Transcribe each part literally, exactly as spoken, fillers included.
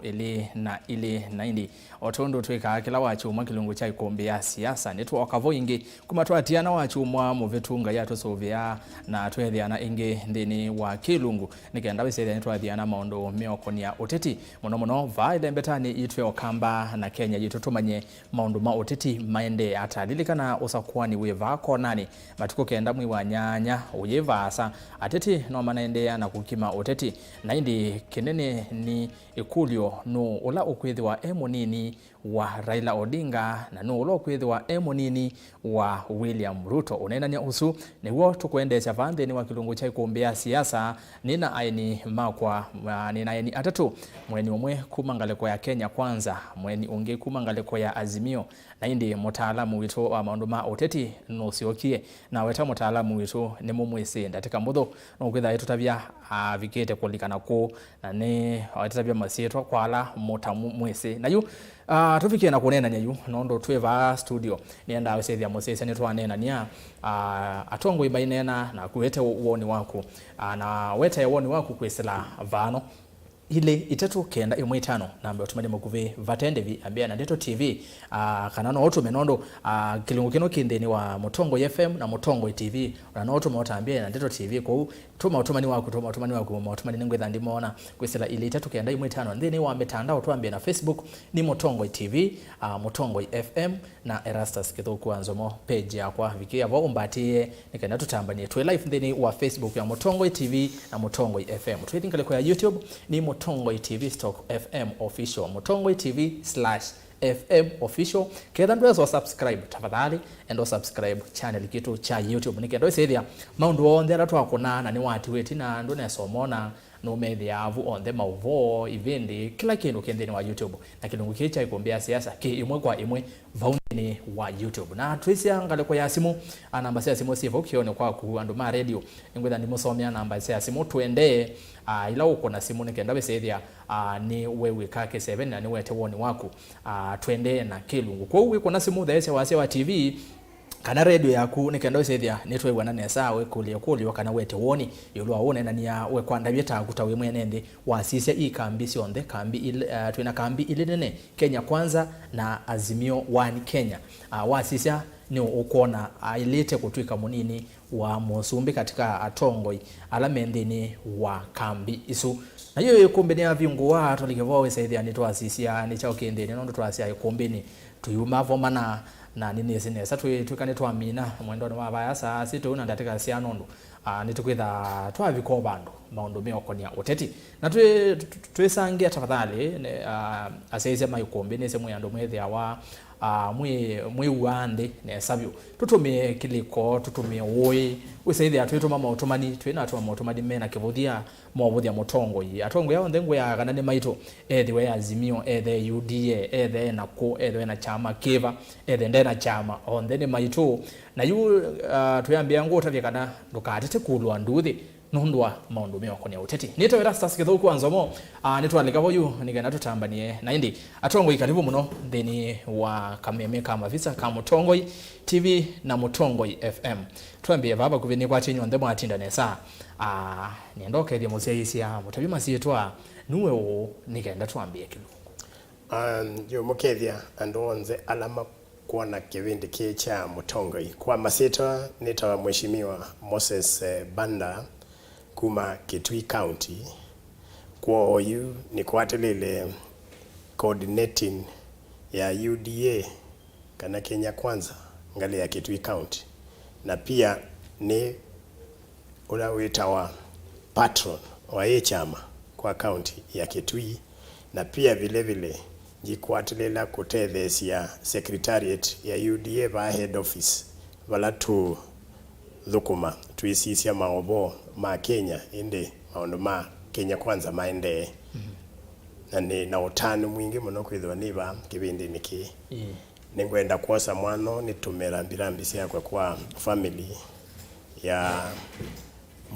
ĩlĩ na ilĩ. Na ĩndĩ, o tondũ twĩkaa kĩla wakyumwa kĩlungu kya ĩkũmbĩ ya siasa, nĩtwooka vo ĩngĩ kuma twatiana wakyumwa mũvĩtu. Ngai atũsũvĩaa na tweethĩana ĩngĩ nthĩnĩ wa kĩlungu, nĩ kenda wĩsethĩa nĩtwathiana maũndũ meũkonia ũteti, mũno mũno vaa ĩlembetanĩ yitũ ya Ũkamba na Kenya yitũ, tũmanye maũndũ ma ũteti maendee ata. Lilikana ũsakũani wĩ vaa konanĩ matukũ kenda mwei wa nyanya ũyĩ vaasa. Ateti no manaendeea na kũkima ũteti, na ĩndĩ kĩnene nĩ ĩkũlyo, nũũ ũla ũkwĩthĩwa e mũnini wa Raila Odinga, na nũũ ũla ũkwĩthĩwa e mũnini wa William Ruto? Ũneenany'a ũsu nĩw'o tũkũendeesya vaa nthĩnĩ wa kĩlungu kya ĩkũmbĩ ya siasa. Nĩ na aeni makwa, ah, nĩ na aeni atatũ, mũeni ũmwe kuma ngalĩko ya Kenya Kwanza, mũeni ũngĩ kuma ngalĩko ya Azimio, na ĩndĩ mũtaalamu witũ wa maũndũ ma ũteti nũsyokie. Naweta mũtaalamu witũ nĩmũmwĩsĩ ndatĩka mbũthũ, nũkwĩthĩa etũtavya avikĩte kũlikana kũũ, na nĩ etũtavya masyĩtwa kwa ala mũtamwĩsĩ. Na yu, ah, tũvikie na kũneenany'a yu, nũndũ twĩ vaa studio, nĩendaa ũsĩthya mũsyaĩĩsya nĩtwaneenany'a, ah, atongoi maineena na kũete woni waku, ah, na wetae woni waku kwĩsĩla vaano. Ilĩ, itatũ, kenda, ĩmwe, itano, namba ya ũtũmani mũkuvĩ vate ndĩvi, ambĩa na Ndeto T V, ah, kana no ũtũme nũndũ, ah, kĩlungu kĩno kĩ nthĩnĩ wa Mũtongoi F M na Mũtongoi T V, ona no ũtũme ũtambĩa na Ndeto T V. Kwoou tũma ũtũmani waku, tũma ũtũmani waku, maũtũmani nĩngwĩtha ndimona kwĩsĩla ilĩ, itatũ, kenda, ĩmwe, itano nthĩnĩ wa mĩtandao, twambĩe na Facebook nĩ Mũtongoi T V, ah, Mũtongoi F M, na Erastus Kĩthũku wa Nzomo page yakwa. Vikĩa vo ũmbatĩĩe nĩ kenda tũtambanie. Twĩ live nthĩnĩ wa Facebook ya Mũtongoi T V na Mũtongoi F M. Twĩthi ngalĩko ya YouTube nĩ Mũtongoi T V stock F M official, Mũtongoi T V slash F M official. Ketha ndwesa subscribe, tafadhali enda subscribe channel kitũ kya YouTube nĩ kenda ũsĩthĩa maũndũ onthe ala twakũnaa na nĩwatiwĩti na ndũnesa ũmona. Nũmethĩaa vu onthe, maũvoo, ivĩndĩ, kĩla kĩndũ kĩ nthĩnĩ wa YouTube, na kĩlungu kĩĩ kya ĩkũmbĩ ya siasa kĩ ĩmwe kwa ĩmwe vau nthĩnĩ wa YouTube. Na twĩsya ngalĩko ya simũ, a, namba sya simũ syĩ vau kĩonĩ kwaku, andũ ma radio, nĩngwĩtha ndimũsomea namba sya simũ. Tũendee, a, ila ũkũna simũ nĩ kenda wĩsĩthĩa, a, nĩ wew'ĩka kĩseveni na nĩwete woni waku, a, tũendee na kĩlungu. Kwoou wĩkũna simũ, thaĩsya wasya wa T V, kana redio yaku nĩ kenda ũsĩthĩa nĩtwĩw'ana nesa, wĩkũlye ĩkũlyo kana wete woni ĩũlũ wa ũneenany'a we kwa ndavya taku ta wĩ mwene nthĩ. Wasisya ikambi syonthe, kambi il, uh, twĩna kambi ilĩ nene, Kenya Kwanza na Azimio One Kenya. Uh, wasisya nĩ ũkwona aĩlĩte kũtw'ĩka mũnini wa mũsumbĩ katika atongoi ala me nthĩnĩ wa kambi isu. Na yu ĩkũmbĩ nĩyavingũwa, tũlike vo wĩsĩthĩa nĩtwasisya nĩ kyaũ kĩ nthĩnĩ, nũndũ twasya ĩkũmbĩnĩ tũyuma vo mana, na nĩnĩsĩ nesa twĩ, twĩka nĩtwamina mwendonĩ wa vaya saa sitũ na ndatĩka sya nũndũ, ah, nĩtũkwĩtha twavika o vandũ maũndũ meũkonia ũteti. Na twĩ, tũ-, tũ-, twĩsangĩa tafadhali, nĩ, ah, asyaĩĩsya ma ĩkũmbĩ, nĩsĩ mwĩ andũ mwĩthĩawa, ah, mwĩ, mwĩw'aa nthĩ nesa vyũ. Tũtũmĩe kĩlĩko, tũtũmĩe ũĩ. Wĩsĩthĩa twĩtũma maũtũmani, twĩna atũma maũtũmani mena kĩvũthya, movũthya mũtongoi. Atongoi onthe ngwĩaa kana nĩ maitũ, ethĩwe e Azimio, ethe e U D A, ethe e na kũ, ethĩwe e na kyama kĩva, ethe nde na kyama, onthe nĩ maitũ. Na yu, ah, twĩambĩa ngũtavya kana ndũkatete kũlwa nduthi nũndũ wa maũndũ meũkonia ũteti. Nĩtawa Erastus Kĩthũku wa Nzomo, ah, nĩtwalika vo yu nĩ kenda tũtambanie. Na ĩndĩ, atongoi, karibu mũno nthĩnĩ wa kameme ka mavisa ka Mũtongoi T V na Mũtongoi F M. Twambĩe vaa vakuvĩ, nĩkwatĩ inyw'onthe mwatinda nesa. Ah, nĩenda ũkethya mũsyaĩĩsya mũtavye masyĩtwa, nue ũũ, nĩ kenda twambĩe kĩlungu. Um, yu mũkethya andũ onthe ala makwona kĩvĩndĩ kĩĩ kya Mũtongoi. Kwa masyĩtwa nĩtawa Mheshimiwa Moses, eh, Banda kuma Kitui County. Kwoou yu nĩkwatĩlĩle coordinating ya U D A kana Kenya Kwanza ngalĩ ya Kitui County, na pia nĩ ũla wĩtawa patron wa ĩ kyama kwa county ya Kitui, na pia vile vile njikwatĩlĩla kũtetheesya secretariat ya U D A vaa head office vala tũthũkũma twĩsisya maũvoo ma Kenya, ĩndĩ maũndũ ma Kenya Kwanza maendee. Mhm. Na nĩ na ũtanu mwingĩ mũno kwĩthĩwa nĩ vaa kĩvĩndĩnĩ kĩĩ. Ĩĩ. Nĩngwenda kwosa mwanya ũũ nĩtũme rambirambi syakwa kwa family ya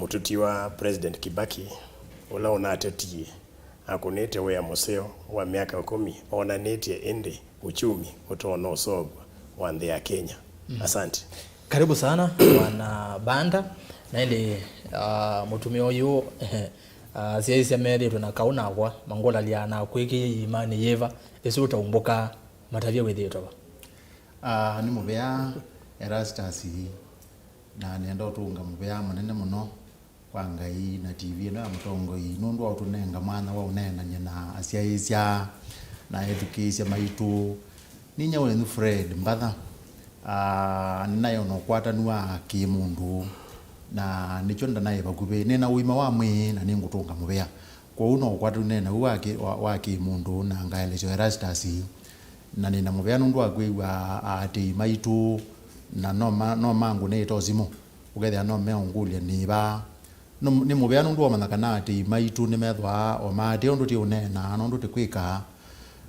mũtuti wa President Kibaki, ũla ũnatetie, akũnĩte wĩa mũseo wa myaka ĩkũmi, onanĩtye ĩndĩ uchumi ũtonya ũseũvw'a wa nthĩ ya Kenya. Mm. Asante. Karibu sana, Bwana Banda. Na ĩndĩ, ah, mũtumĩa ũyũ, Asyaĩĩsya methĩĩtwe na kaũ nakwa mangũlalya na kwĩkĩĩa iimanĩ yĩva ĩsu ũtaumbũkaa matavye wĩthĩĩtwe va? Ah, nĩ mũvea Erastus, na nĩenda ũtũnga mũvea mũnene mũno kwa Ngai na T V ĩno ya Mũtongoi nũndũ wa ũtũnenga mwanya wa ũneenany'a na asyaĩĩsya na ethukĩĩsya maitũ. Ninyie wenyu Fred Mbatha, ah, nĩnaĩ ona ũkwatanu wa kĩ-mũndũ, na nĩkyo ndanaĩ vakuvĩ. Nĩ na ũima wa mwĩĩ na nĩngũtũnga mũvea. Kwoou no ũkwatanu nĩ naw'o wa kĩ-, wa, wa kĩ-mũndũ, na ngaelesya Erastus, na nĩ na mũvea nũndũ wa kwĩw'a aatĩĩi maitũ, na no ma-, no mangũnĩte o simũ, ũkethĩa no meũngũlya nĩ va. Nĩ, nĩ mũvea nũndũ wamanya kana aatĩĩi maitũ nĩmethwaa o maatĩĩa ũndũ tĩũneenaa na ũndũ tĩkwĩkaa,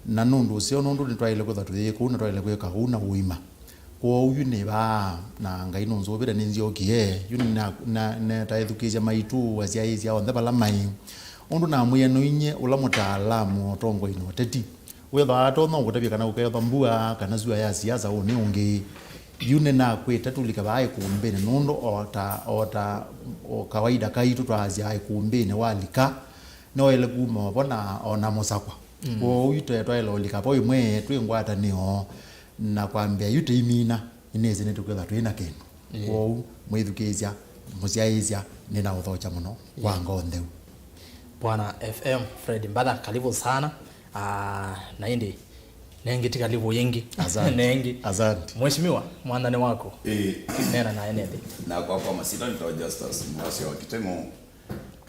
na nũndũ ũseo nũndũ nĩtwaĩle kwĩthwa tũyĩ kũu na twaĩle kwĩka ũu na ũima. Kwoou yu nĩ vaa, na Ngai nũnzũvĩte nĩnzyokie. Yu nĩna-, na-, netaĩthukĩĩsya maitũ, asyaĩĩsya onthe vala maĩ. Ũndũ namwĩie, noinyie ũla mũtaalamu wa ũtongoi na ũteti. Wĩthwa atonya ũkũtavya kana kũkethwa mbua kana sua ya siasa ũnĩ ũngĩ. Yu nĩnakwĩte tũlike vaa ĩkũmbĩnĩ, nũndũ o ta, o ta, o kawaida kaitũ twaasya ĩkũmbĩnĩ walika, nĩwaĩle kuma ovo na ona mũsakwa. Mm. Kwoou yu twe-, twaĩle ũlika vo ĩmwe twĩ ngwatanĩo na kwambĩa yu tĩimina, nĩnĩsĩ nĩtũkwĩthwa twĩ na kĩndũ. Ĩĩ. Kwoou mwĩthukĩĩsya, mũsyaĩĩsya, nĩnaũthokya mũno kwa ngoo ntheu. Bwana F M Fred Mbatha, karibu sana. Ah, na ĩndĩ nengĩ ti karibu yĩngĩ. Asante. Nengĩ. Asante. Mheshimiwa, mwathani wako. Ĩĩ. Nena naye nethĩ. Na kwakwa masitwa nĩtawa Justus Mwasya wa Kĩteng'ũ,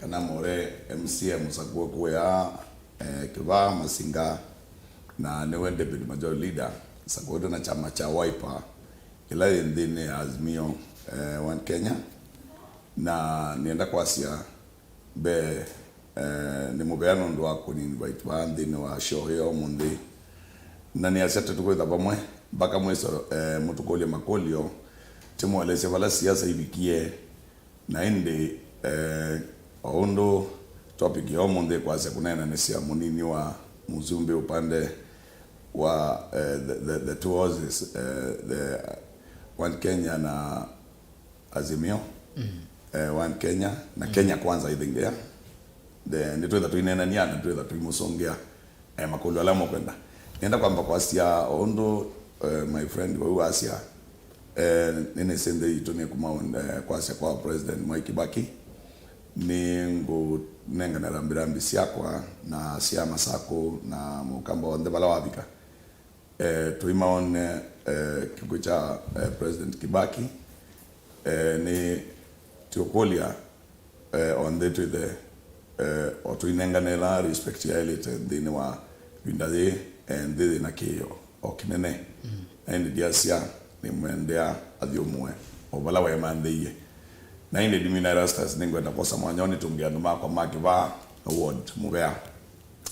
kana More M C A mũsakũe kũya, eh, Kĩvaa Masinga, na nĩwe deputy majority leader, sakũĩtwe na kyama kya Wiper, kĩla yĩ nthĩnĩ ya Azimio, eh, One Kenya. Na nĩenda kwasya mbee, eh, nĩ mũvea nũndũ wa kũni invite vaa nthĩnĩ wa show ya ũmũnthĩ. Na nĩasya tũkwĩtha vamwe mpaka mwiso, eh, mũtũkũlye makũlyo, tĩmũelesye vala siasa ivikie. Na ĩndĩ, eh, o ũndũ topic ya ũmũnthĩ kwasya kũneenanĩsya mũnini wa mũsumbĩ upande wa, eh, the, the, the two houses, eh, the One Kenya na Azimio, mm, eh, One Kenya na, mm, Kenya Kwanza, I think, yeah. The, nĩtwĩtha tũineenania na twĩtha tũimũsũngĩa, eh, makũlyo ala mũkwenda. Nĩenda kwamba kwasya o ũndũ, eh, my friend vau wasya, eh, nĩnĩsĩ nthĩ yitũ nĩkuma, eh, kwasya kwa President Mwai Kibaki. Nĩngũnengane rambirambi syakwa na sya Masakũ na Mũkamba onthe vala wavika. Eh, tũimaone, eh, kĩkw'ũ kya, eh, President Kibaki, eh, nĩ tũkũlya, eh, onthe twĩthe, eh, o tũinengane ĩla respect yaĩlĩte nthĩnĩ wa ĩvinda yĩĩ, eh, nthĩ yĩna kĩĩo o kĩnene. Mm. Na ĩndĩ ndiasya nĩmwendea athyũmũe o vala wemanthĩie. Na ĩndĩ ndimina Erastus, nĩngwenda kwosa mwanya ũũ nĩtũngĩe andũ makwa ma Kĩvaa ward mũvea.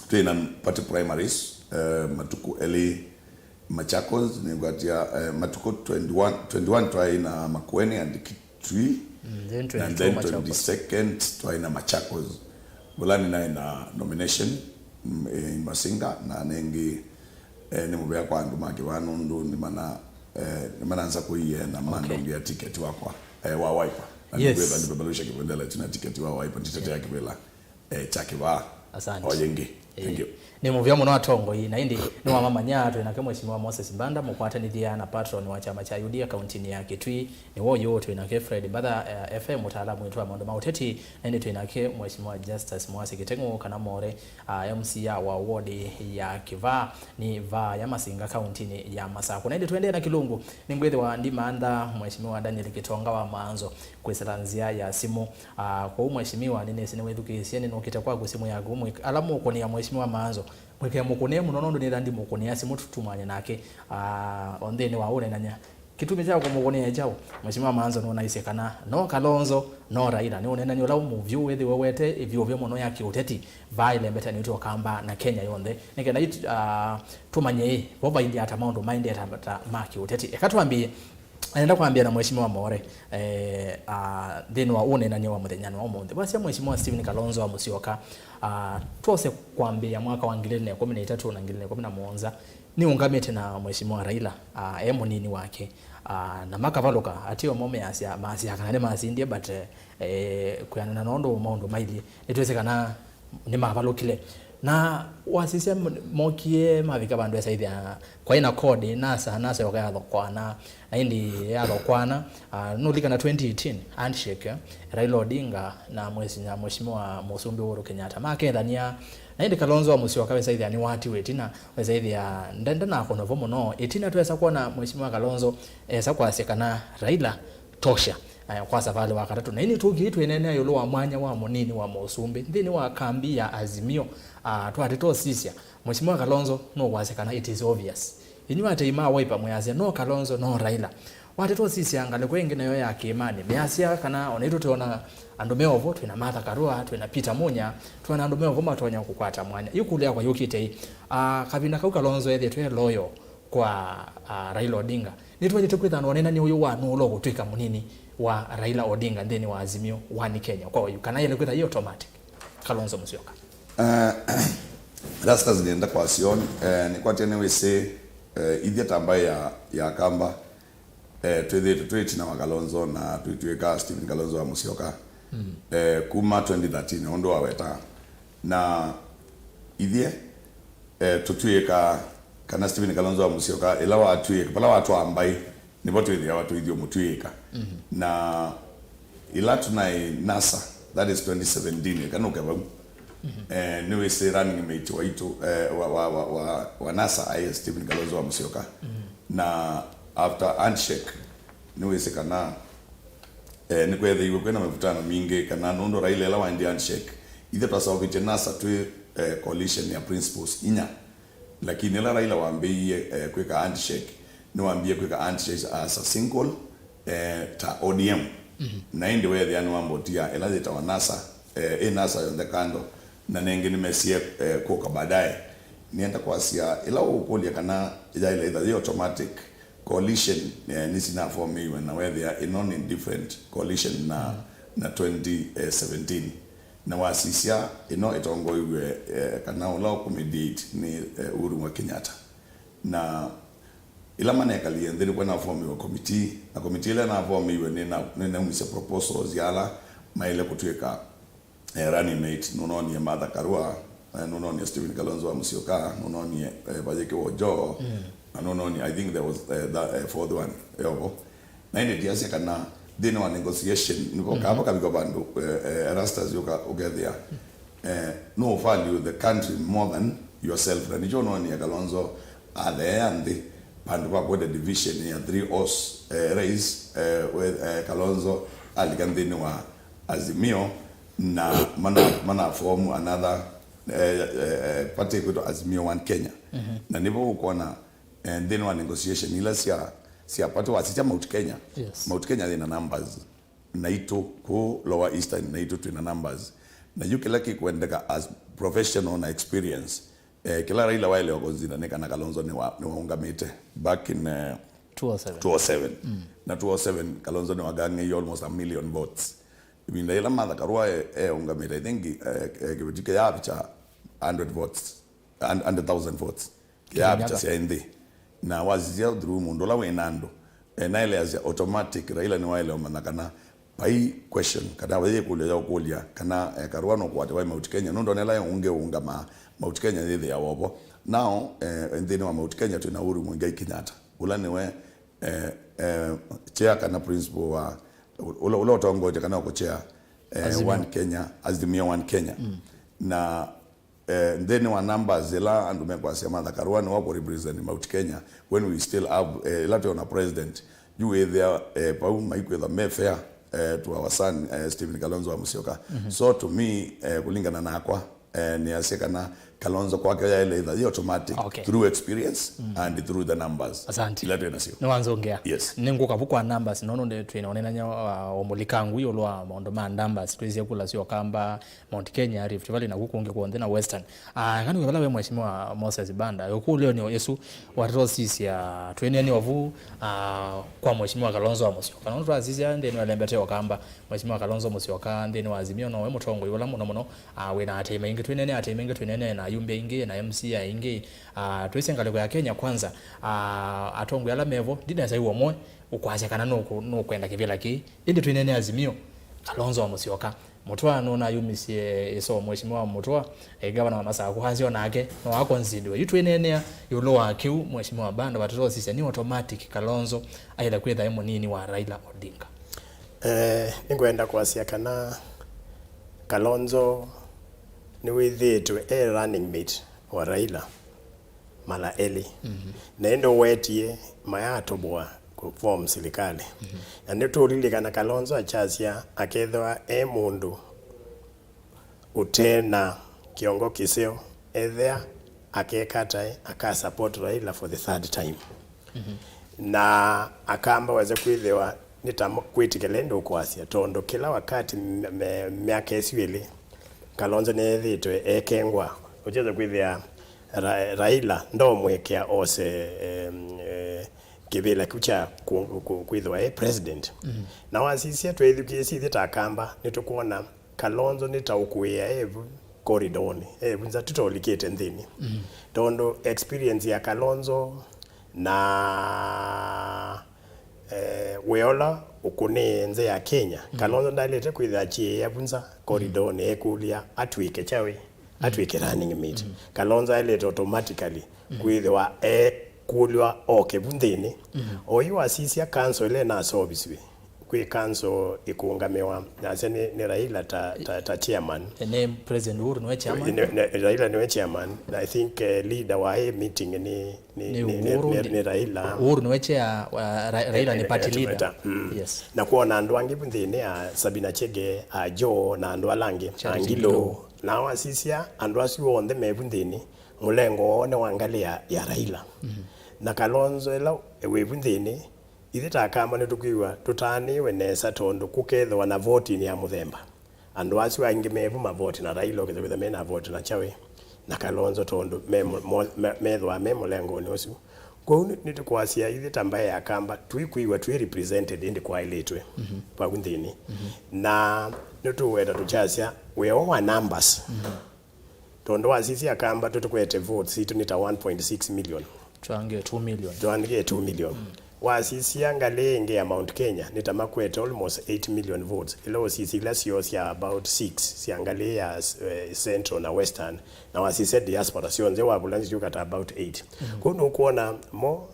Twĩ na Party Primaries, eh, matukũ elĩ Machakos, nĩngwatia, eh, matukũ twenty-one, twenty-one twaĩ na Makueni and Kitui, mm, then na then twenty-two Machakos. Twenty-second twaĩ na Machakos. Vula nĩnaĩ na nomination, mm, eh, Masinga, na nengĩ, eh, nĩ mũvea kwa andũ ma Kĩvaa nũndũ nĩmana, eh, nĩmananza kũie na, okay, mandongea ticket wakwa, eh, wa Wiper. Na, yes, nĩngwĩtha nĩpepelusha kĩvendela kyu na ticket wa Wiper, nditetea kĩvĩla eh, kya Kĩvaa. Asante. O yĩngĩ. Eh, thank you. Nĩ mũvea mũno atongoi, na ĩndĩ nĩwamamanya twĩ nake Mheshimiwa Moses Mbanda, mũkwatanĩthya na patron wa kyama kya U D A kauntinĩ ya Kitui. Nĩwe ũyũ twĩ nake Fred Mbatha, eh, F M, mũtaalamu witũ wa maũndũ ma ũteti, na ĩndĩ twĩ nake Mheshimiwa Justus Mwasi Kĩteng'ũ, kana More, ah, M C A wa ward ya Kĩvaa, nĩ vaa ya Masinga kauntinĩ ya Masakũ. Na ĩndĩ tũendee na kĩlungu, nĩngwĩthĩwa ndimantha Mheshimiwa Daniel Kĩtonga wa Maanzo kwĩsĩla nzĩa ya simũ. Ah, kwoou Mheshimiwa, nĩnĩsĩ nĩwĩthukĩĩsye, nĩnũkĩte kwaku simũ yaku, mwĩ-, ala mũkũnĩa Mheshimiwa Maanzo, mwĩkee mũkũnĩe mũno, nũndũ nĩla ndimũkũnĩa simũ tũtumany'e nake, ah, o nthĩnĩ wa ũneenany'a. Kĩtumi kya kũmũkũnĩa kyaũ? Mheshimiwa Maanzo nũnaisye kana no Kalonzo, no Raila. Nĩ ũneenany'a ũla mũvyũ wĩthĩwe wete ĩvyũvyo mũno ya kĩũteti vaa ĩlembetanĩtwe Ũkamba na Kenya yonthe. Nĩ kenda it-, ah, tũmanye ĩ, vo vailye ata maũndũ maendee ta, ta ma kĩũteti. Eka twambĩĩe. Nenda kwambia na Mheshimiwa More, eh, ah, nthĩnĩ wa ũneenany'a wa mũthenya wa ũmũnthĩ. Wasya Mheshimiwa Stephen Kalonzo wa Musyoka, ah, twose kwambĩĩa mwaka wa ngili ilĩ na ĩkũmi na itatũ na ngili ilĩ na ĩkũmi na mũonza, nĩũngamĩte na Mheshimiwa Raila, ah, e mũnini wake. Ah, na makavalũka, atĩ omo measya, maasya kana nĩmasindie, but, eh, eh, kwĩanana na ũndũ maũndũ mailyĩ, nĩtwĩsĩ kana nĩmavalũkile. Na wasisya m-, mokie mavika vandũ esaithya kwaĩ na kodi, NASA, NASA yoka yathokwana, na ĩndĩ yathokwana, ah, nũlikana twenty eighteen, handshake, eh, Raila Odinga na mwesi-, na Mheshimiwa Mũsumbĩ Uhuru Kenyatta makethania, na ĩndĩ Kalonzo wa Musyoka wesaithya nĩwatiwe ĩtina, wesaithya nde-, ndenakonwa vo mũno. Ĩtina twesa kwona Mheshimiwa Kalonzo esa kwasya kana Raila tosha, eh, kwa savalĩ wa katatũ. Na ĩndĩ tũkĩi twĩneenea ĩũlũ wa mwanya wa mũnini wa Mũsumbĩ nthĩnĩ wa kambi ya Azimio, ah, twatĩ tosisya, Mheshimiwa Kalonzo nũkwasya kana it is obvious. Inyu atei ma Wiper mwĩasya no Kalonzo, no Raila. Watĩ tosisya ngalĩko ĩngĩ nayo ya kĩĩmanĩ, measya kana ona itũ twĩona andũ me ovo, twĩna Martha Karua, twĩna Peter Munya, twĩna andũ me ovo matonya kũkwata mwanya. Yu kũlya kwa yũkĩte ĩ, ah, kavinda kau Kalonzo ethĩtwe loyal kwa, ah, Raila Odinga, nĩtwaĩlĩte kwĩthĩwa na ũneenany'a ũyũ wa nũũ ũla ũkũtw'ĩka mũnini wa Raila Odinga nthĩnĩ wa Azimio One Kenya kwa oyu, kana yĩle kwĩthĩwa yĩ automatic? Kalonzo Musyoka. Eh, Rastas nĩenda kwasya, eh, nĩkwatya nĩwĩsĩ, eh, ithyĩ ta mbaĩ ya, ya Kamba, eh, twĩthĩĩtwe twĩ ĩtina wa Kalonzo na twĩtw'ĩka Stephen Kalonzo wa Musyoka, eh, kuma twenty thirteen, ũndũ wawetaa. Na ithyĩ, eh, tũtw'ĩĩka kana Stephen Kalonzo wa Musyoka, ĩla watw'ĩĩka, vala watwaa mbaĩ, nĩvo twĩthĩawa tũithyĩ ũmũtw'ĩĩka. Na ĩla tũnaĩ NASA, that is twenty seventeen, ĩkanũke vau. Eh, nĩwĩsĩ running mate waitũ, eh, wa, wa, wa, wa, wa NASA aĩ Stephen Kalonzo wa Musyoka. Na after handshake, nĩwĩsĩ kana, eh, nĩkweethĩiwe kwĩna mĩvutano mingĩ, kana nũndũ Raila ĩla waendie handshake, ithyĩ twaseũvĩtye NASA twĩ, eh, coalition ya principles inya. Lakini ĩla Raila wambĩĩie, eh, kwĩka handshake, nĩwambĩĩe kwĩka handshake as a single, eh, ta O D M. Na ĩndĩ weethĩa nĩwambotia ĩla yĩtawa NASA, eh, ĩ NASA yonthe kando, na nengĩ nĩmesie, eh, kũka baadaye. Nĩenda kwasya, ĩla ũkũlya kana yaĩle ĩtha yĩ automatic, coalition, eh, nĩsinafomĩiwe na weethĩa ĩno nĩ different coalition na, na twenty seventeen. Na wasisya, ĩno ĩtongoiw'e, eh, kana ũla ũkũmediate nĩ, eh, Uhuru Muigai Kenyatta. Na ĩla manekalie nthĩ nĩkw'o nafomiwe committee, na committee ĩla navomiwe nĩna-, nĩnaumisye proposals ya ala maĩle kũtw'ĩka, eh, running mate. Nũnonie Martha Karua, eh, nũnonie Stephen Kalonzo wa Musyoka, nũnonie, eh, Vayeke wa Joho, na nũnonie, I think there was, eh, the, eh, fourth one, yovo. Na ĩndĩ ndiasya kana nthĩnĩ wa negotiation, nĩvo kava kavika vandũ, eh, eh, Erastus ũka-, ũkethĩa, eh, no value the country more than yourself. Na nĩkyo ũnonie Kalonzo atheea nthĩ vandũ va kwenda division ya three horse, eh, race, eh, we, eh, Kalonzo alika nthĩnĩ wa Azimio na mana, mana form another, eh, eh, eh, party kwĩtwa Azimio One Kenya. Na nĩvo ũkwona, eh, nthĩnĩ wa negotiation ila sya, sya party wasisya Mount Kenya. Yes. Mount Kenya yĩna numbers. Naitũ kũu Lower Eastern, naitũ twĩna numbers. Na yu kĩla kĩkwendeka as professional na experience, eh, kĩla Raila waĩle ũkũnzina nĩ kana Kalonzo nĩwa-, nĩwaũngamĩte back in, eh, two oh seven. Two oh seven. Na two oh seven, Kalonzo nĩwagang'eie almost a million votes. Ĩvinda yĩla Martha Karua e-, eũngamĩte, I think, eh, eh, kĩvĩti kĩyavikya hundred votes, hun-, hundred thousand votes. Kĩyavikya sya nthĩ. Na wasisya through mũndũ ũla wĩna andũ, eh, naeleasya automatic, Raila nĩwaĩle ũmanya kana vai question, kana vai ĩkũlyo ya ũkũlya, kana, eh, Karua nũkwate vai Mount Kenya, nũndũ nela ũngĩ ũũngamaa Mount Kenya yĩthĩawa ovo. Now, eh, nthĩnĩ wa Mount Kenya twĩna Uhuru Muigai Kenyatta, ũla nĩwe, eh, eh, chair kana principal wa, ũla, ũla ũtongoetye kana ũkũchair, eh, Azimio. One Kenya, Azimio One Kenya. Na, eh, nthĩnĩ wa numbers ĩla andũ mekwasya Martha Karua nĩwe kũ represent Mount Kenya, when we still have, eh, ĩla twĩ ona president, yu wĩthĩa, eh, pau maikwĩtha me fair, eh, to our son, eh, Stephen Kalonzo wa Musyoka. So to me, eh, kũlingana nakwa, eh, nĩasya kana Kalonzo kwake yaĩle ĩtha yĩ automatic, okay, through experience, mm, and through the numbers. Asante. Ila twĩ nasyo. Nĩwanzũngĩa. Yes. Nĩngũka vu kwa numbers, nondũ nde twĩ na ũnenany'a wa ũmũlikangu ĩũlũ wa maũndũ ma numbers. Twĩsĩ kula syoka amba Mount Kenya, Rift Valley, na kũu kũngĩ kw'onthe na Western. Ah, kana vala we Mheshimiwa Moses Banda, ũkũlyo nĩ ĩsu, watata ũsisya twĩneenea ovu, ah, kwa Mheshimiwa Kalonzo wa Musyoka. Nondũ twasisya nthĩnĩ wa lembete okamba, Mheshimiwa Kalonzo Musyoka nthĩnĩ wa Azimio nowe mũtongoi ũla mũno mũno, ah, wĩna atei maingĩ. Twĩneenea atei maingĩ, twĩneenea na ayumbe aingĩ, na M C A aingĩ. Ah, twĩsĩ ngalĩko ya Kenya Kwanza, ah, atongoi ala mevo, ndinesa iwe ũmwe ũkwasya kana nũkũ-, nũkwenda kĩvĩla kĩĩ. Ĩndĩ twĩneenea Azimio, Kalonzo wa Musyoka. Mũtũa nũnayumisye ĩsoo, Mheshimiwa Mũtũa, eh, gavana wa Masakũ, asya onake no akonsidiwe. Yu twĩneenea ĩũlũ wa kĩu, Mheshimiwa Banda, watata ũsisya nĩ automatic Kalonzo aĩle kwĩtha e mũnini wa Raila Odinga. Eh, nĩngwenda kwasya kana Kalonzo nĩwĩthĩĩtwe e running mate wa Raila mala elĩ. Mhm. Na ĩndĩ ũwetie mayatoboa kũ form silikalĩ. Mhm. Na nĩtũũlilikana Kalonzo akyasya akethĩwa e mũndũ ũte na kĩongo kĩseo, ethĩa akeka ataĩ, aka support Raila for the third time. Mhm. Na akamba wese kwĩthĩwa nĩ ta mo-, kwĩtĩkĩla ĩndĩ ũkwasya, tondũ kĩla wakati me-, me-, myaka ĩsu ĩlĩ, Kalonzo nĩethĩĩtwe ekengwa, ũkyesa kwĩthĩa Ra-, Raila ndomwĩkĩa ose, em, eh, kĩvĩla kĩu kya ku-, ku-, kwĩthĩwa e president. Mhm. Na wasisya twĩthukĩĩsye ithyĩ ta Akamba, nĩtũkwona Kalonzo nĩ ta ũkũĩa evu koridonĩ, evu nza tũtolikĩte nthĩnĩ. Mhm. Tondũ experience ya Kalonzo na, eh, wĩa ũla ũkũnĩe nthĩ ya Kenya, mhm, Kalonzo ndaĩlĩte kwĩthĩa akyĩĩa vu nza koridonĩ, ekũlya atw'ĩke kyaũ, atw'ĩke running mate. Mhm. Kalonzo aĩlĩte automatically, mhm, kwĩthĩwa ekũlw'a oke vu nthĩnĩ. Mhm. Oyu wasisya council ĩla ĩnaseũvisiw'e, kwĩ council ĩkũũngamĩwa nasya nĩ, nĩ Raila ta, ta, ta chairman. Nĩ President Uhuru nĩwe chairman? Nĩ, nĩ, Raila nĩwe chairman. Na I think, eh, leader wa ĩ meeting nĩ, nĩ, nĩ, nĩ, Uhuru, nĩ, nĩ Raila. Uhuru nĩwe chair, wa Ra-, Raila nĩ party leader. Mm. Yes. Na kwona andũ angĩ vu nthĩnĩ, a Sabina Chege, a Joho, na andũ ala angĩ, Charity Ngilu. Ngilu. Na wasisya andũ asu onthe me vu nthĩnĩ, mũlengo woo nĩ wa ngalĩ ya, ya Raila. Mhm. Na Kalonzo ĩla wĩ vu nthĩnĩ, ithyĩ ta Akamba nĩtũkwĩw'a tũtanĩiwe nesa tondũ kũkethĩwa na votinĩ ya mũthemba. Andũ asu aingĩ me vu mavoti na Raila ũkĩthĩwa me na voti na kyaũ na Kalonzo tondũ me mũ-, mo-, me-, methĩwa me mũlengonĩ ũsu. Kwoou nĩ, nĩtũkwasya ithyĩ ta mbaĩ ya Akamba tũikwĩw'a twĩ represented ĩndĩ kwaĩlĩtwe, mhm, vau nthĩnĩ. Mhm. Na nĩtũweta tũkyasya wĩa ũũ wa numbers. Mhm. Tondũ wasisya Akamba tũtũkwete votes sitũ nĩ ta one point six million. Tũangĩe two million. Tũangĩe two million. Mm. Wasisya ngalĩ ĩngĩ ya Mount Kenya nĩ ta makwete almost eight million votes. Ĩla ũsisya ila syoo sya about six sya ngalĩ ya, eh, Central na Western, na wasisya diaspora syonthe wavula nĩsyũka ta about eight. Mm. Kwoou nũkwona mo,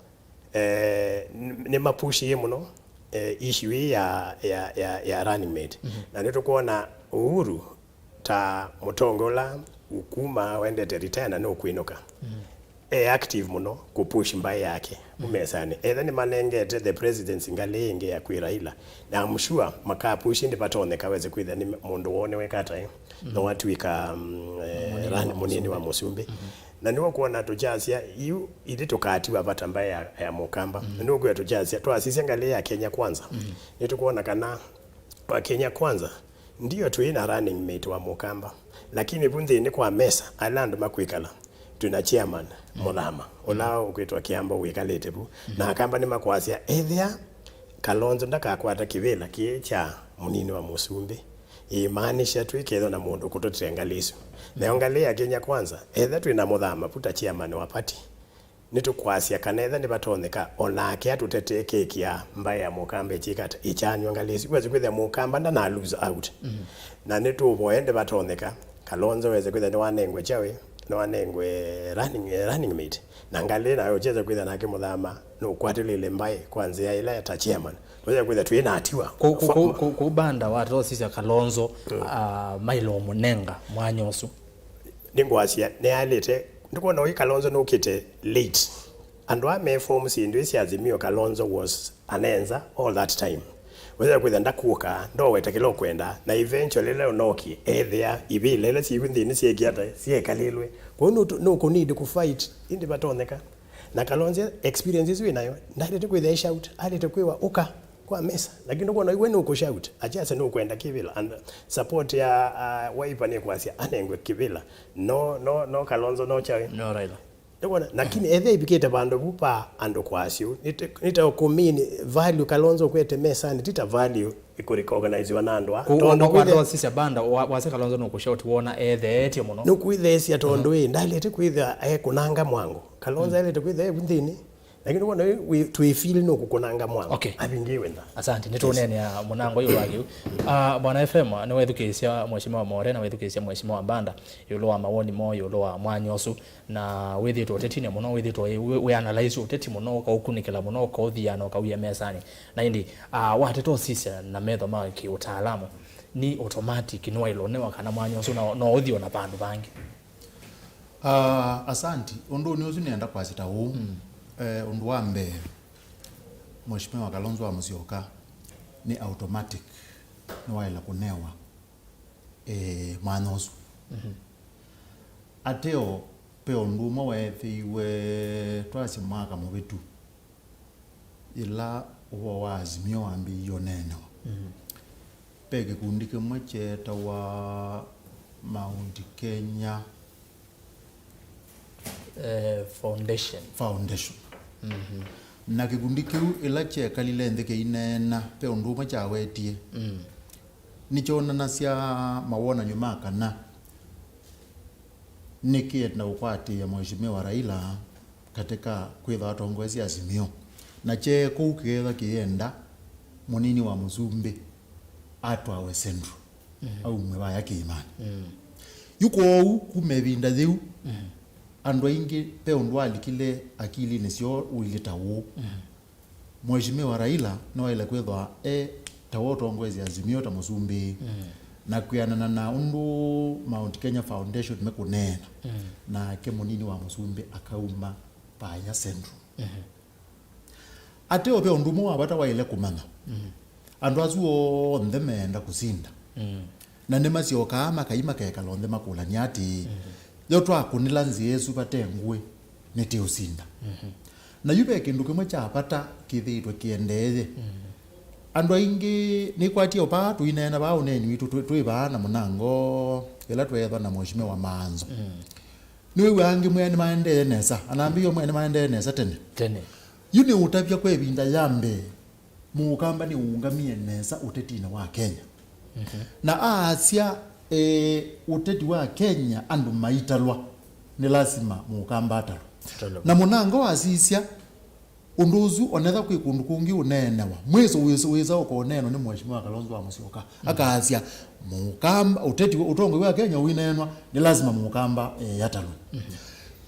eh, n-, nĩmapushie mũno, eh, issue ĩĩ ya, ya, ya, ya running mate. Mm-hmm. Na nĩtũkwona Uhuru ta mũtongoi ũla ũkuma wendete retire na nũkwĩnũka. Mm. E active mũno kũpush mbaĩ yake, mm, mesanĩ. Etha nĩmanengete the presidency ngalĩ ĩngĩ ya kwĩ Raila, na I'm sure makapush ĩndĩ vatonyeka wese kwĩthĩa nĩ mũndũ woo nĩweka ataĩ, mm, no atw'ĩka, mm, eh, mũnini wa mũsumbĩ. Mm-hmm. Na nĩw'o kwona tũkyasya yu ithyĩ tũkatiwa vata mbaĩ ya, ya Mũkamba. Mm. Na nĩw'o kwĩa tũkyasya, twasisya ngalĩ ya Kenya Kwanza, mm, nĩtũkwona kana wa Kenya Kwanza, ndio twĩ na running mate wa Mũkamba, lakini vu nthĩnĩ kwa mesa, ala andũ makwĩkala, twĩ na chairman, mm, Mũthama, ũla, mm, ũkwĩtwa Kĩambo wĩkalĩte vu. Mm. Na Akamba nĩmakwasya, ethĩa Kalonzo ndakakwata kĩvĩla kĩĩ kya mũnini wa mũsumbĩ, ĩimaanisha twĩkethwa na mũndũ ũkũtũtĩĩa ngalĩ ĩsu. Nayo ngalĩ ya Kenya Kwanza, ethĩa twĩ na Mũthama vu ta chairman wa party, nĩtũkwasya kana ethĩa nĩvatonyeka, o nake atũtetee keki ya mbaĩ ya Mũkamba ĩkyĩka ata, ĩkyanw'a ngalĩ ĩsu. Wese kwĩthĩa Mũkamba ndana lose out. Mhm. Na nĩtũũvoya ĩndĩ vatonyeka, Kalonzo wese kwĩthĩa nĩwanengwe kyaũ, nĩwanengwe running, running mate. Na ngalĩ nayo ũkyesa kwĩthĩa nake Mũthama nũkwatĩlĩle mbaĩ kwa nzĩa ĩla ta chairman. Twĩsa kwĩthĩa twĩ na atiwa. Kũ-, kũ-, kũ-, kũ-, kũu Banda watosisya Kalonzo, mm, ah, mailo mũnenga mwanya ũsu. Nĩngwasya, nĩalĩte, ndĩkwona ũyũ Kalonzo nũkĩte late. Andũ aa me form syĩndũ ii sya Azimio, Kalonzo was anenza all that time. Wĩthĩa kwĩthĩa ndakũka, ndoweta kĩla ũkwenda, na eventually ĩla ũnokie, ethĩa ivĩla ila syĩw'o nthĩnĩ syĩkie ata, syekalĩlwe. Kwoou nũtũ-, nũkũnidi kũfight, ĩndĩ vatonyeka. Na Kalonzo experience ĩsu wĩ nayo, ndalĩte kwĩthĩa e shout, alĩte kwĩwa ũka kwa mesa. Lakini ndũkwona iwe nũkũ shout, akyasa nũkwenda kĩvĩla. And support ya uh, Wiper nĩ kwasya anengwe kĩvĩla. No, no, no Kalonzo, no Chawi. No Raila. Ndũkwona? Lakini ethĩa ivikĩte vandũ vu pa andũ kwasya ũu, nĩ ta, nĩ ta kũmini value Kalonzo ũkwete mesanĩ, ti ta value ĩkũrecogniziwa na andũ aa. Kwoou tondũ kwĩthĩa- watosisya Banda, wa- wasya Kalonzo nũkũ shout wona etheetye mũno. Nũkwĩtheesya tondũ ĩ, ndalĩte kwĩthĩa ekũnanga mwango. Kalonzo alĩte kwĩthĩa evu nthĩnĩ. Lakini wona wĩ, wĩ, twĩfeel nũkũkũnanga mwango. Okay. Avingiwe nda. Asante, nĩtũũneenea mũnango ĩũlũ wa kĩu. Ah, Bwana F M, nĩwethukĩĩsya Mheshimiwa More na wethukĩĩsya Mheshimiwa Banda ĩũlũ wa mawoni moo ĩũlũ wa mwanya ũsu. Na wĩthĩĩtwe ũtetinĩ mũno, wĩthĩĩtwe wĩ, wĩ, wĩ analyze ũteti mũno, ũkaũkunĩkĩla mũno, ũkaũthia na ũkawia mesanĩ. Na ĩndĩ, ah, wateta ũsisya na metho ma kĩũtaalamu, nĩ automatic nĩwaĩlwe ũnewa kana mwanya ũsu no, no ũthi ona vandũ vangĩ? Ah, asanti. Ũndũnĩ ũsu nĩenda kwasya ta ũũ. Eh, ũndũ wa mbee, Mheshimiwa Kalonzo wa Musyoka nĩ automatic nĩwaĩla kũnewa eh, mwanya ũsu. Ateo, ve ũndũ ũmwe weethĩiwe twasye mwaka mũvĩtu, yĩla ũvoo wa Azimio wambĩĩie ũneenewa. Ve kĩkundi kĩmwe kyeetawa Mount Kenya Eh, foundation. Foundation. Na kĩkundi kĩu ĩla kyekalile nthĩ kĩineena, ve ũndũ ũmwe kyawetie. Nĩkyonanasya mawonany'o ma kana nĩkĩenda kũkwatĩĩa Mheshimiwa Raila katika kwĩthwa atongoesya Azimio. Na kye kũu kĩkeethwa kĩyenda mũnini wa mũsumbĩ atwawe Central, aumw'e vaya kĩĩmanĩ. Yu kwoou, kuma ĩvinda yĩu, andũ aingĩ ve ũndũ walikile akilinĩ syoo ũilyĩ ta ũũ. Mheshimiwa Raila nĩwaĩle kwĩthwa e ta we ũtongoesya Azimio ta mũsumbĩ. Na kwĩanana na ũndũ Mount Kenya Foundation mekũneena, nake mũnini wa mũsumbĩ akauma vaya Central. Ateo ve ũndũ ũmwe wa vata waĩle kũmanya. Andũ asu onthe meenda kũsinda. Na nĩmasyokaa makai makekala onthe makũlany'a atĩĩ, yo twakũnĩla nzĩa ĩsu vate ngũĩ, nĩtĩũsinda? Na yu ve kĩndũ kĩmwe kya vata kĩthĩĩtwe kĩendeeye. Andũ aingĩ nĩkwatie o vaa tũineena vaa ũneeni witũ twĩ, twĩ vaa na mũnango ĩla tweethwa na Mheshimiwa Maanzo. Nĩwĩw'aa angĩ mwĩa nĩmaendee nesa, anambĩĩo mwĩa nĩmaendee nesa tene. Tene. Yu nĩũtavya kwa ĩvinda ya mbee, Mũkamba nĩũũngamie nesa ũtetinĩ wa Kenya. Na aasya, e, ũteti wa Kenya andũ maitalwa, nĩ lasima Mũkamba atalwe. Atalwe. Na mũnango wasisya, ũndũ ũsu, onetha kwĩ kũndũ kũngĩ ũneenewa, mwĩso wĩsa, wĩsa ũkoneenwa nĩ Mheshimiwa Kalonzo wa Musyoka. Akaasya, Mũkamba, ũteti, ũtongoi wa Kenya ũineenwa, nĩ lasima Mũkamba, eh, atalwe.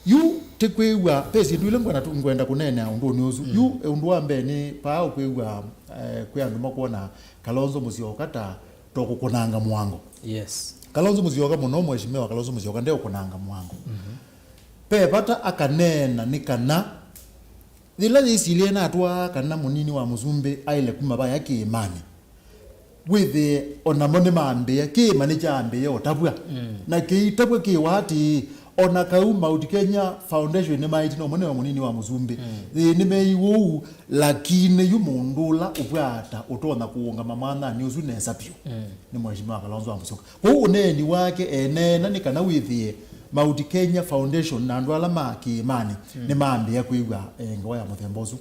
Yu, tĩkwĩw'a, ve syĩndũ ila ngwenda tu-, ngwenda kũneenea ũndũnĩ ũsu. Yu, eh, ũndũ wa mbee nĩ, vaa ũkwĩw'a, eh, kwĩ andũ makwona Kalonzo Musyoka ta tokũkũnanga mũango. Yes. Kalonzo Musyoka mũno, Mheshimiwa Kalonzo Musyoka ndeũkũnanga mũango. Ve vata akaneena nĩ kana yĩla yĩsilye ĩnatwaa kana mũnini wa mũsumbĩ aĩle kuma vaya kĩĩmanĩ, wĩthĩe o namo nĩmambĩĩa, kĩĩma nĩkyambĩĩa ũtavw'a. Na kĩitavw'a kĩwa atĩĩ, o na kau Mount Kenya Foundation nĩmaĩtye no mũnene wa mũnini wa mũsumbĩ. Ĩĩ, nĩmeeiwe ũu, lakini yu mũndũ ũla ũvwata ũtonya kũũngama mwananĩ ũsu nesa vyũ nĩ Mheshimiwa Kalonzo wa Musyoka. Kwoou ũneeni wake eneena nĩ kana wĩthĩe Mount Kenya Foundation na andũ ala ma kĩĩmanĩ nĩmambĩĩa kwĩw'a, eh, ngewa ya mũthemba ũsu.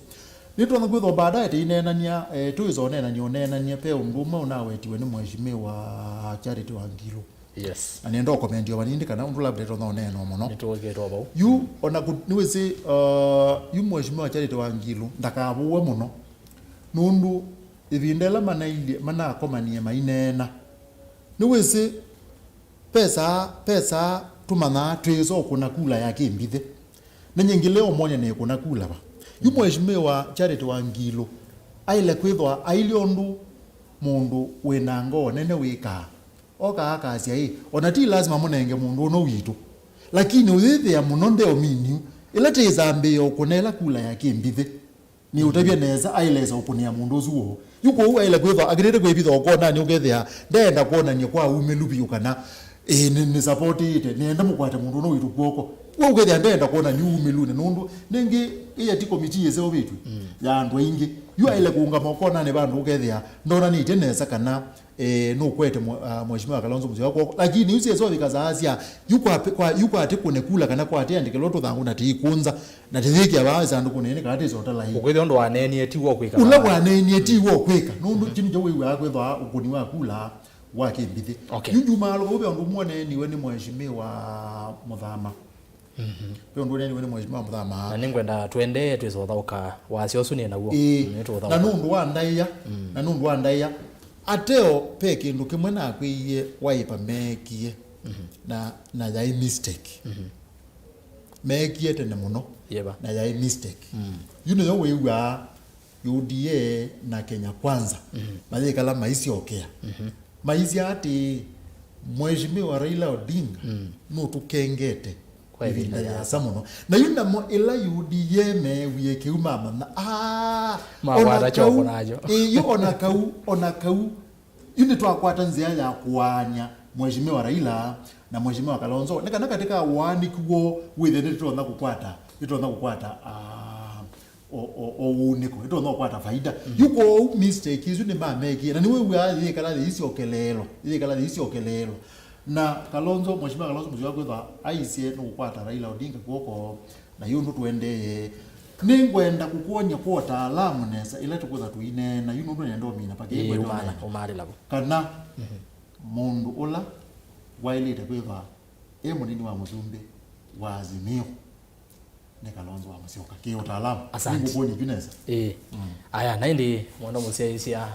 Nĩtwona kwĩthwa baadaye tĩineenania, eh, tũĩsa ũneenania, ũneenania, ve ũndũ ũmwe ũnawetiwe nĩ Mheshimiwa Charity Wangilu. Yes. Na nĩenda ũkomendiwa vanini kana ũndũ labda ĩtonya ũneenwa mũno. Nĩtũĩkĩtwa vau. Yu, ona kũ-, nĩwĩsĩ, uh, yu Mheshimiwa Charity Wangilu ndakavũwe mũno. Nũndũ ĩvinda ĩla manailyĩ, manakomanie maineena, nĩwĩsĩ, pesa, pesa tũmanyaa twĩsa ũkũna kula ya kĩmbithĩ. Na nyingĩ leo mwonya nĩkũna kula va. Yu Mheshimiwa Charity Wangilu aĩle kwĩthwa ailyĩ ũndũ mũndũ wĩ na ngoo nene wĩkaa. Oka akasya, ĩ, ona ti lasima mũnenge mũndũ ũno witũ. Lakini ũyĩthĩa mũno ndeũminiu, ĩla tĩĩsambĩĩa ũkũna ĩla kula ya kĩmbithĩ. Nĩũtavye nesa, ailesa ũkũnĩa mũndũ ũsu woo. Yu kwoou aile kwĩthwa akĩlĩte kwĩvitha ũkonanĩ, ũkethĩa ndeenda kwonany'a kwa umĩlu vyũ kana, ĩĩ, nĩ, nĩ supportĩte, nĩenda mũkwate mũndũ ũno witũ kw'oko. We ũkethĩa ndeenda kwonany'a umĩlunĩ, nũndũ nĩngĩ ĩya ti komitii ĩseũvĩtw'e ya andũ aingĩ. Yu aile kũũngama ũkonanĩ vandũ ũkethĩa ndonanĩtye nesa kana, eh, nũkwete mwe-, ah, Mheshimiwa Kalonzo Musyoka kw'oko. Lakini yu syĩsovika saa sya, yu kwa, kwa, yu kwatĩ kũne kula kana kwatĩ andĩkĩlwa tũthangũ na tĩikũnza. Na tĩthĩkĩa vaa ĩsandũkũnĩ nĩ kana tĩsota lai. Ũkwĩthĩa ũndũ waneenie ti wo kwĩka. Ũla waneenie ti wo kwĩka. Nũndũ kĩndũ kya wĩw'aa kwĩthwa ũkũni wa kula wa kĩmbithĩ. Okay. Yu jumaalũka ũve ũndũ ũmwe waneeniwe nĩ Mheshimiwa Mũthama. Mhm. Ve ũndũ ũneeniwe nĩ Mheshimiwa Mũthama. Na nĩngwenda tũendee twĩsothaũka wasya ũsu nĩ naw'o. Ĩĩ. Nĩtũũthaũka. Na nũndũ wa ndaĩa, na nũndũ wa ndaĩa, ateo ve kĩndũ kĩmwe nakwĩie Wiper meekie. Mhm. Na, na yaĩ mistake. Mhm. Meekie tene mũno. Yeva. Na yaĩ mistake. Mm. Yu nĩyo wĩw'aa U D A na Kenya Kwanza, mhm, mayĩkala maisyokea. Mhm. Maisya atĩ, Mheshimiwa Raila Odinga, mm, nũtũkengete kwa ĩvinda ĩvinda yĩasa mũno. Na yu namo ĩla U D A meewie kĩu mamanya, aa, makwata kyoko nakyo. Ĩĩ, yu ona kau, ona kau, yu nĩtwakwata nzĩa ya kũaany'a Mheshimiwa Raila na Mheshimiwa Kalonzo, nĩ kana katĩ ka ũaanĩku woo wĩthĩe nĩtũtonya kũkwata, nĩtũtonya kũkwata, ah, o, o, o ũunĩko, nĩtũtonya kũkwata faida. Mhm. Yu kwoou mistake isu nĩmamekie, na nĩwĩw'aa yĩkala yĩisyokeleelwa, yĩkala yĩisyokeleelwa. Na Kalonzo, Mheshimiwa Kalonzo Musyoka kwĩthwa aisye nũkũkwata Raila Odinga kw'oko, na yu ũndũ tũendee. Nĩngwenda kũkwony'a kwa ũtaalamu nesa ĩla tũkwĩtha tũineena, yu nũndũ nĩenda ũmina pakĩi. Ĩĩ, ngwenda ũmana, ũmina. Ũmaalĩla vo. Kana, mhm, mũndũ ũla waĩlĩte kwĩthwa e mũnini wa mũsumbĩ wa Azimio nĩ Kalonzo wa Musyoka. Kĩ ũtaalamu. Asante. Nĩngũkwony'a yu nesa. Ĩĩ. Mm. Aya, na ĩndĩ mwana mũsyaĩĩsya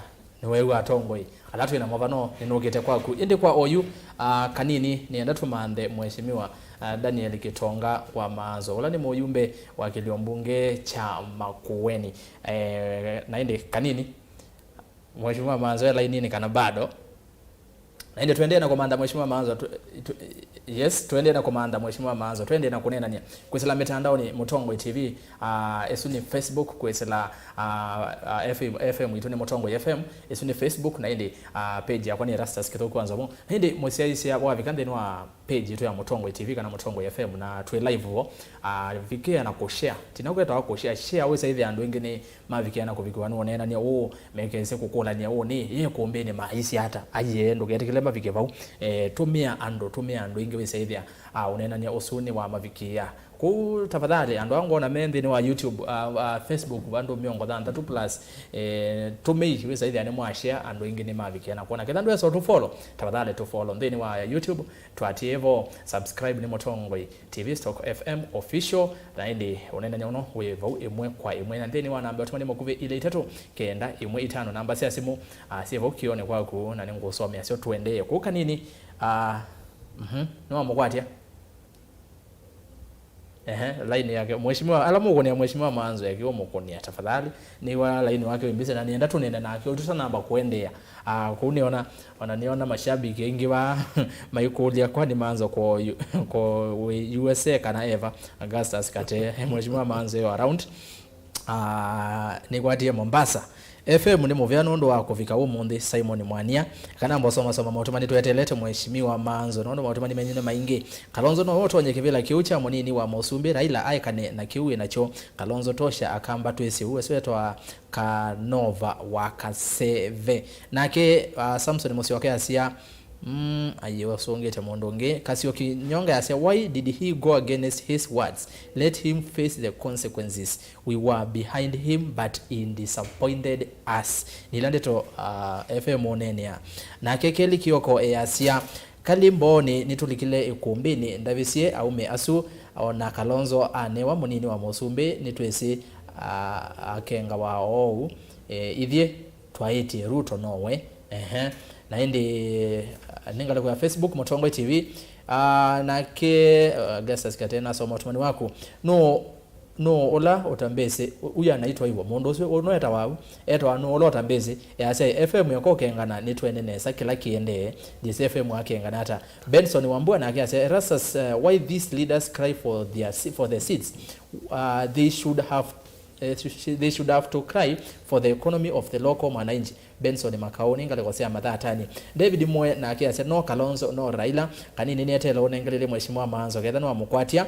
nĩweew'a atongoi ala twĩ na mavano nĩnũkĩte kwaku. Ĩndĩ kwa oyu, ah, kanini nĩenda tũmanthe Mheshimiwa, ah, Daniel Kitonga wa Maanzo, ũla nĩ mũyumbe wa kĩlio mbunge kya Makueni. Eh, na ĩndĩ kanini, Mheshimiwa Maanzo e laininĩ kana bado? Na ĩndĩ tũendee na kũmantha Mheshimiwa Maanzo, tu, tu, yes, tũendee na kũmantha Mheshimiwa Maanzo, tũendee na kũneenany'a kwĩsĩla mĩtandaonĩ Mũtongoi T V, ah, ĩsu nĩ Facebook, kwĩsĩla, ah, ah, F M, F M itũ nĩ Mũtongoi F M, ĩsu nĩ Facebook, na ĩndĩ, ah, page yakwa nĩ Erastus Kĩthũku wa Nzomo. Na ĩndĩ mũsyaĩĩsya wavika nthĩnĩ wa page itũ ya Mũtongoi T V kana Mũtongoi F M, na twĩ live vo, ah, vikĩa na kũshare. Tina kwetawa kũshare, share wĩsaĩthĩa andũ aingĩ nĩ mavikĩa na kũvikĩwa nĩ ũneenany'a ũũ, mekese kũkũlany'a ũũ nĩ yĩ ĩkũmbĩnĩ maisye ata. Aiee, ndũketĩkĩle mavike vau. Eh, tũmĩa andũ, tũmĩa andũ aingĩ wĩsaĩthĩa, ah, ũneenany'a ũsu nĩ wa mavikĩa. Kũu tafadhali, andũ aa ngona me nthĩnĩ wa YouTube, ah, ah, Facebook, andũ mĩongo thanthatũ plus, eh, tũmĩi wĩsaĩthĩa nĩ mwashare, andũ aingĩ nĩ mavikĩa na kwona. Ketha ndwesa ũtũfollow, tafadhali tũfollow nthĩnĩ wa YouTube, twatĩe vo, subscribe nĩ Mũtongoi T V Stock F M Official, na ĩndĩ ũneenany'a ũno wĩ vau ĩmwe kwa ĩmwe, na nthĩnĩ wa namba ya ũtũmani makuvĩ ilĩ itatũ kenda ĩmwe itano, namba sya simũ, ah, syĩ vau kĩonĩ kwaku, na nĩngũsomea syo tũendee kũu kanini. Ah, mhm, nĩwamũkwatya? Ehe, laini yake. Mheshimiwa, ala mũkũnĩa Mheshimiwa Maanzo eke ũmũkũnĩa, tafadhali. Nĩwa laini wake wĩ mbĩsĩ, na nĩenda tũnene nake, ũtũtanamba kũendeea. Ah, kũu nĩona, ona nĩona mashabiki aingĩ va maikũlya, kwani Maanzo ko, ko wĩ U S A kana eva? Augustus Kate, Mheshimiwa Maanzo yo around. Ah, nĩkwatie Mombasa. F M nĩ mũvea nũndũ wa kũvika ũmũnthĩ, Simon Mwania. Kana mbosomasoma maũtũmani twetelete Mheshimiwa Maanzo, nũndũ maũtũmani menyu nĩ maingĩ. Kalonzo no ũtonye kĩvĩla kĩu kya mũnini wa mũsumbĩ Raila aekane na kĩu wĩ nakyo. Kalonzo tosha akamba twĩsĩ ũu, ĩsu etwa Kanova wa Kaseve. Nake, ah, Samson Mũsyoka asya, mm, aiye, wasũngĩte mũndũ ũngĩ. Kasio Kinyonga asya, why did he go against his words? Let him face the consequences. We were behind him, but he disappointed us. Nĩ ila ndeto, ah, F M ũneenea. Nake Kelly Kioko easya, Kalĩ mboonĩ nĩtũlikile ĩkũmbĩnĩ, ndavĩsye aũme asu, o na Kalonzo anewa mũnini wa mũsumbĩ, nĩtwĩsĩ, ah, akengawa oou. E, ithyĩ twaĩtye Ruto nowe. Ehe. Na ĩndĩ, ah, nĩ ngalĩko ya Facebook, Mũtongoi T V. Ah, nake, ah, Augustus Kate nasoma ũtũmani waku. No Nũũ ũla ũtambĩsĩ? Ũ-, ũyũ anaitwa ivo. Mũndũ ũsu, ũũ nũetawa au? Etawa nũũ ũla ũtambĩsĩ? Easya, F M ĩkokengana, nĩtwene nesa kĩla kĩendee. Jesse F M akengana ata? Benson Wambua nake asya, Erastus, uh, why these leaders cry for their se-, for the seats? Uh, they should have eh, sh-, sh-, they should have to cry for the economy of the local mwananchi. Benson Makau, nĩ ngalĩko sya Mathatani. David Mwe nake asya, "No Kalonzo, no Raila." Kanini nĩeteele ũnengelele Mheshimiwa Maanzo ketha nĩwamũkwatya.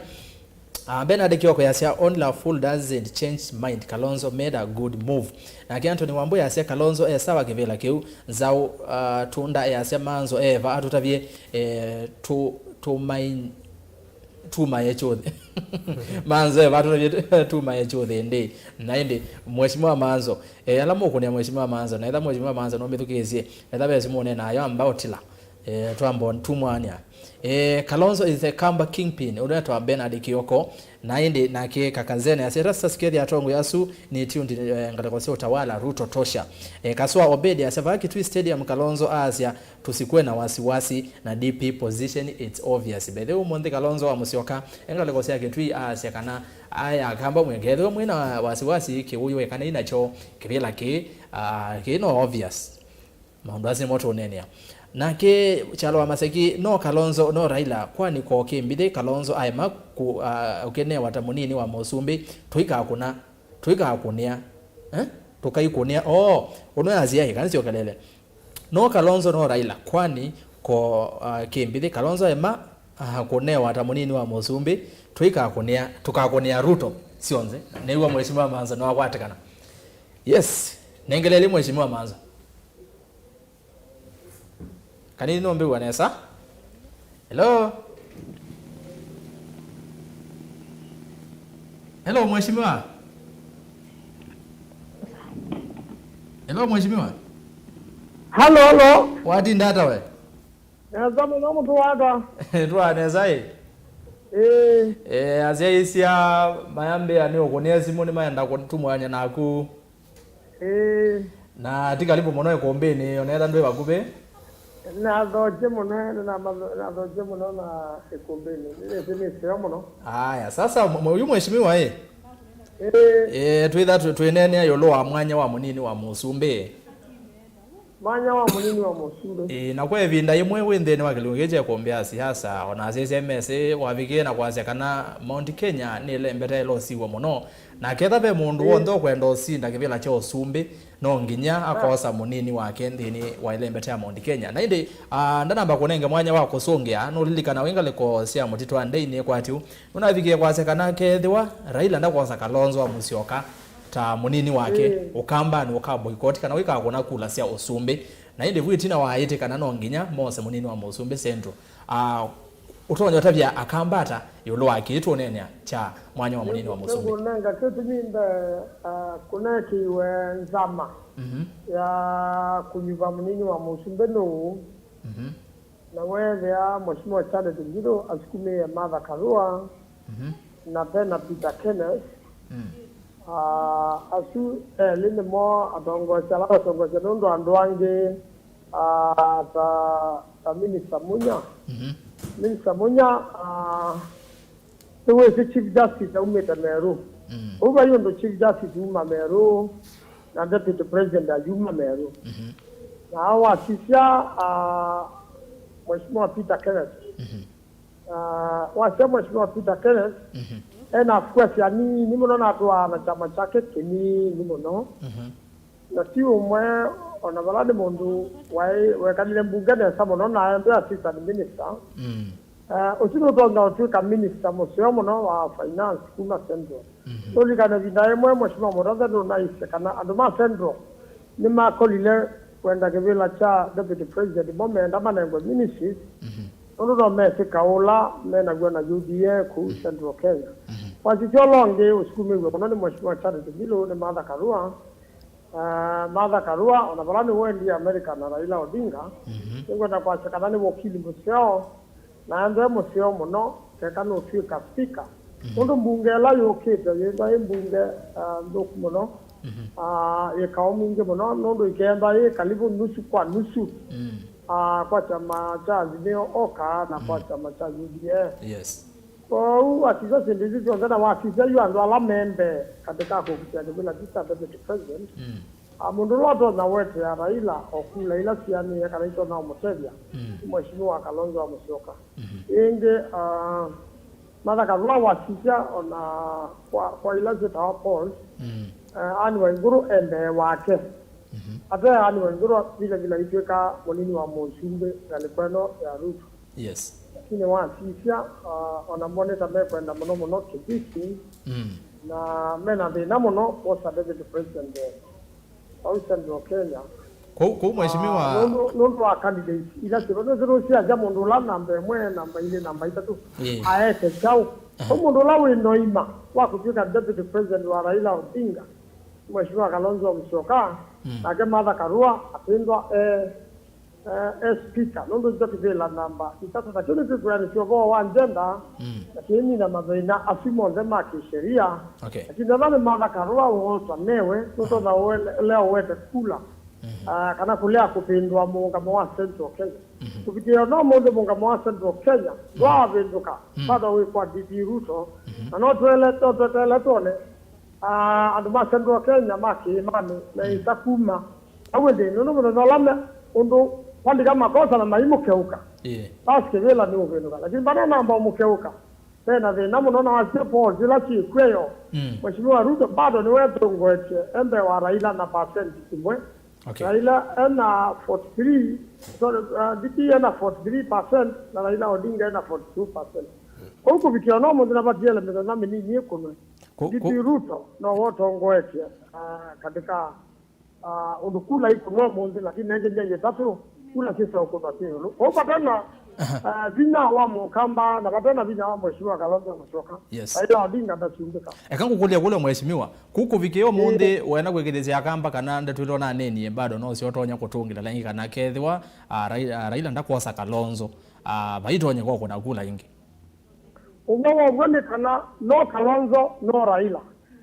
Ah, Bernard Kioko yasya, "Only a fool doesn't change mind. Kalonzo made a good move." Nake Anthony Wambui yasya, "Kalonzo e sawa kĩvĩla kĩu." Nzaũ, ah, Tunda yasya, "Maanzo eva atũtavye, eh, tu-, tumain-, tumaye chũthĩ." Maanzo eva atũtavye, "Tumaye chũthĩ ndĩ." Na ĩndĩ, Mheshimiwa Maanzo, eh, ala mũkũnĩa Mheshimiwa Maanzo, na etha Mheshimiwa Maanzo nũmĩthukĩĩsye, etha ve simũ ũneenaa yo, amba ũtila. Eh, twamba tumwanya. Eh, Kalonzo is a Kamba kingpin, ũrĩa twa Bernard Kioko, na ĩndĩ nake Kakazene asya, "Rastas kethĩa atongoi asu nĩ tuned, eh, ngalĩko sya utawala, Ruto tosha." Eh, Kaswa Obedi asya, "Vaa Kitui Stadium Kalonzo aasya, 'Tusikuwe na wasiwasi,' na D P position, it's obvious." By the way, ũmũnthĩ Kalonzo wa Musyoka, e ngalĩko sya Kitui aasya kana aya Akamba mwĩkethĩwa mwĩ na wasiwasi kĩwũyũ ekana inakyo kĩvĩla kĩ, ah, kĩ no obvious. Maũndũ asu nĩmo tũũneenea. Nake Kyalo wa Maseki, "No Kalonzo, no Raila, kwani ko kĩmbithĩ Kalonzo aema kũ-, a, ũkĩnewa ta mũnini wa mũsumbĩ, tũikakũna, tũikakũnĩa, eh? Tũkaikũnĩa." Oo, ũno yasya ĩ, kana syokelele. "No Kalonzo, no Raila, kwani ko, a, kĩmbithĩ Kalonzo aema, a, kũnewa ta mũnini wa mũsumbĩ, tũikakũnĩa, tũkakũnĩa Ruto syonthe." Nĩw'a Mheshimiwa Maanzo nĩwakwatĩkana. Yes, nengeleli Mheshimiwa Maanzo. Kanini nũmbĩw'a nesa? Hello? Hello, Mheshimiwa? Hello, Mheshimiwa? Halo, halo. Watinda ata we? Nesa mũno mũtũ waka. Twa nesa ĩ? Ĩĩ. Eh, asyaisya mayambĩa nĩ ũkũnĩa simũ nĩ maenda kũtumwanya naku. Ĩĩ. Na ti kalivu mũno ĩkũmbĩnĩ, onetha ndwĩ vakuvĩ. Nathokye mũno, namatho-, nathokye mũno na ĩkũmbĩnĩ. Nĩnĩsĩ nĩ seo mũno. Aya, sasa mwe-, yu mheshimiwa ĩ? Ĩĩ. Eh, twĩtha twĩ-, twĩneenea ĩũlũ wa mwanya wa mũnini wa mũsumbĩ. Mwanya wa mũnini wa mũsumbĩ. Ĩĩ, na kwa ĩvinda yĩmwe wĩ nthĩnĩ wa kĩlungu kĩĩ kya ĩkũmbĩ ya siasa, ona asyaisya mesĩ wavikie na kwasya kana Mount Kenya nĩlembete ĩla ũsiw'o mũno. Na ketha ve mũndũ w'onthe ũkwenda ũsinda kĩvĩla kya ũsumbĩ, no nginya akosa mũnini wake nthĩnĩ wa ĩlembete ya Mount Kenya. Na ĩndĩ, ah, ndanamba kũnenge mwanya wa kũsũngĩa, nũlilikana wĩ ngalĩko sya mũtitũ wa Ndei nĩkwatyu, nũnavikie kwasya kana kethĩwa Raila ndakosa Kalonzo wa Musyoka ta mũnini wake, ũkambanĩ ũka boycott kana wĩkakũna kula sya ũsumbĩ. Na ĩndĩ vu ĩtina wa ĩtĩ kana no nginya mose mũnini wa mũsumbĩ Central. Ah, ũtonya ũtavya akamba ata ĩũlũ wa kĩĩ tũũneenea kya mwanya wa mũnini wa mũsumbĩ? Nĩngũnenga kĩtumi mbee, ah, kũnekiwe nzama ya kũnyuva mũnini wa mũsumbĩ nũũ, na weethĩa Mheshimiwa Charles Ngilu asukumĩe Martha Karua na vena Peter Kenneth. Ah, asu elĩ nĩmo atongoesya ala matongoesya nũndũ andũ angĩ ah, ta, ta Minister Munya. Minister Munya, ah, nĩwĩsĩ Chief Justice aumĩte Meru. Ũu vai ũndũ Chief Justice uma Meru na Deputy President ayuma Meru. Na wasisya, ah, Mheshimiwa Peter Kenneth. Ah, wasya Mheshimiwa Peter Kenneth, ena squares anini mũno na atwaa na kyama kyake kĩnini mũno. Na ti ũmwe, ona vala nĩ mũndũ waĩ wekalile mbunge nesa mũno na aendwe assistant minister. Eh, ũsu nũtonya ũtw'ĩka minister mũseo mũno wa finance kuma Central. Nũlikana ĩvinda yĩmwe Mheshimiwa Mutharika nũnaisye kana andũ ma Central nĩmakolile kwenda kĩvĩla kya deputy president mo meenda manengwe ministries, nũndũ no mesĩ kaũ ũla menaw'o na U D A kũu Central Kenya. Wasisya ũla ũngĩ ũsukumĩw'e mũno nĩ Mheshimiwa Charles Ngilu nĩ Martha Karua. Ah, Martha Karua, ona vala nĩwe endie America na Raila Odinga, nĩngwenda kwasya kana nĩ wokili mũseo, na ethwe mũseo mũno, keka nũtw'ĩka spika. Nũndũ mbunge ĩla yũkĩte yĩthwa ĩ mbunge, ah, nthũku mũno, ah, yĩ kaũ mwingĩ mũno, nũndũ ĩkethwa yĩ kalivu nusu kwa nusu, ah, kwa kyama kya Azimio oka na kwa kyama kya U D A. Yes. Kwoou wasisya syĩndũ isu syonthe na wasisya yu andũ ala me mbee katĩ ka kũkitĩa kĩvĩla kyu kya deputy president, a, mũndũ ũla ũtonya wetea Raila o kula ila sianĩe kana itonya ũmũtethya nĩ Mheshimiwa Kalonzo wa Musyoka. Ĩngĩ, a, Martha Karua wasisya ona kwa, kwa ila syĩtawa polls, mm, eh, Anne Waiguru e mbee wake. Mhm. Ate Anne Waiguru vilavila aitw'ĩka mũnini wa mũsumbĩ ngalĩko ĩno ya Ruto. Yes. Lakini wasisya, ah, ona mo nĩ ta mekwenda mũno mũno Kibaki, mm, na mena thĩna mũno kwosa deputy president vau Central Kenya. Kũu, kũu mheshimiwa. Ah, nũndũ, nũndũ wa candidates ila syo, nũndũ syo syasya mũndũ ũla namba ĩmwe, namba ilĩ, namba itatũ, ĩĩ, aete kyaũ. Aha. Kwa mũndũ ũla wĩ noima wa kũtw'ĩka deputy president wa Raila Odinga, Mheshimiwa Kalonzo Musyoka, mm, nake Martha Karua atindwa e, e, e speaker, nũndũ nĩkyo kĩvĩla namba itatũ, nakyo nĩkĩkwĩanĩsya ũvoo wa gender, mm, na kĩnina mathĩna asu monthe ma kĩsheria. Okay. Lakini ethwa nĩ Martha Karua wooswa newe, nũtonya ũele-, ũlea ũwete kula, mhm, ah, kana kũlea kũvĩndũa mũũngamo wa Central Kenya. Mhm. Kũvikĩĩa no mũndũ mũũngamo wa Central Kenya, mhm, ndwaavĩndũka, mhm, bado wĩ kwa D P Ruto, mhm, na no twele-, no tweteele twone, ah, andũ ma Central Kenya ma kĩĩmanĩ meĩsa kuma. Au ĩndĩ, nũndũ mũthenya ũla me, ũndũ kwandĩka makosa na maimũkeũka, ĩĩ, basi kĩvĩla nĩ ũvĩndũka. Lakini vana namba ũmũkeũka, vena thĩna mũno na wasya polls ila syĩkw'eyo. Mm. Mheshimiwa Ruto bado nĩwe atongoetye e mbee wa Raila na percent ĩmwe. Okay. Raila ena forty-three, sorry, uh, D P ena forty-three percent na Raila Odinga ena forty-two percent. Kũu kũvikĩa no mũnthĩ na vatiele mĩthenya mĩnini ĩkũnwe. Ku-, D P ku- Ruto no wotongoetye, uh, katika, uh, ũndũ kula ikũnwa mũnthĩ, lakini nenge myei ĩtatũ kula syĩsa ũkũnwa syĩ ĩũlũ. Kũu vatena, uh, vinya wa Mũkamba na vatena vinya wa Mheshimiwa Kalonzo Musyoka. Yes. Raila Odinga ndasumbĩka. Eka ngũkũlya kũlya mheshimiwa, kũu kũvikĩa ũmũnthĩ, ĩĩ, wenda kwĩkĩthĩsya Akamba kana ndeto ila ũnanenie bado no syo ũtonya kũtũngĩla laingĩ kana kethĩwa, ah, Rai-, ah, Raila ndakwosa Kalonzo, ah, vaitonyeka ũkũna kula ingĩ? Ũmwe wow'o nĩ kana no Kalonzo, no Raila.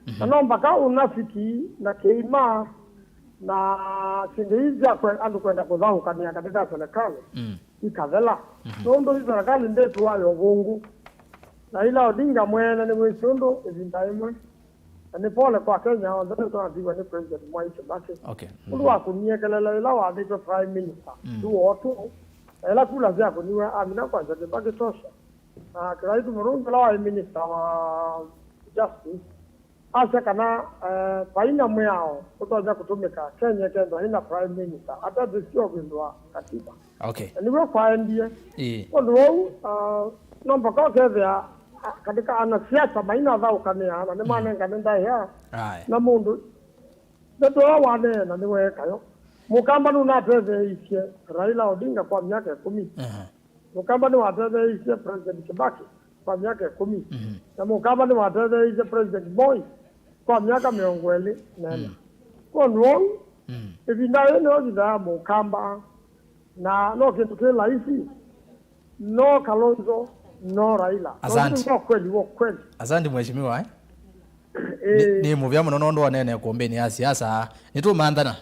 Mhm. Na no mpaka unafiki na kĩima na syĩndũ ii sya kwe-, andũ kwenda kũthaũkanĩa katika serikali, mm, ikathela. Mhm. Nũndũ yu serikali ndĩtũayo ũvũngũ. Raila Odinga mwene nĩwĩsĩ ũndũ ĩvinda ĩmwe. Na nĩ pole kwa Kenya onthe nĩtwathiwa nĩ President Mwai Kibaki. Okay. Ũndũ, mhm, wakunie kelele ĩla wathĩtwe Prime Minister. Mm. Tu o tu. Na ĩla kula syakũniwe amina kwasya Kibaki tosha. Na Kiraitu Murungi ũla waĩ Minister wa Justice asya kana, eh, vaina mwĩao ũtonya kũtũmĩka Kenya ĩkethwa ĩna Prime Minister atavĩsya ũvĩndũa katiba. Okay. Na nĩw'o kwaendie. Ĩĩ. Ũndũ ũu, ah, no mpaka ũkethĩa, ah, katika anasiasa mainathaũkanĩa na nĩmanengane ndaĩa. Aye. Na mũndũ ndeto ĩla waneena nĩweekayo. Mũkamba nũnatetheeisye Raila Odinga kwa myaka ĩkũmi. Aha. Mũkamba nĩwatetheeisye President Kibaki kwa myaka ĩkũmi. Mhm. Na Mũkamba nĩwatetheeisye President Moi kwa myaka mĩongo ĩlĩ na ĩna. Mm. Kwondũ ũu, mm, ĩvinda yĩĩ nĩyo ĩvinda ya Mũkamba, na no kĩndũ kĩ laisi, no Kalonzo, no Raila. Asante. No kweli, wo kweli. Asante mheshimiwa, eh? Eh. Nĩ, nĩ mũvea mũno nũndũ wanene kũmbĩnĩ ya siasa. Nĩtũmanthana.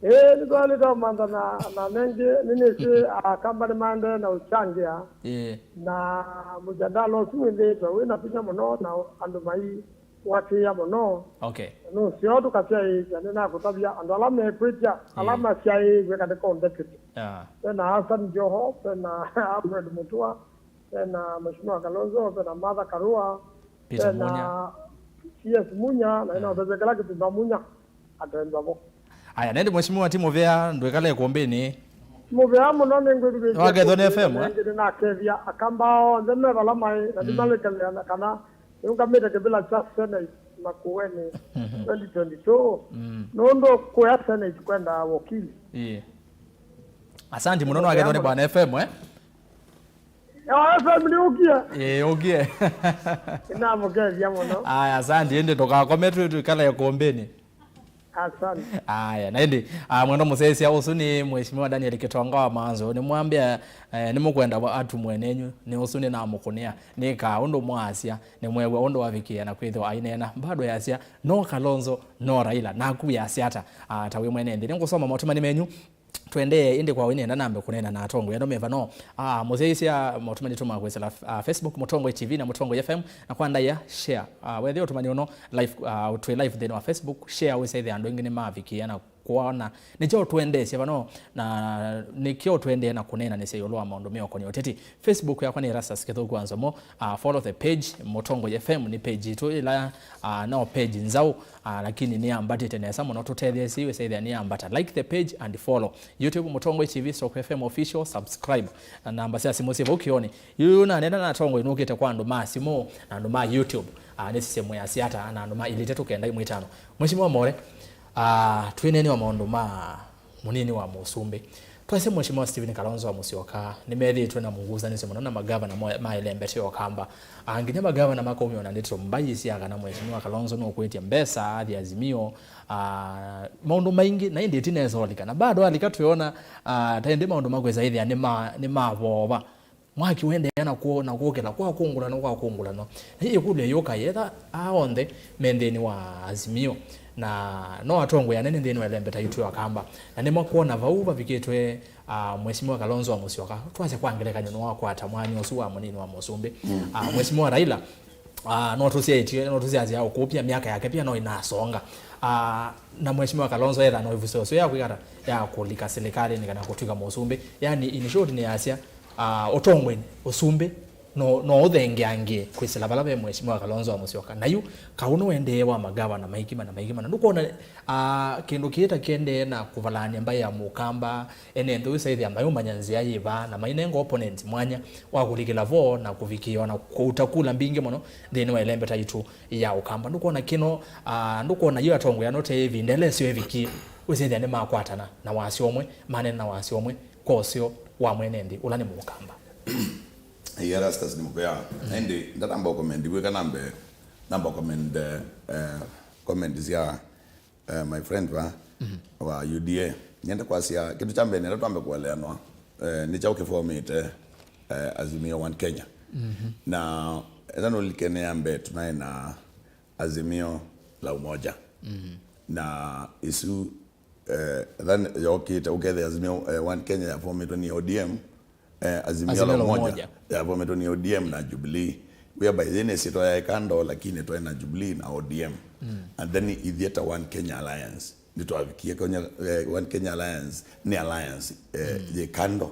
Ĩĩ, nĩtwaĩlĩte ũmanthana na nengĩ nĩnĩsĩ Akamba nĩmaendee na ũkyangĩa. Ĩĩ. Na mũjadala ũsu wĩthĩĩtwe wĩ na vinya mũno na andũ maiwatĩĩa mũno. Okay. Nũseo tũkasyaĩĩsya, nĩnakũtavya andũ ala mekwĩtya, ala, ĩĩ, masyaĩĩw'e katika ũndepiti. Ah. Vena Hassan Joho, vena Alfred Mutua, vena Mheshimiwa Kalonzo, vena Martha Karua, Peter Munya. Vena C S Munya, na, mm, ĩnaũtavya kĩla kĩtumba Munya atendwa vo. Aya, nendi mheshimiwa ti mũvea, ndwĩkale ĩkũmbĩnĩ. Mũvea mũno nĩngwĩthukĩĩsya. Wakethwa nĩ F M, eh? Nĩngĩ nĩnakethya Akamba onthe me vala maĩ, na, mm, nĩmalĩkaleana kana nĩũngamĩte kĩvĩla kya Senate Makueni twenty twenty-two. Mm. Nũndũ kũya Senate kwenda wakili. Ĩĩ. Asante mũno, nĩwakethwa nĩ Bwana F M, eh? Ewa F M nĩũkie. Ĩĩ, ũkie. Nĩnamũkethya mũno. Aya, asante, ĩndĩ ndũkakome twĩ twĩkala ĩkũmbĩnĩ. Asante. Aya, na ĩndĩ, ah, mwendwa mũsyaĩĩsya, ũsu nĩ Mheshimiwa Daniel Kitonga wa Manzo. Nĩmwambĩa, eh, nĩmũkwenda wa-, atumwe nenyu, nĩ ũsu nĩnamũkũnĩa. Nĩkaa ũndũ mwaasya, nĩmweew'a ũndũ wavikĩĩa na kwĩthĩwa aineena. Bado yasya, no Kalonzo, no Raila. Naku wĩasya ata, ah, ta wĩ mwene nthĩ? Nĩngũsoma maũtũmani menyu. Tũendee ĩndĩ kwa wĩ nĩenda nambe kũneena na atongoi andũ meva no. Ah, mũsyaĩĩsya maũtũmani tũma kwĩsĩla, ah, Facebook, Mũtongoi T V na Mũtongoi F M, na kwa ndaĩa, share. Ah, wethĩa ũtũmani ũno live, ah, twĩ live nthĩnĩ wa Facebook, share wĩsaĩthĩa andũ aingĩ nĩmavikĩĩa na kwona. Nĩkyo tũendeesye vano, na nĩkyo tũendee na kũneenanĩsya ĩũlũ wa maũndũ meũkonia ũteti. Facebook yakwa nĩ Erastus Kĩthũku wa Nzomo. Uh, follow the page, Mũtongoi F M nĩ page itũ ĩla, uh, no page nzaũ, uh, lakini nĩyambatĩte nesa mũno. Tũtetheesye wĩsa ĩthĩa nĩyambata. Like the page and follow. YouTube, Mũtongoi T V stroke F M official, subscribe. Na namba sya simũ syĩ vau kĩonĩ. Yu naneena na atongoi nũkĩte kwa andũ ma simũ na andũ ma YouTube. Uh, nĩsisye mwĩasya ata na andũ ma ilĩ itatũ kenda ĩmwe ĩtano. Mheshimiwa More, uh, twĩneenea maũndũ ma mũnini wa mũsumbĩ. Twasya Mheshimiwa Stephen Kalonzo wa Musyoka, nĩmethĩĩtwe na mũgusanĩsyo mũno na magavana mo-, ma ĩlembeta ya Ũkamba. Ah, nginya magavana makaumĩwa na ndeto mbai sya kana Mheshimiwa Kalonzo nũkwĩtya mbesa athi Azimio. Ah, maũndũ maingĩ, na ĩndĩ ĩtinesa ũlika. Na bado alika twĩona, ah, ta ĩndĩ maũndũ makwĩsa ĩthĩa nĩ ma-, nĩ mavova. Mwaki ũendeea na kũ-, na kũkĩla kwa kũngũlanwa, kwa kũngũlanwa. Na ĩ ĩkũlyo yũka yetha aa onthe me nthĩnĩ wa Azimio, na no atongoi anene nthĩnĩ wa ĩlembeta yitũ ya Ũkamba. Na nĩmakwona vau vavikĩtwe, ah, Mheshimiwa Kalonzo wa Musyoka. Twasya kwa ngelekany'o nĩwakwata mwanya ũsu wa mũnini wa mũsumbĩ. Mm. Ah, Mheshimiwa Raila, ah, no tũsyaĩtye, no tũsyasya ũkũpya myaka yake pia no ĩnasonga. Ah, na Mheshimiwa Kalonzo etha no ĩvuso ũsu ya kwĩkata ya kũlika silikalĩnĩ kana kũtw'ĩka mũsumbĩ. Yani, in short, nĩyasya, ah, ũtongoinĩ, ũsumbĩ, no, no ũthengeangie kwĩsĩla vala ve Mheshimiwa Kalonzo wa Musyoka. Na yu, kaũ nĩũendee wa magavana maingĩ mana, maingĩ mana. Ndũkwona, ah, kĩndũ kĩĩ ta kĩendee na kũvalany'a mbaĩ ya Mũkamba, ene nthĩ ũsaĩthĩa mayũmanya nzĩa yĩva, na mainenga opponents mwanya wa kũlikĩla vo na kũvikĩĩwa na kũuta kula mbingĩ mũno nthĩnĩ wa ĩlembeta yitũ ya Ũkamba? Ndũkwona kĩno, ah, ndũkwona yu atongoi ano te ĩvinda ĩla ĩseo ĩvikie, ũsaĩthĩa nĩmakwatana na wasyo ũmwe, manene na wasyo ũmwe, kwa ũseo wa mwene nthĩ, ũla nĩ Mũkamba. Ĩĩ, Erastus nĩ mũvea. Na ĩndĩ ndanamba comment, wĩka nambe, namba comment, eh, eh, comment sya, eh, my friend va, wa U D A. Nyende kwasya, kĩndũ kya mbee, nenda twambe kũeleanwa, eh, nĩ kyaũ kĩfomĩte, eh, Azimio One Kenya. Na ĩla nũlike nĩ ya mbee, tunaĩ na Azimio la Umoja. Na isu, eh, then yokĩte, ũkethĩa Azimio, eh, One Kenya yafomitwe nĩ O D M, eh, Azimio la Umoja yafomitwe nĩ O D M na Jubilee. Whereby yĩnĩ syĩtwa yaĩ kando, lakini twaĩ na Jubilee na O D M. And then ithyĩ ta One Kenya Alliance, nĩtwavikie konya, eh, One Kenya Alliance nĩ alliance, eh, yĩ kando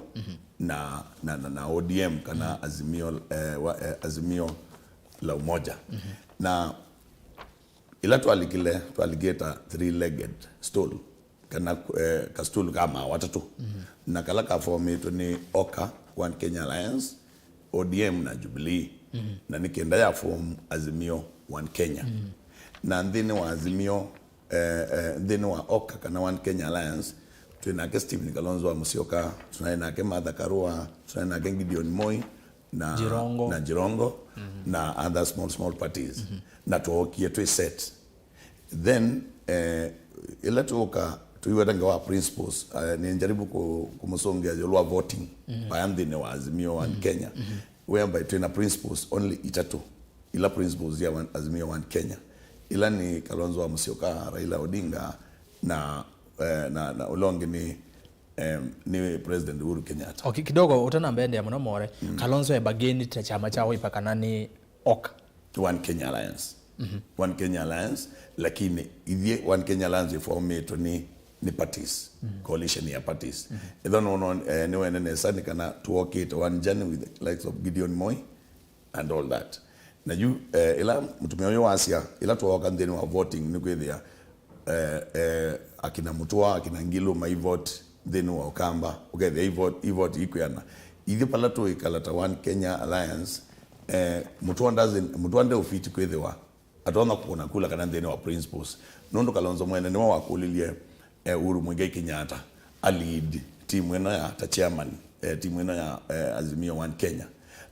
na, na, na, na O D M kana Azimio, eh, wa, eh, Azimio la Umoja. Na ĩla twalikile, twalikĩte three-legged stool, kana, eh, ka stool ka maaũ atatũ. Na kala kafomitwe nĩ OKA, One Kenya Alliance, O D M na Jubilee. Na nĩ kenda ya form Azimio One Kenya. Na nthĩnĩ wa Azimio, eh, eh, nthĩnĩ wa OKA kana One Kenya Alliance, twĩ nake Stephen Kalonzo wa Musyoka, tũnaĩ nake Martha Karua, tũnaĩ nake Gideon Moi, na Jirongo, na Jirongo, na other small, small parties. Na twookie twĩ set. Then, eh, ĩla tũka, tũiweta ngewa principles, eh, nĩ njaribu kũ-, kũmũsũngĩa ĩũlũ wa voting, vaya nthĩnĩ wa Azimio One Kenya. Whereby twĩ na principles only itatũ, ila principles ya One, Azimio One Kenya. Ila nĩ Kalonzo wa Musyoka, Raila Odinga, na, eh, na, na ũla ũngĩ nĩ, em, nĩ President Uhuru Kenyatta. Okay, kidogo, ũtanamba endeea mũno More, Kalonzo e bargain ta kyama kya Wiper kana nĩ OKA? One Kenya Alliance. One Kenya Alliance, lakini ithyĩ One Kenya Alliance ĩfomitwe nĩ, nĩ parties, coalition ya parties. Ĩtho nũno, eh, nĩwene nesa nĩ kana tuokĩte one journey with the likes of Gideon Moi and all that. Na yu, eh, ĩla mũtumĩa ũyũ wasya, ĩla twooka nthĩnĩ wa voting nĩ kwĩthĩa, eh, eh, akina Mũtũa, akina Ngilũ maivote nthĩnĩ wa Ũkamba, ũkethĩa ivote, ivote ikwĩana. Ithyĩ pala tũĩkala ta One Kenya Alliance, eh, Mũtũa doesn't, Mũtũa nde ũfiti kwĩthĩwa atonya kũkũna kula kana nthĩnĩ wa principles. Nũndũ Kalonzo mwene nĩwe wakũlilye, eh, Uhuru Muigai Kenyatta a lead timu ĩno ya, ta chairman, eh, timu ĩno ya, eh, Azimio One Kenya.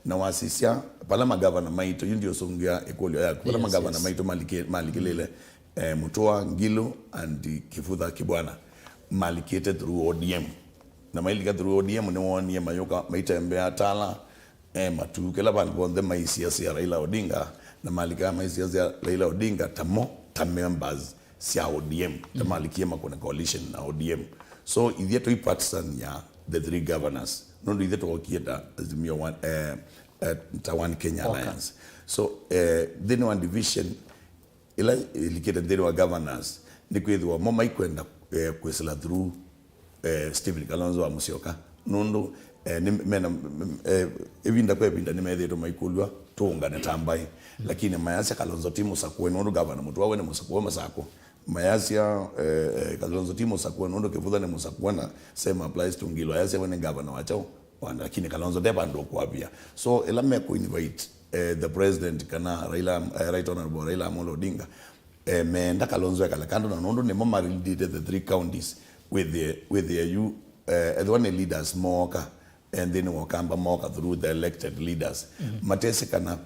Na wasisya, pala magavana maitũ, yu ndiũsũngĩa ĩkũlyo yaku, pala magavana maitũ malike-, malikĩlĩle, eh, Mũtũa, Ngilu and Kivutha Kibwana, malikĩte through O D M. Na mailika through O D M nĩwoonie mayũka maitembea Tala, eh, Matuu, kĩla vandũ vonthe maisiasya Raila Odinga, na malikaa maisiasya Raila Odinga ta mo, ta members sya O D M, ta malikie makũne coalition na O D M. So, ithyĩ tũi partisan ya the three governors, nũndũ ithyĩ twokie ta Azimio One, eh, eh, ta One Kenya Alliance. So, eh, nthĩnĩ wa division, ĩla ĩlikĩte nthĩnĩ wa governors, nĩ kwĩthĩwa mo maikwenda eh, kwĩsĩla through eh, Stephen Kalonzo wa Musyoka, nũndũ eh, nĩ, mena, eh, ĩvinda kwa ĩvinda nĩmethĩĩtwe maikũlw'a tũũngane ta mbaĩ. Lakini mayasya Kalonzo ti mũsakũe nũndũ gavana Mũtua we nĩ mũsakũe Masakũ. Mayasya eh, eh, Kalonzo ti mũsakũe nũndũ Kĩvutha nĩ mũsakũe, na same applies to Ngilu, ayasya we nĩ gavana wa kyaũ wa nda, lakini Kalonzo nde vandũ ũkwavia. So ĩla mekũ invite eh, the president kana Raila, eh, Right Honorable Raila Amolo Odinga, eh, meenda Kalonzo ekale kando, na nũndũ nĩmo mareleadĩte the three counties, wĩthĩe, wĩthĩe yu eh, ethĩwa nĩ leaders mooka eh, nthĩnĩ wa Ũkamba, mooka through the elected leaders, matesĩ kana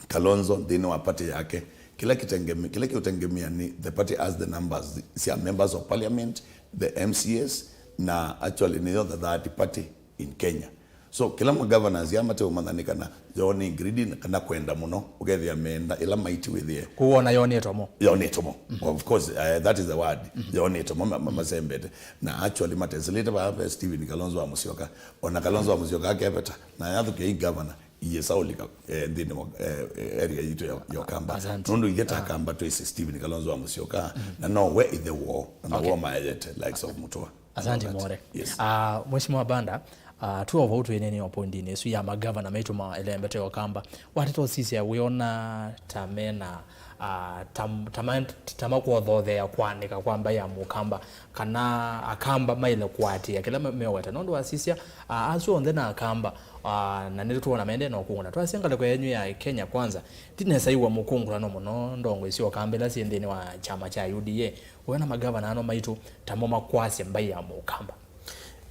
Kalonzo nthĩnĩ wa party yake, kĩla kĩtengeme-, kĩla kĩũtengemea nĩ the party has the numbers sya members of parliament, the M C As, na actually nĩyo the third party in Kenya. So kĩla ma governors ya mate ũmanya nĩ kana yoo nĩ greedy kana kwenda mũno, ũkethĩa meenda ĩla maiti wĩthĩe. Kũwona yonĩtwe mo. Yonĩtwe mo. Of course, uh, that is the word. Yonĩtwe mo ma-, ma-, masembete. Na actually matesĩlĩte vaa ve Stephen Kalonzo wa Musyoka. Ona Kalonzo wa Musyoka akeveta na yathũkĩa ii governor, iye saũlika eh, nthĩnĩ wa eh, area yitũ ya, ya Ũkamba. Asante. Nũndũ ithe ta Akamba twĩsĩ Stephen Kalonzo wa Musyoka, na no we ithe woo, na no Okay. woo maeyete likes of Mutua. Asante More. Yes. Ah, Mheshimiwa Banda, ah, tuo vau twĩnĩnĩ o poindinĩ ĩsu ya magavana maitũ ma ĩlembete ya Ũkamba. Wateta ũsisya wĩona ta mena, ah, ta, ta, ma- ta makwothothea kwanĩka kwa mbaĩ ya Mũkamba, kana Akamba maĩle kũatĩĩa kĩla me- meweta. Nũndũ wasisya, ah, asu onthe na Akamba, ah, na nĩtũona mende na ũkũngũna. Twasya ngalĩko yenyu ya Kenya Kwanza, ndinesa iwa mũkũngũlano mũno ndongo isu Ũkamba ila syĩ nthĩnĩ wa kyama kya U D A. Wĩona magavana ano maitũ tamo makwasya mbaĩ ya Mũkamba?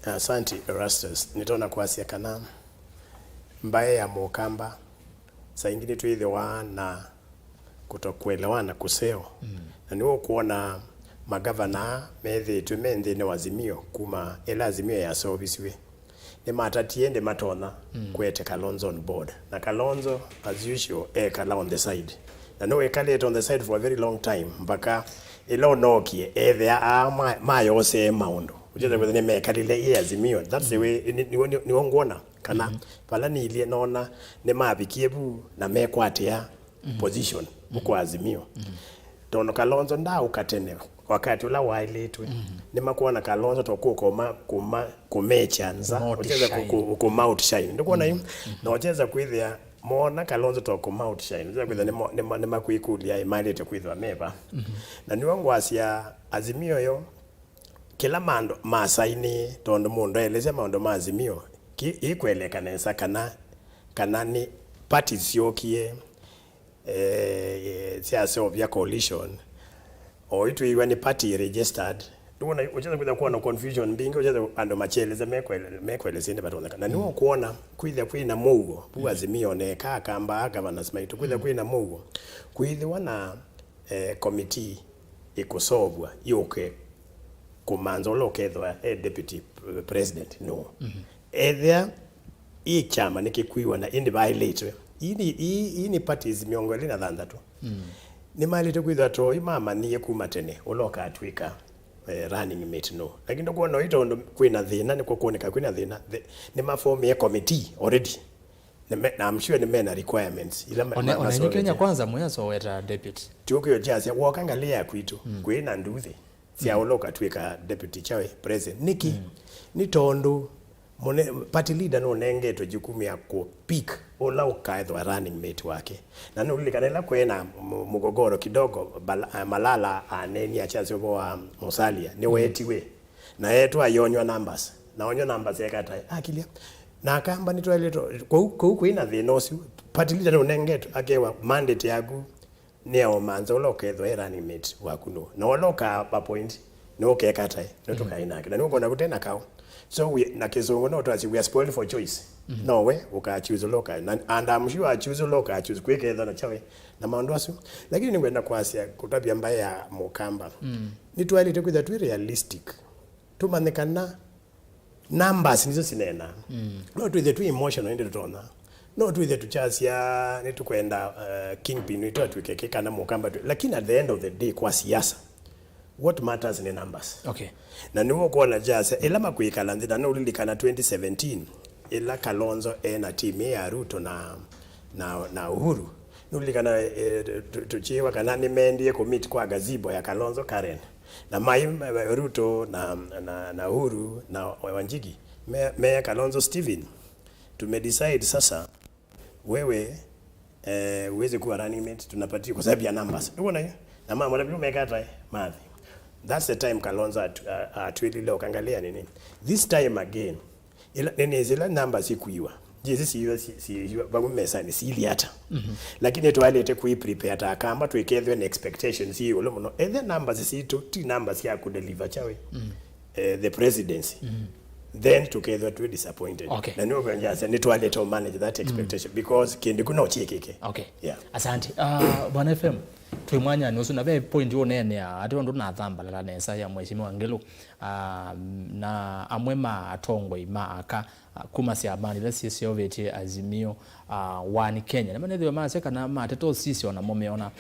Asante, Erastus. Nĩtonya kwasya kana mbaĩ ya Mũkamba saa ingĩ nĩtwĩthĩwa na kũtokuelewana kũseo. Na nĩwe ũkwona magavana methĩĩtwe me nthĩnĩ wa Azimio kuma ĩla Azimio yaseũvisiw'e. Nĩmatatie ĩndĩ matonya kũete Kalonzo on board. Na Kalonzo, as usual, ekala on the side. Na nĩwĩkalĩte on the side for a very long time, mpaka ĩla ũnookie, ethĩa aa ma- mayosee maũndũ. Ũkyĩsa kwĩthĩa nĩmekalile ĩ Azimio. That's the way, nĩ- nĩw'o nĩ- nĩw'o ngwona. Kana vala nĩilyĩ noona nĩmavikie vu na mekwatĩa position vu kwa Azimio. Tondũ Kalonzo ndaaũka tene wakati ũla waĩlĩtwe, nĩmakwona Kalonzo to kũka ũma- kũma- kũmekya nza, Kũma ũkyesa outshine. Kũ- kũ- kũma outshine. Ndũkwona yu? Na ũkyesa kwĩthĩa moona Kalonzo to kũma outshine, ũkyesa kwĩthĩa nĩmo- nĩmo- nĩmakwĩkũlya ĩmaĩlĩte kwĩthĩwa meva. Na nĩw'o ngwasya Azimio yo, kĩla mandũ masainĩe, tondũ mũndũ aelesya maũndũ ma Azimio, ki- ikweleka nesa kana, kana nĩ parties syookie, eh, syaseũvya coalition, o itwĩiwa nĩ party registered. Nĩwona ũkyesa kwĩthĩa kwona confusion mbingĩ, ũkyesa andũ makyelesya mekwele- mekwelesya ĩndĩ vatonyeka. Na nĩw'o ũkwona kwĩthĩa kwĩna mũuo, vu Azimio neka Akamba, governors maitũ, kwĩthĩa kwĩna mũuo, kwĩthĩwa na eh, committee ĩkũseũvw'a yũke kũmantha ũla ũkethĩwa e deputy president nũũ. Ethĩa ĩ kyama nĩkĩkwĩw'a na ĩndĩ vaĩlĩtwe. Ii nĩ, ii, ii nĩ parties mĩongo ĩlĩ na thanthatũ. Nĩmaĩlĩte kwĩthĩwa toĩ mamanyie kuma tene ũla ũkatw'ĩka eh, running mate nũũ. Lakini ndũkwona ũi tondũ kwĩna thĩna, nĩkw'o kwoneka kwĩna thĩna, the- nĩmafomie committee already. Nĩme- na I'm sure nĩmena requirements ila ma- One- ma- one inyu Kenya masometye. Kwanza mwĩasoweta deputy. Tiũkĩo kyasya woka ngalĩ ya kwitũ kwĩ na nduthi sya ũla ũkatw'ĩka deputy chawe president. Nĩkĩ? Nĩ tondũ mũne- party leader nũnengetwe jukumu ya kũ pick ũla ũkaethwa running mate wake. Na nũlilikana ĩla kwĩ na mũ- mũgogoro kidogo, Bala- Malala aneenie akyasya ũvoo wa Musalia nĩweetiwe. Na etwa ayonywa numbers. Na onywa numbers ekatae. Akilya. Na Akamba nĩtwaĩlĩtwe. Kũu, kũu kwĩ na thĩna ũsu. Party leader nũnengetwe akewa mandate yaku nĩ ya ũmantha ũla ũkethwa e running mate waku nũũ. Na ũla ũka appoint nĩ ũkekatae. Nĩ tũkaĩ nake. Na nĩ ũkwona kũte na kaũ. So we, na kĩsũngũ no twasye we are spoiled for choice. No we ũka choose ũla ũka. Na, and I'm sure I choose ũla ũka choose kwĩketha na chawe. Na maũndũ asu. Lakini nĩngwenda kwasya kũtavya mbaĩ ya Mũkamba. Nĩtwaĩlĩte kwĩthwa twĩ realistic. Tũmanye kana numbers nĩsyo sineenaa. No twĩthwe twĩ emotional ĩndĩ tũtonya. No twĩthwe tũkyasya nĩtũkwenda uh, kingpin witũ atw'ĩke kĩ kana Mũkamba twĩ. Lakini at the end of the day kwa siasa, what matters nĩ numbers. Okay. Na nĩw'o ũkwona kyasya ĩla makwĩkala nthĩ, na nũlilikana twenty seventeen ĩla Kalonzo e na team ĩ ya Ruto na, na, na Uhuru. Nũlilikana eh, tũ- tũkyĩwa kana nĩmendie kũ meet kwa gazebo ya Kalonzo Karen. Na mai, eh, Ruto na, na, na Uhuru na Wanjigi, me, me Kalonzo Stephen, tumedecide sasa, wewe, eh, uweze kuwa running mate, tunapatia kwa sababu ya numbers. Uko na hiyo? Na mama, mwana meka hata mathi. That's the time Kalonzo atu-, a-, atwilile ukangalia nini. This time again, ila, nini zila numbers ikuiwa. Jisi siiwa, si, siiwa, babu mesa ni sili hata. Lakini twalete kui prepare ta Akamba, twikethwe na expectations ii ulo muno. Ethe numbers situ, ti numbers ya kudeliver chawe. Eh, the presidency, then tukethwa twi disappointed. Okay. Na nĩũkwenjasya nĩtwalĩte to manage that expectation because kĩndũ kĩu no kyĩkĩke. Okay. Yeah. Asante. Ah, Bwana F M, twĩ mwanyanĩ ũsu, na ve point ũneenea atĩ ũndũ nathambalala nesa ya Mheshimiwa Ngilu, ah, na amwe ma atongoi ma aka, ah, kuma syamanĩ ila syĩseũvĩtye Azimio, ah, One Kenya. Nĩmanethĩwe masya kana mateta ũsisya ona mo meona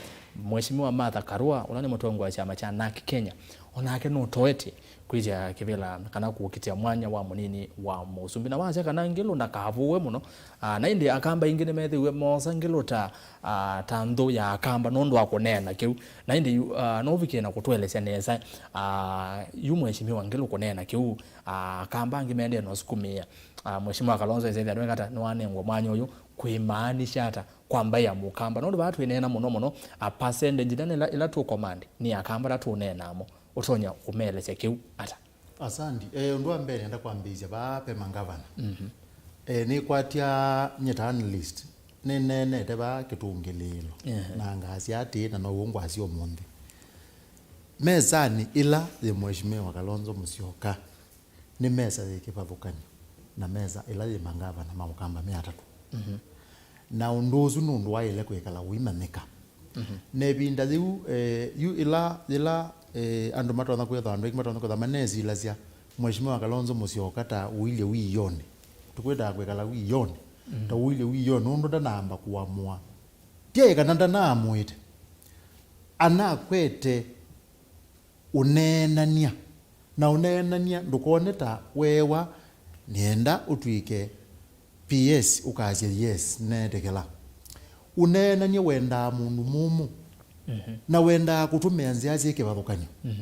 Mheshimiwa Martha Karua, ũla nĩ mũtongoi wa kyama kya NARC Kenya, onake nũtoetye kwĩtya kĩvĩla kana kũkitĩa mwanya wa mũnini wa mũsumbĩ. Na wasya kana Ngilu ndakavũwe mũno, ah, na ĩndĩ Akamba aingĩ nĩmethĩiwe moosa Ngilu ta, ah, ta nthũ ya Akamba nũndũ wa kũneena kĩu. Na ĩndĩ yu, ah, no ũvikie na kũtũelesya nesa, ah, yu Mheshimiwa Ngilu kũneena kĩu, ah, Akamba angĩ maendee na ũsukumĩa, ah, Mheshimiwa Kalonzo ĩsethĩa nĩwekata nĩwanengwa mwanya ũyũ kwĩmaanisha ata kwa mbaĩ ya Mũkamba? Nũndũ vaa twĩneena mũno mũno, a percentage nene ĩla, ĩla tũ command nĩ Akamba ala tũneenaa mo. Ũtonya kũmeelesya kĩu ata? Asante. Eh, ũndũ wa mbee nenda kwambĩĩsya vaa ve mangavana. Eh, nĩkwatya nyie ta analyst, nĩneenete vaa kĩtũngĩlĩĩlo. Na ngasya atĩĩ, na now'o ngwasya ũmũnthĩ. Mesanĩ ĩla yĩ Mheshimiwa Kalonzo Musyoka, nĩ mesa yĩ kĩvathũkany'o na mesa ĩla yĩ mangavana ma Ũkamba me atatũ. Na ũndũ ũsu nĩ ũndũ waĩle kwĩkala ũimanyĩka. Na ĩvinda yĩu, eh, yu ĩla, yĩla, eh, andũ matonya kwĩthwa, andũ aingĩ matonya kwĩthwa manesilasya Mheshimiwa Kalonzo Musyoka ta ũilye wiionĩ. Tũkwĩtaa kwĩkala wiionĩ. Ta ũilye wiionĩ, nũndũ ndanaamba kũamũa. Tyaĩ kana ndanaamũĩte. Anakwete ũneenany'a. Na ũneenany'a ndũkone ta weewa, nĩenda ũtw'ĩke P S ũkasya, "Yes, neetĩkĩla." Ũneenany'a wendaa mũndũ mũmũ. Na wendaa kũtũmĩa nzĩa syĩ kĩvathũkany'o.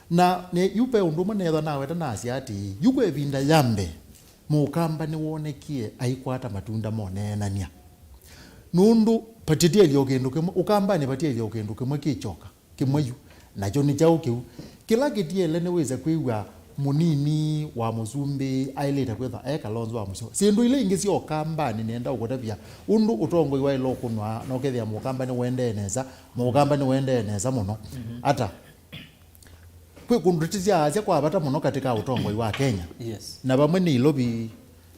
Na nĩ, yu ve ũndũ ũmwe neethwa naweta nasya atĩĩ, yu kwa ĩvinda ya mbee, Mũkamba nĩwonekie aikwata matunda ma ũneenany'a. Nũndũ vatyaĩle o kĩndũ kĩmwe, Ũkambanĩ vatyaĩle o kĩndũ kĩmwe kĩ kyoka. Kĩmwe yu, nakyo nĩ kyaũ kĩu? Kĩla kĩtiele nĩ wĩse kwĩw'a mũnini wa mũsumbĩ aĩlĩte kwĩthwa e Kalonzo wa mũseo. Syĩndũ ila ingĩ sya Ũkambanĩ nĩenda ũkũtavya ũndũ ũtongoi waĩle ũkũnwa, na ũkethĩa Mũkamba nĩũendee nesa, Mũkamba nĩũendee nesa mũno. Ata? Kwĩ kũndũ tũtĩsyaasya kwa vata mũno katĩ ka ũtongoi wa Kenya. Yes. Na vamwe nĩ Ilovi,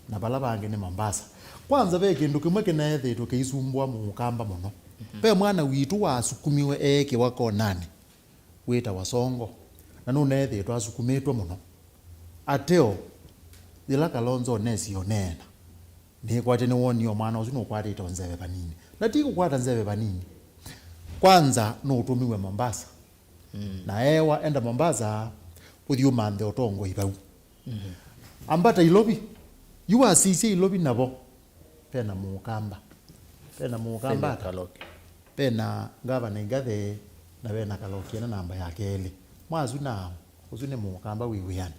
na vala vangĩ nĩ Mombasa. Kwanza, ve kĩndũ kĩmwe kĩneethĩĩtwe kĩisumbũa Mũkamba mũno. Ve mwana witũ wasukumiwe eekĩwa konanĩ, wĩtawa Songo, na nũneethĩĩtwe asukumĩtwe mũno. Ateo, yĩla Kalonzo ũnesie ũneena, nĩkwatya nĩwonie o mwana ũsu nũkwatĩte o nzeve vanini. Na ti kũkwata nzeve vanini. Kwanza, nũtũmiwe Mombasa. Na ewa enda Mombasa, ũthi ũmanthe ũtongoi vau. Ambata Ilovi. Yu wasisya Ilovi navo. Vena Mũkamba. Vena Mũkamba Philip ata? Kaloki. Vena Ngavana Igathe, na vena Kaloki ena namba ya kelĩ. Mwasu na ũsu nĩ Mũkamba wĩ wĩanĩ.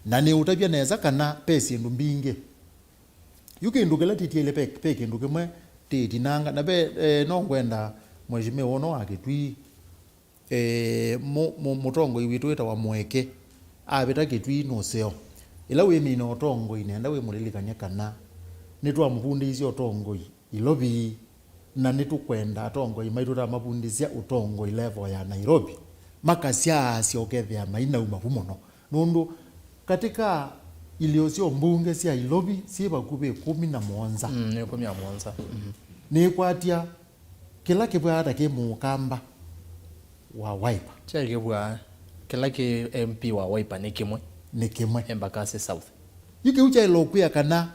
Na nĩũtavya nesa kana ve syĩndũ mbingĩ. Yu kĩndũ kĩla tĩtiele ve, ve kĩndũ kĩmwe tĩtinanga. Na ve, eh, no ngwenda Mheshimiwa ũno wa Kĩtui, eh, mũ-, mũ-, mũtongoi witũ wĩtawa Mũeke, avĩta Kĩtui nũseo. Ĩla wĩmina ũtongoi, nenda wĩmũlilikany'a kana nĩtwamũvundĩisye ũtongoi Ilovi, na nĩtũkwenda atongoi maitũ ta mavundĩsya ũtongoi level ya Nairobi, makasyaasya ũkethĩa mainauma vu mũno. Nũndũ katĩ ka ilĩo sya ũmbunge sya Ilovi syĩ vakuvĩ ĩkũmi na mũonza. Mm, nĩ ĩkũmi na mũonza. Mm. Nĩkwatya kĩla kĩvwaa ta kĩ Mũkamba wa Wiper. Kyaĩ kĩvwaa, kĩla kĩ M P wa Wiper nĩ kĩmwe. Nĩ kĩmwe. Embakasi South. Yu kĩu kyaĩle ũkwĩa kana,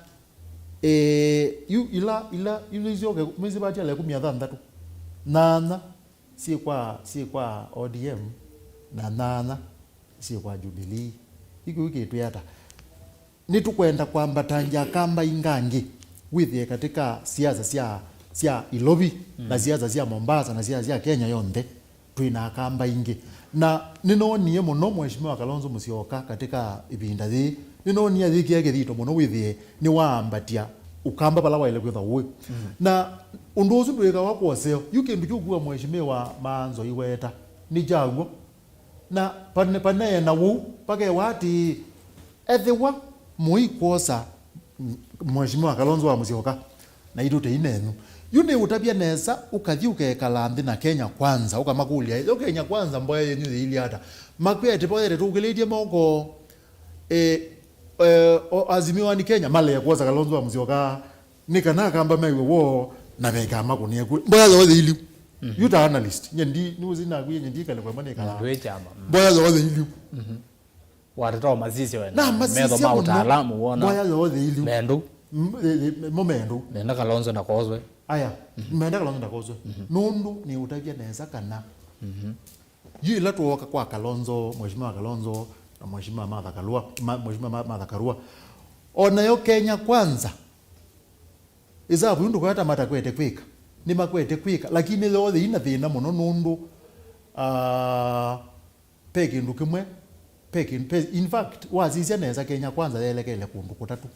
eh, yu ila, ila, ila isyoke, mwĩsĩ vatya ĩkũmi na thanthatũ. Nyanya syĩ kwa, syĩ kwa O D M, na nyanya syĩ kwa Jubilee. Yu kĩu kĩtwĩa ata? Nĩtũkwenda kwambatangya Akamba ingangĩ wĩthĩe katĩ ka siasa sya, sya Ilovi, mm, na siasa sya Mombasa, na siasa sya Kenya yonthe. twĩ na Akamba aingĩ. Na nĩnoonie mũno Mheshimiwa Kalonzo Musyoka katika ĩvinda yĩĩ. Nĩnoonie ayĩkĩa kĩthito mũno wĩthĩe nĩwaambatya Ũkamba vala waĩle kwĩthwa ũĩ. Mm. Na ũndũ ũsu ndwĩkawa kwa ũseo. Yu kĩndũ kĩu kuwa Mheshimiwa Maanzo iweta nĩ kya w'o. Na pane-, paneena ũu, pakewa atĩĩ, ethĩwa mũikwosa Mheshimiwa Kalonzo wa Musyoka, naitũ tei nenyu. Yu nĩũtavya nesa, ũkathi ũkekala nthĩ na Kenya Kwanza, ũkamakũlya, yo Kenya Kwanza mboya yenyu yĩilyĩ ata? Makwĩe atĩ mboya ĩtatũkĩlĩtye moko, e, e, o Azimio One Kenya malee kwosa Kalonzo wa Musyoka, nĩ kana Akamba mew'e woo na veka makũnĩa kw'o. Mboya yoo yĩilyĩ. Mhm. Yu ta analyst, nye ndi, nĩwĩsĩ nakwie, nye ndikale kwa mane kala. Ndwĩ kyama. Mm. Mboya yoo yĩilyĩ. Mhm. Watata masisya wena. Na masisya metho ma mũno. Ũtaalamu wona. Mboya yoo yĩilyĩ. Mendu. M-, e, e, mo mendu. Nenda Kalonzo na kozwe. Aya, mhm, menda Kalonzo ndakoswe. Mhm. Nũndũ nĩũtavya nesa kana. Mhm. Yu ĩla twooka kwa Kalonzo, Mheshimiwa Kalonzo na Mheshimiwa Martha Karua, ma-, Mheshimiwa Ma-, Martha Karua. O nayo Kenya Kwanza, ĩsavu yu ndũkwata matakwete kwĩka. Nĩmakwete kwĩka, lakini yoo yĩina thĩna mũno nũndũ, ah, Pe kĩndũ kĩmwe, pe kĩndũ, pe, in fact, wasisya nesa Kenya Kwanza yelekele kũndũ kũtatũ.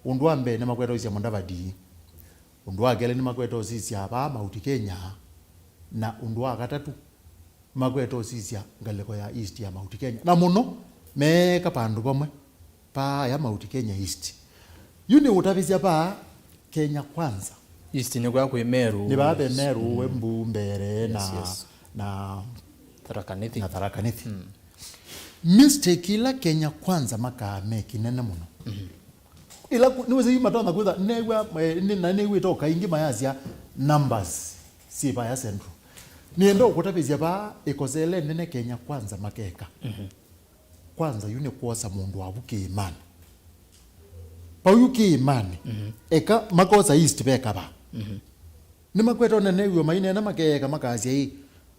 Ũndũ wa mbee nĩmakwete ũsisya Mudavadi. Ũndũ wa kelĩ nĩmakwete ũsisya vaa Mount Kenya. Na ũndũ wa katatũ, makwete ũsisya ngalĩko ya east ya Mount Kenya. Na mũno, meeka vandũ vamwe. Paa ya Mount Kenya East. Yu nĩ ũtavisya paa Kenya Kwanza. East nĩ kwa kwĩ Meru. Nĩ vaa ve Meru, mm, Embu, Mbeere, yes, na, yes, na Tharaka Nithi. Na Tharaka Nithi. Mm. Mistake ila Kenya Kwanza makaa meki nene mũno. Mm. Ila ku-, nĩ wĩsĩ yu matonya kwĩtha, new'a, eh, nĩ, na nĩw'ĩte o kaingĩ mayasya numbers syĩ vaya Central. Nĩenda ũkũtavisya vaa ĩkosele nene Kenya Kwanza makeka. Mm-hmm. Kwanza yu nĩ kwosa mũndũ wa vu kĩĩmanĩ. Vau yu kĩĩmanĩ, mhm, eka makosa East ve kava. Mhm. Nĩmakwete ũnene w'o maineena makeeka makasya ĩ,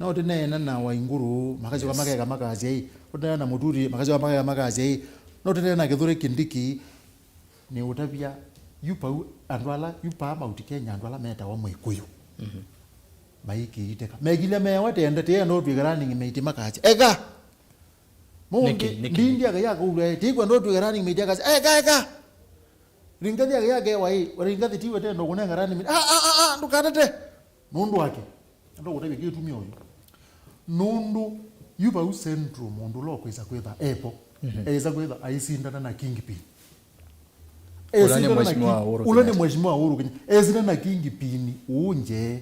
no tũneena na Waingũrũ, makasyoka, yes, makeeka makasya ĩ, no tũneena na Mũturi, makasyoka makeeka makasya ĩ, no tũneena na Kĩthũri Kindiki. Nĩ ũtavya, yu vau andũ ala, yu vaa Mount Kenya andũ ala metawa Mwĩkũyũ. Mhm. Maikĩitĩka. Mekilya meewa tende, tĩenda ũtwĩke running mate makasya, eka! Mũndũ nĩkĩ, nĩkĩ, ndindi nĩkĩ? Ake yakũlwa, ĩ, tĩkwenda ũtwĩke running mate akasya, eka, eka! Ringathi ake yakewa, ĩ, ringathi tiwe tenda ũkũnenga running mate. Ah, ah, ah, ah, ndũkatate! Nũndũ wake. Enda kũtavya kĩtumi ũyu. Nũndũ yu vau Central mũndũ ũla ũkwĩsa kwĩtha epo, mhm, eĩsa kwĩtha aisindana na Kingpin. Ũla nĩ Esindana na Mheshimiwa King-, Uhuru ũla nĩ Kenyatta. Mheshimiwa Uhuru Kenyatta. Esindana na Kingpin ũnje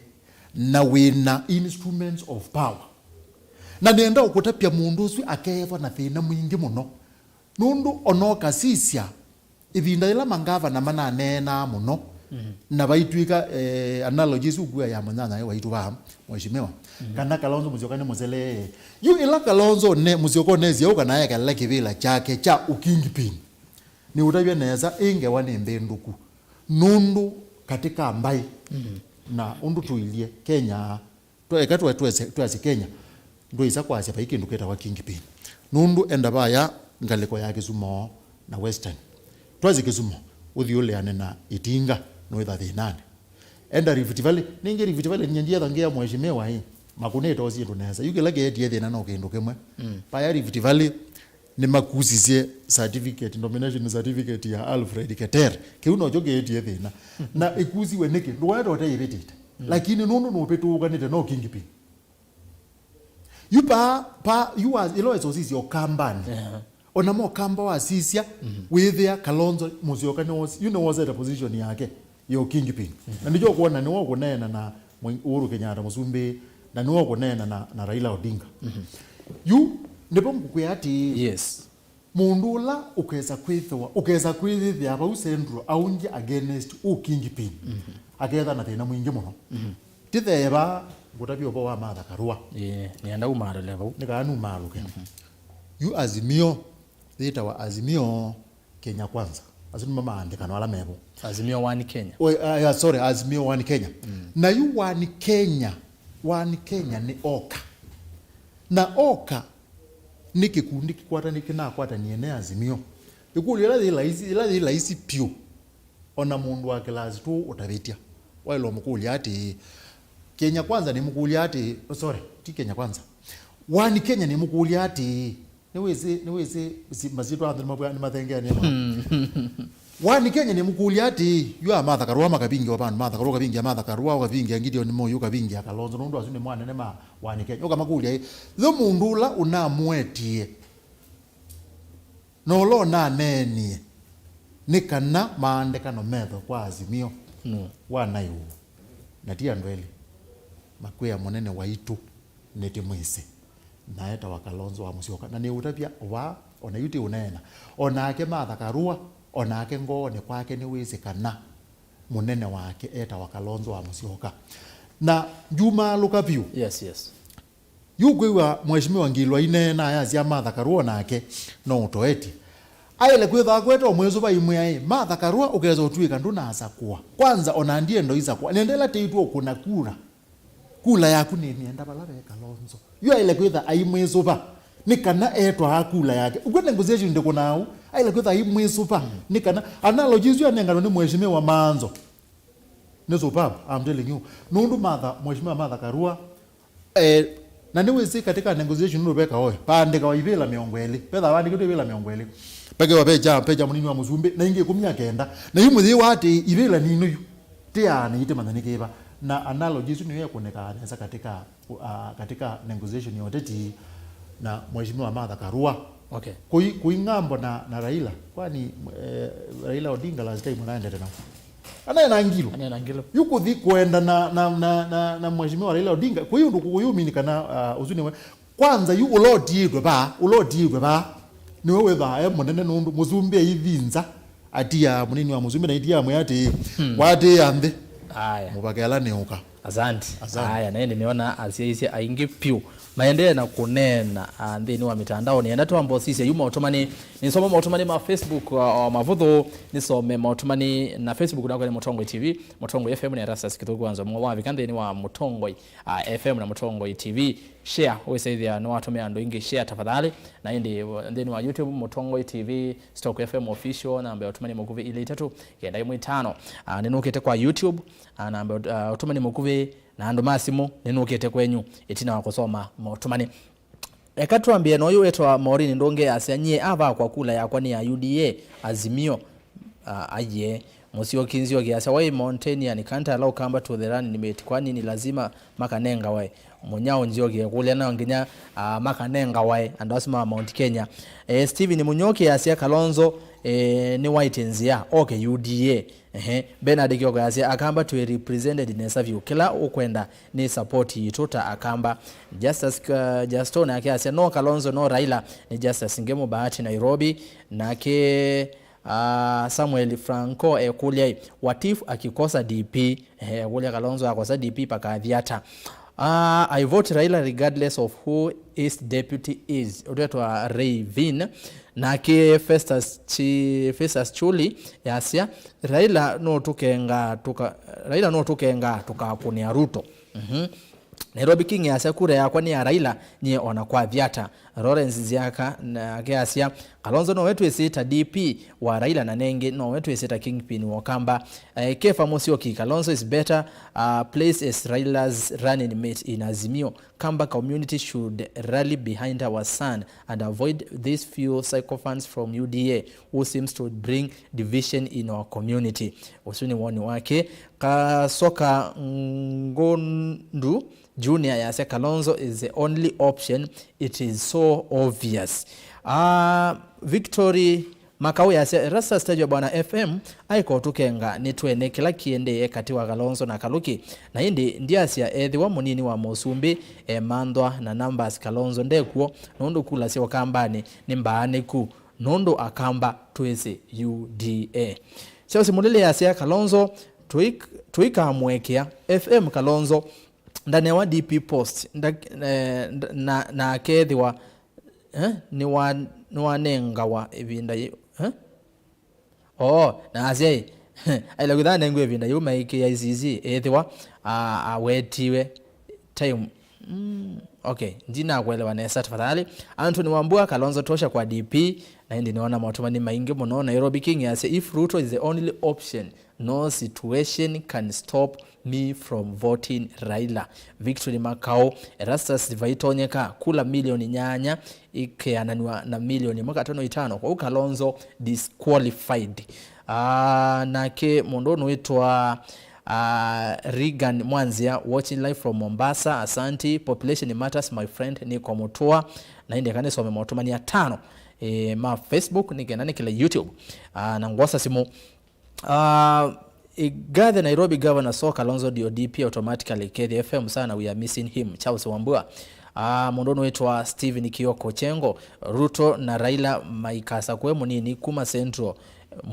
na wĩna instruments of power. Na nĩenda ũkũtavya mũndũ ũsu akeethwa na thĩna mwingĩ mũno. Nũndũ ona ũkasisya, ĩvinda yĩla mangavana mananeenaa mũno, mhm, na vaitw'ĩka, eh, analogy ĩsu ũkua ya mũnyanya waitũ vaa, mheshimiwa, mhm, kana Kalonzo Musyoka nĩ mũsele. Yu ĩla Kalonzo ne-, Musyoka ũnesie ũka na ekala kĩvĩla kyake kya ũkingpin, nĩũtavya nesa, ĩ ngewa nĩ mbĩndũku. Nũndũ katĩ ka mbaĩ, mhm, na ũndũ tũilye Kenya, Twa-, eka twa-, twese-, twasye Kenya, ndwĩsa kwasya vai kĩndũ kĩtawa kingpin. Nũndũ enda vaya ngalĩko ya Kisumo na Western. Twasye Kisumo, ũthi ũleane na Itinga, nũĩtha thĩnanĩ. Enda Rift Valley, ningĩ Rift Valley, nyie ndietha ngĩa mheshimiwa ĩ, makũnĩte o syĩndũ nesa. Yu kĩla kĩetie thĩna no kĩndũ kĩmwe. Mm. Vaya Rift Valley, nĩmakusisye certificate, nomination certificate ya Alfred Keter. Kĩu nokyo kĩetie thĩna. Na ĩkusiwe nĩkĩ? Ndũwete ũteĩvĩtĩte. Mm. Lakini nũndũ nũvĩtũũkanĩte no kingpin. Yu pa, pa, yu wa, ĩla wesa ũsisya Ũkambanĩ. Yeah. Ona mo Kamba wasisya, mhm, wĩthĩa Kalonzo Musyoka nĩ wos-, yu nĩ wosete position yake yo kingpin. Mhm. Na nĩkyo ũkwona nĩwe ũkũneena na Mwe-, Uhuru Kenyatta Mũsumbĩ, na nĩwe ũkũneena na, na Raila Odinga. Mhm. Yu, nĩvo ngũkwĩa atĩ, yes. Mũndũ ũla ũkesa kwĩthĩwa, ũkesa kwĩyĩthĩa vau Central aũngye against ũ kingpin, mhm, aketha na thĩna mwingĩ mũno. Mhm. Tĩtheeva ngũtavya ũvoo wa Martha Karua. Ĩĩ, nĩenda umaalũle vau. Nĩ kana numaalũke. Mhm. Yu Azimio, yĩtawa Azimio Kenya Kwanza. Asu nĩmo maandĩkano ala mevo. Azimio One Kenya. Oh, uh, yeah, sorry, Azimio One Kenya. Mm. Na yu One Kenya, One Kenya nĩ oka. Na oka nĩ kĩkundi kĩkwatani-, kĩnakwatanie ne Azimio. Ĩkũlyo ĩla yĩ laisi, ĩla yĩ laisi pyũ, ona mũndũ wa kĩlasi two ũtavĩtya, waĩle ũmũkũlya atĩĩ, Kenya Kwanza nĩmũkũlya atĩĩ, oh, sorry, ti Kenya Kwanza. One Kenya nĩmũkũlya atĩĩ, nĩwĩsĩ, nĩwĩsĩ si-, masyĩtwa anthe nĩmabwa-, nĩmathengeanĩe mũno. One Kenya nĩmũkũlya atĩĩ, yu a Martha Karua makavingia vandũ, Martha Karua ũkavingia Martha Karua, ũkavingia Gideon Moi, ũkavingia Kalonzo, nũndũ asu nĩmo anene ma One Kenya. Ũkamakũlya ĩ, yo mũndũ ũla ũnamũetie na ũla ũnaneenie nĩ kana maandĩkano metho kwa Azimio, nũ? Wa naĩ ũũ? Na ti andũ elĩ, makwĩa mũnene waitũ nĩtĩmwĩsĩ, na etawa Kalonzo wa Musyoka. Na nĩũtavya wa, ona yu ti ũneena, onake Martha Karua, onake ngoonĩ kwake nĩwĩsĩ kana mũnene wake etawa Kalonzo wa Musyoka. Na njumaalũka vyũ. Yes, yes. Yu kwĩw'a Mheshimiwa Ngilu aineena ayasya Martha Karua nake no ũtoetye. Aĩle kwĩthwa akwete ũmwĩsũva aimwĩa ĩ, Martha Karua ũkesa ũtw'ĩka ndũnasakũa. Kwanza ona ndienda ũisakũa. Nenda ĩla tĩitwe ũkũna kura. Kula yaku nĩmyenda vala ve Kalonzo. Yu aĩle kwĩtha aimwĩsũva nĩ kana etwaa kula yake. Ũkw'a negotiation ndĩkũnaa ũu. Aĩle kwĩtha aimwĩsũva nĩ kana analogy isu yanenganwa nĩ Mheshimiwa Manzo. Nĩ superb, I'm telling you. Nũndũ Martha, Mheshimiwa Martha Karua, eh, na nĩwĩsĩ katika negotiation nũndũ veka oe, vaandĩkawa ivĩla mĩongo ĩlĩ. Vetha vaandĩkĩtwe ivĩla mĩongo ĩlĩ. Pekĩwa pecha, pecha mũnini wa mũsumbĩ, na ingĩ ĩkũmi ya kenda. Na yu mũyĩwa atĩ ivĩla nino yu, tĩaa na itĩmanya nĩ kĩva. Na analogy isu nĩyo ĩkũnĩkaa nesa katika, uh, katika negotiation ya ũteti na Mheshimiwa Martha Karua. Okay. Kũi, kũi ng'ambo na, na Raila. Kwani, eh, Raila Odinga last time anaendete nao? Anaena Ngilu. Anaena Ngilu. Yu kũthi kũenda na, na, na, na, na Mheshimiwa Raila Odinga, kũi ũndũ kũyũmini kana, uh, ũsu nĩwe. Kwanza yu ũla ũtiĩtwe vaa, ũla ũtiĩtwe vaa, nĩwe wĩthaa e mũnene nũndũ mũsumbĩ aithinza, atia mũnini wa mũsumbĩ na itia amwĩa atĩĩ, hmm, watĩĩa nthĩ, aya, mũvake ala nĩũka. Asante. Asante. Aya, na ĩndĩ nĩona asyaisye aingĩ vyũ maendee na kũneena, ah, nthĩnĩ wa mĩtandaonĩ. Enda twamba ũsisya yu maũtũmani, nĩsome maũtũmani ma Facebook, ah, o mavũthũ, nĩsome maũtũmani na Facebook nakwa nĩ Mũtongoi T V, Mũtongoi F M nĩ Erastus Kĩthũku Wanza, mwe wavika nthĩnĩ wa Mũtongoi, ah, F M na Mũtongoi T V. Share, ũĩsaĩthĩa nĩwatũmĩa andũ aingĩ. Share tafadhali. Na ĩndĩ, uh, nthĩnĩ wa YouTube, Mũtongoi T V, Stock F M Official, namba ya ũtũmani mũkuvĩ ilĩ itatũ kenda ĩmwe itano. Ah, nĩnũkĩte kwa YouTube, ah, namba ya ũt-, ah, ũtũmani mũkuvĩ na andũ ma simũ, nĩnũkĩte kwenyu ĩtina wa kũsoma maũtũmani. Eka twambĩe na ũyũ wĩtwa Maureen Ndũngĩ asya, nyie avakwa kula yakwa nĩ ya U D A, Azimio. Ah, aiye. Musyoki Nzioki asya, why Mountaineer can't allow Kamba to the running mate? Kwani ni lazima makanengawe? Munyao Nzioki ekũlya, no nginya, ah, makanengawe andũ asu ma Mount Kenya. Eh, Steven Munyoki asya, Kalonzo, eh, nĩ white nzĩa, oke U D A. Ehe. Bernard Kioko asya, Akamba twĩ represented nesa vyũ. Kĩla ũkwenda nĩ support yitũ ta Akamba. Justus, uh, Justo nake asya, no Kalonzo, no Raila, nĩ Justus Ngemu, Bahati, Nairobi. Nake Ah, Samuel Franco ekũlya, what if akikosa D P? Eh, ekũlya Kalonzo akosa D P pakathi ata? Ah, I vote Raila regardless of who his deputy is. Ũtetwa Ray Vin. Nake Festus Chi-, Festus Chuli yasya, Raila no tũkenga tũka-, Raila no tũkenga tũkakũnĩa Ruto. Mhm. Nairobi King yasya, kura yakwa nĩ ya Raila, nyie ona kwathi ata. Lawrence Nziaka nake asya, Kalonzo nowe twĩsĩ ta D P wa Raila, na nengĩ nowe twĩsĩ ta kingpin wa Ũkamba. Eh, Kefa Musyoki, Kalonzo is better, uh, place as Raila's running mate in Azimio. Kamba community should rally behind our son and avoid these few sycophants from U D A who seems to bring division in our community. Ũsu nĩ woni wake. Kasoka Ngundu Junior yasya, Kalonzo is the only option, it is so obvious. Ah, Victory Makau yasya, Rasta Stage wa Bwana F M aiko tũkenga nĩtwene kĩla kĩendee katĩ wa Kalonzo na Kaluki, na ĩndĩ ndyasya ethĩwa mũnini wa mũsumbĩ emanthwa na numbers, Kalonzo ndekw'o, nũndũ kula sya Ũkambanĩ nĩ mbaanĩku, nũndũ Akamba twĩsĩ U D A. Charles Mulili yasya, Kalonzo tũik-, tũikamũekea. F M Kalonzo ndanewa D P post, nda-, eh, nda-, na, na akethĩwa, eh, nĩwa-, nĩwanengawa ĩvinda yĩ-, eh? Oo, na asya ĩ, aĩle kwĩtha anengwe ĩvinda yĩu maĩ K I C C, ethĩwa, a-, awetiwe time, Mm, okay, ndinakuelewa nesa tafadhali. Anthony Wambua, Kalonzo tosha kwa D P, na ĩndĩ nĩona maũtũmani maingĩ mũno. Nairobi King yasya, "If Ruto is the only option, no situation can stop me from voting Raila." Victory Makau, Erastus, vaitonyeka kula milioni nyanya ikeananwa na milioni ĩmwe katono itano, kwoou Kalonzo disqualified. Ah, nake mũndũ ũnũĩtwa Ah, Regan Mwanzia, watching live from Mombasa, asanti. Population matters, my friend, nĩkũmũtũa. Na ĩndĩ eka nĩsome maũtũmani atano, eh, ma Facebook, nĩkenda nĩkĩle YouTube. Ah, na ngwosa simũ. Ah, Igathe Nairobi Governor, so Kalonzo ndio D P automatically. Kethi F M sana, we are missing him. Charles Wambua. Ah, mũndũ ũnũĩtwa Steven Kioko Chengo, Ruto na Raila maikasakũe mũnini kuma Central.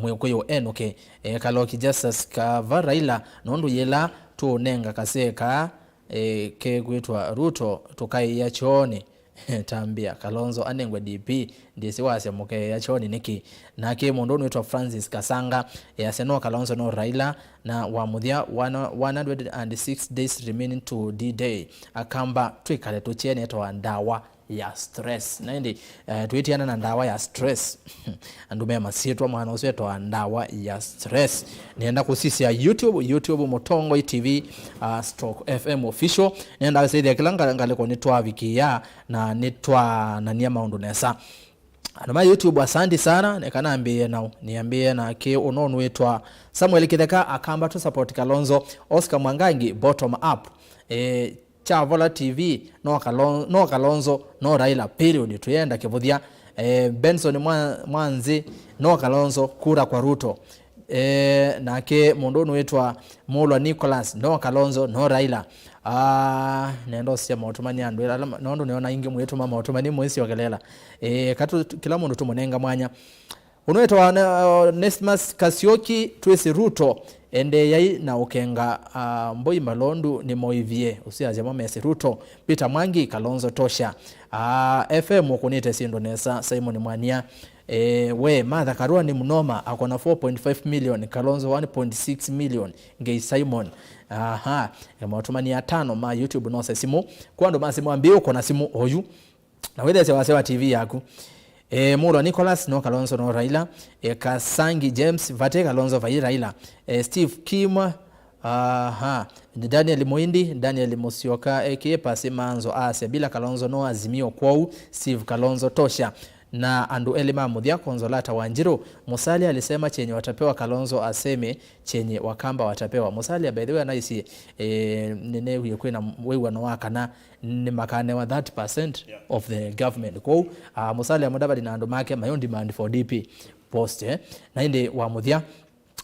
Mwĩkũyũ enũke. E, Kaloki Justus, kava Raila, nũndũ yĩla tũũnenga kasee kaa, e, kekwĩtwa Ruto, tũkaĩa kyoonĩ. Tambĩa, Kalonzo anengwe D P, ndĩsĩ wasya mũkeĩa kyoonĩ nĩkĩ? Nake mũndũ ũnũĩtwa Francis Kasanga, e, asya no Kalonzo no Raila, na wa mũthya, one, one hundred and six days remaining to D-Day. Akamba, twĩkale tũkyene twa ndawa ya stress. Na ĩndĩ, eh, twĩtiana na ndawa ya stress. Andũ me masyĩtwa mwana ũsu etwa ndawa ya stress. Nĩenda kũsisya YouTube, YouTube Mũtongoi T V, uh, stroke F M official. Nĩenda kũsĩthya kĩla nga-, ngalĩko nĩtwavikĩa na nĩtwanania maũndũ nesa. Andũ ma YouTube, asanti sana. Neka nambĩĩe nao. Nĩambĩĩe na kĩ ũnũnũĩtwa Samuel Kĩtheka, Akamba to support Kalonzo. Oscar Mwangangi, bottom up. Eh, Kyavola T V, no Kalon-, no Kalonzo, no Raila, period. Tuyenda kĩvũthya. Eh, Benson Mwa-, Mwanzi, no Kalonzo, kura kwa Ruto. Eh, nake mũndũ ũnũĩtwa Mulwa Nicholas, no Kalonzo, no Raila. Ah, nenda ũsya maũtũmani andũ ĩla, ala ma-, nondũ nĩona ingĩ mwĩtũma maũtũmani mwĩsyokelela. Eh, katu, kĩla mũndũ tũmũnenga mwanya. Ũnũĩtwa One-, Onesmus Kasioki, twĩsĩ Ruto, endeeyai na ũkenga, ah, mboi malondu nĩmoĩvie, ũsiasya mo mesĩ Ruto. Peter Mwangi, Kalonzo tosha. Ah, F M ũkũnĩte syĩndũ nesa, Simon Mwania. Eh, we, Martha Karua nĩ mũnoma, akona four point five million, Kalonzo one point six million, Ngei Simon. Aha, e, maũtũmani atano ma YouTube nose simũ. Kwa andũ ma simũ ambĩĩ ũkona simũ oyu. Na wĩthesya wasya wa T V yaku. E, Mulwa Nicholas, no Kalonzo, no Raila. E, Kasangi James, vate Kalonzo, vai Raila. E, Steve Kim, aha. Daniel Muindi, Daniel Musyoka, aka Pasi Manzo, asya bila Kalonzo, no Azimio, kwou Steve Kalonzo, tosha. Na andũ elĩ ma mũthya, Consolata Wanjiru, Musalia alisema chenye watapewa Kalonzo aseme chenye Wakamba watapewa. Musalia, by the way, anaisi, e, nĩnewie kwĩna wĩw'ano wa kana nĩmakanewa thirty percent, yeah, of the government. Kwoou, ah, Musalia Mudavadi na andũ make mayo demand for D P post, eh? Na ĩndĩ wa mũthya,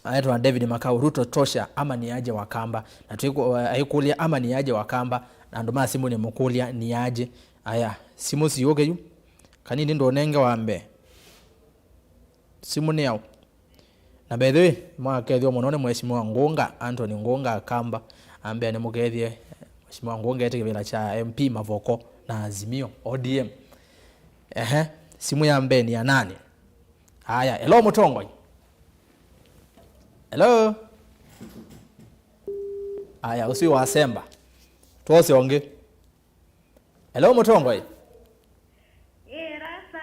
aetwa David Makau, Ruto tosha, ama ni aje Wakamba? Na twĩkũ-, aikũlya ama ni aje Wakamba, na andũ ma simũ nĩmũkũlya ni aje. Aya, simũ siũke yu. Kanini ndũnenge wa mbee. Simũ nĩ yaũ? Na by the way, mwakethĩwa mũno nĩ Mheshimiwa Ngunga, Anthony Ngunga Akamba. Ambĩa nĩmũkethie Mheshimiwa Ngunga ete kĩvĩla kya M P Mavoko na Azimio, O D M. Ehe, simũ ya mbee nĩ ya nani? Aya, hello Mũtongoi. Hello? Aya, ũsu wasemba. Twose ũngĩ. Hello Mũtongoi. Ĩĩ, Rasta,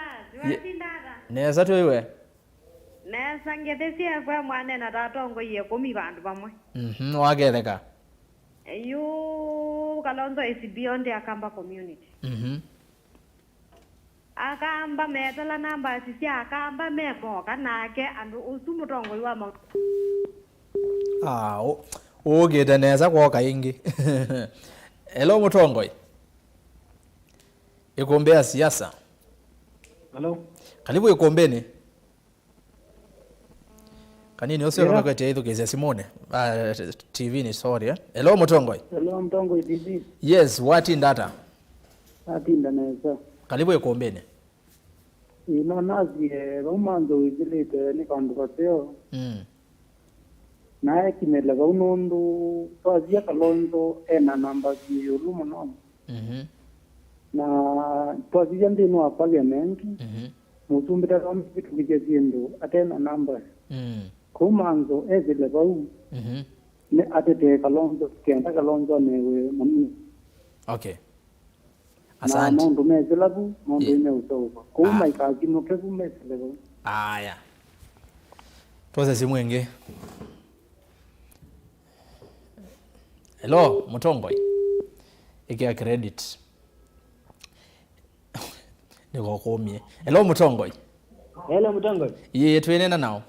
ye-, nĩwatindata? Nesa twĩwe. Nesa, ngĩthĩsie kwe mwanena ta atongoi ĩkũmi vandũ vamwe. Mhm, waketheka. Yu, Kalonzo is beyond Akamba community. Mhm. Akamba metala nambasi sya Akamba mekoka nake andũ ũsu mũtongoi wa ma- Ah, ũ-, ũũkĩte nesa kwoka ĩngĩ. Hello Mũtongoi. Ĩkũmbĩ ya siasa. Hello. Karibu ĩkũmbĩnĩ. Kanini ũcio, yeah, ũkakwetya ithukĩĩsya simũnĩ. Ah, T V nĩ, sorry, eh. Hello Mũtongoi. Hello Mũtongoi T V. Yes, watinda ata? Atinda nesa. Karibu ĩkũmbĩnĩ. Ĩĩ, no nasie vau Manzo wĩsĩlĩte nĩ vandũ vaseo. Mm. Na ekimĩle vau nũndũ twasya Kalonzo ena namba syĩ ĩũlũ mũno. Mhm. Na twasisya nthĩnĩ wa parliament, mhm, mũsumbĩ ndamĩvĩtũkĩsya syĩndũ ate na namba. Mm. Kũu Manzo esĩle vau, mhm, nĩ atetee Kalonzo, kenda Kalonzo anewe mũnini. Okay. Asante. Na maũndũ mesĩla vu, maũndũ Ye- meũseũvwa. Kũu Ah. maikathimũke vu mesĩle vau. Aya. Twose simũ ĩngĩ. Hello, Mũtongoi. Ĩkĩa credit. Nĩkũkũmie. Hello, Mũtongoi. Hello, Mũtongoi. Ĩĩ, twĩneena nao.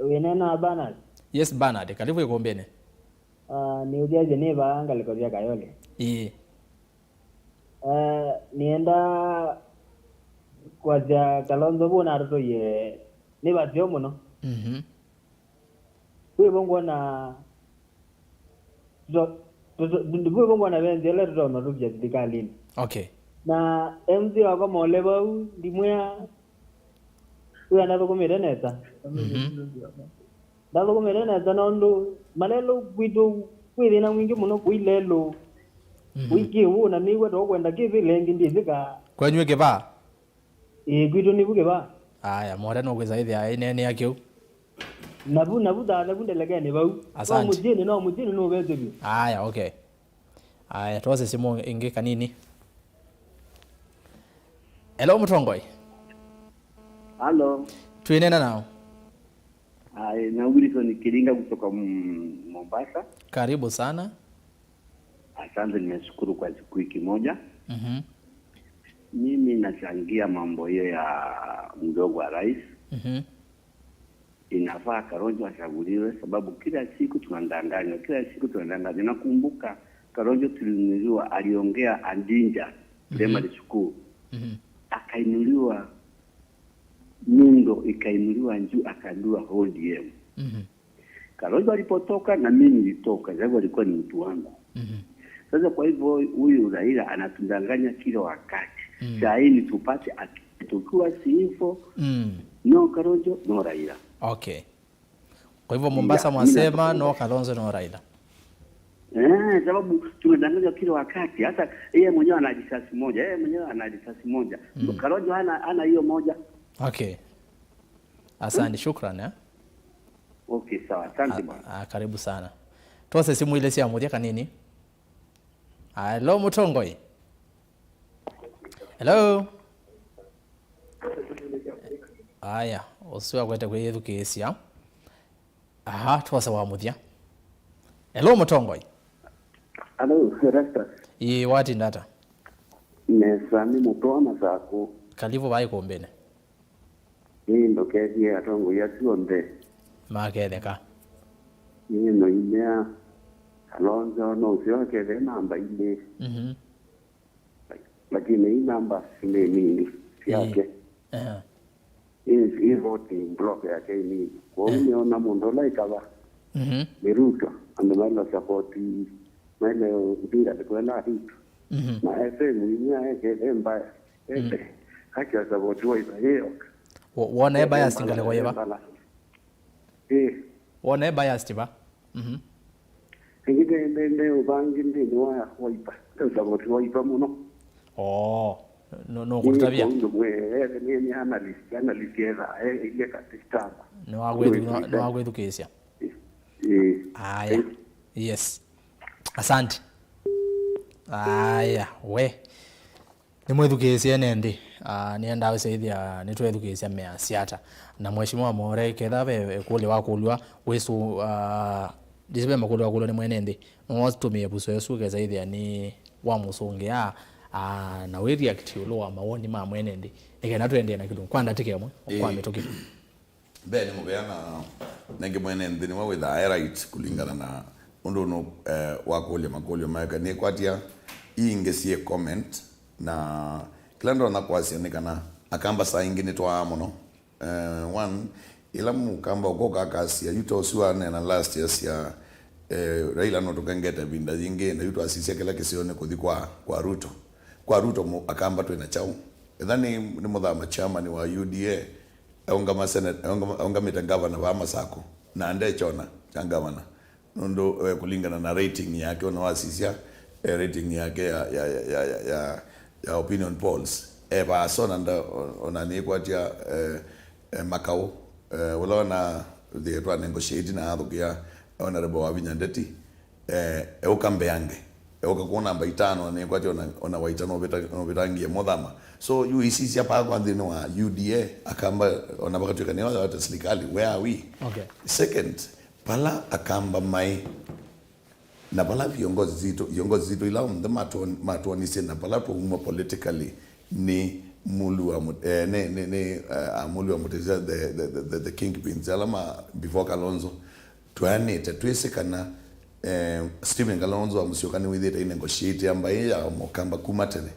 Wĩneena na Bernard. Yes, Bernard. Karibu ĩkũmbĩnĩ. Ah, nĩ ũthyathya nĩ vaa ngalĩko sya Kayole. Ĩĩ. Eh, nĩenda kwasya Kalonzo vu natũtũie nĩ vaseo mũno. Mhm. Wĩvo ngwona tũto- tũto- ndivyo hivyo ngwona ve nzĩa ĩla tũtonya tũvya silikalini. Okay. Na M C wakwa mole vau ndimwĩa wĩa ndathũkũmĩte nesa. Mhm. Ndathũkũmĩte nesa nũndũ malelũ kwitũ kwĩ thĩna mwingĩ mũno kũi lelũ. Mhm. Kũi kĩw'ũ na nĩw'a tũkwenda kĩvĩla ĩngĩ ndĩsĩka. Kwenyu ĩ kĩvaa? Ĩĩ, kwitũ nĩvu kĩvaa. Aya, mole nũkwĩsa ĩthĩa ĩneenea kĩu. Navu, navu thathe vu ndelekenĩ vau. Asante. No mũsyĩnĩ, no mũsyĩnĩ nũvesĩ vyũ. Aya, okay. Aya, twose simũ ĩngĩ kanini. Hello, Mũtongoi. Halo. Twĩneena nao. Ai, na Wilson Kiringa kutoka, mm, Mombasa. Karibu sana. Asante, nimeshukuru kwa siku wiki moja. Mhm. Mimi nachangia mambo hiyo ya mdogo wa rais. Mhm. Inafaa Kalonzo achaguliwe, sababu kila siku tunadanganywa, kila siku tunadanganywa. Nakumbuka Kalonzo tulinunuliwa, aliongea Andinja Mhm. Primary School. Mhm. Akainuliwa nyundo, ikainuliwa juu, akaambiwa O D M. Mhm. Kalonzo alipotoka na mimi nilitoka, sababu alikuwa ni mtu wangu. Mhm. Sasa kwa hivyo huyu Raila anatudanganya kila wakati. Mm. Saa hii ni tupate aki-, tukiwa si hivyo, Mm. no Kalonzo, no Raila. Okay. Kwa hivyo Mombasa Yeah, mimi mwasema nataka no Kalonzo, no Raila. Eh, sababu tunadanganywa kila wakati. Hata yeye mwenyewe ana risasi moja, yeye mwenyewe ana risasi moja. Mm. Kalonzo hana, hana hiyo moja. Okay. Asante, shukran, eh. Okay, sawa. Asante Ah, bwana. Ah, karibu sana. Twose simũ ilĩ sya mũthya kanini. Ah, hello, Mũtongoi. Hello. Aya, ũsu akwete kwĩyĩthukĩĩsya. Aha, twose wa mũthya. Hello, Mũtongoi. Hello, Erastus. Ĩĩ, watinda ata? Nesa, nĩ mũtwa Masakũ. Karibu vai kũmbĩnĩ. Ĩĩ, ndũkethie atongoi asu onthe. Maketheka. Ĩĩ, noimea Kalonzo no ũseo akethe namba ilĩ. Mhm. Lakini hii namba nĩ nini syake. Ĩĩ. Aha. Hii, hii voting block yake nĩ nini. Kwoou Eh. nĩona mũndũ ũla ĩkava Mhm. nĩ Ruto, andũ maila support, maile ũthinga ndĩkwela Ruto. Mhm. Na F M inya eke, e mbaya. Mm. Eke, haki ya support Wiper, ĩyoka. Wo-, wona e biased ngalĩko yĩva? Ĩĩ. Wona e biased va? Mhm. Ĩngĩ nĩ, nĩ, nĩ ũvangi nthĩnĩ wa Wiper. Nĩ ũsavoti Wiper mũno. Oo. No, no kũtavya. Ĩĩ, kũu nĩ, nĩ, nĩ analyst, analyst etha, e, ile katistama. Nĩ wa kwĩthu-, nĩ wa, nĩ wa kwĩthukĩĩsya. Ĩĩ. Aya. Yes. Asante. Aya, we. Nĩmwĩthukĩĩsye ene nthĩ. Ah, nĩendaa ũsyaĩthya nĩtwethukĩĩsya measya ata. Na Mheshimiwa More, ketha ve ĩkũlyo wakũlw'a, wĩsũ, ah, ndĩsĩ ve makũlyo wakũlw'a nĩ mwene nthĩ, no watũmĩe vuso ĩsu ũkesa ĩthĩa nĩ wamũsũngĩa, ah, na wĩ react ĩũlũ wa mawoni ma mwene nthĩ. Nĩ kana tũendee na kĩlungu kwa ndatĩka ĩmwe, kwa Ĩĩ. mĩtũkĩ. Mbee nĩ mũvea na nengĩ mwene nthĩ nĩwe wĩthaa e right kũlingana na ũndũ nũ, eh, wakũlya makũlyo maeka. Nĩkwatya ii ingĩ syĩ comment, na kĩla ndonya kwasya nĩ kana Akamba saa ingĩ nĩtwaa mũno. Eh, one, ĩla Mũkamba ũkoka akasya, yu ta ũsu waneena last year sya, eh, Raila nũtũkengete ĩvinda yingĩ, na yu twasisya kĩla kĩseo nĩ kũthi kwa, kwa Ruto. Kwa Ruto mũ-, Akamba twĩna kyaũ? Etha nĩ, nĩ mũthama chairman wa U D A, eũngama senate, eũngama, eũngamĩte ngavana vaa Masakũ, na ndekyona kya ngavana. Nũndũ, eh, kũlingana na rating yake, ona wasisya, eh, rating yake ya, ya, ya opinion polls, eh, vaa so na nda, o-, ona nĩkwatya, eh, eh, Makaũ, eh, ũla ona thĩ twa negotiate na athũkĩa Honorable Wavinya Ndeti, eh, eũka mbeange. Eũka kũũ namba itano, nĩkwatĩ ona, ona Waita nũvĩta-, nũvĩtangie Mũthama. So, yu isisya pakwa nthĩnĩ wa U D A, Akamba, ona vakatw'ĩka nĩyo yote serikali, where are we? Okay. Second, pala Akamba maĩ, na vala viongozi zitũ, viongozi zitũ ila onthe matwon-, matwonisye na vala twaumwa politically nĩ Mulu wa Mut-, eh, nĩ, nĩ, nĩ, eh, a Mulu wa Mutisya, the, the, the, the, the kingpins, ala ma before Kalonzo. Tweanĩte, twĩsĩ kana, eh, Stephen Kalonzo wa Musyoka nĩwĩthĩĩte negotiate amba ĩ ya Mũkamba kuma tene,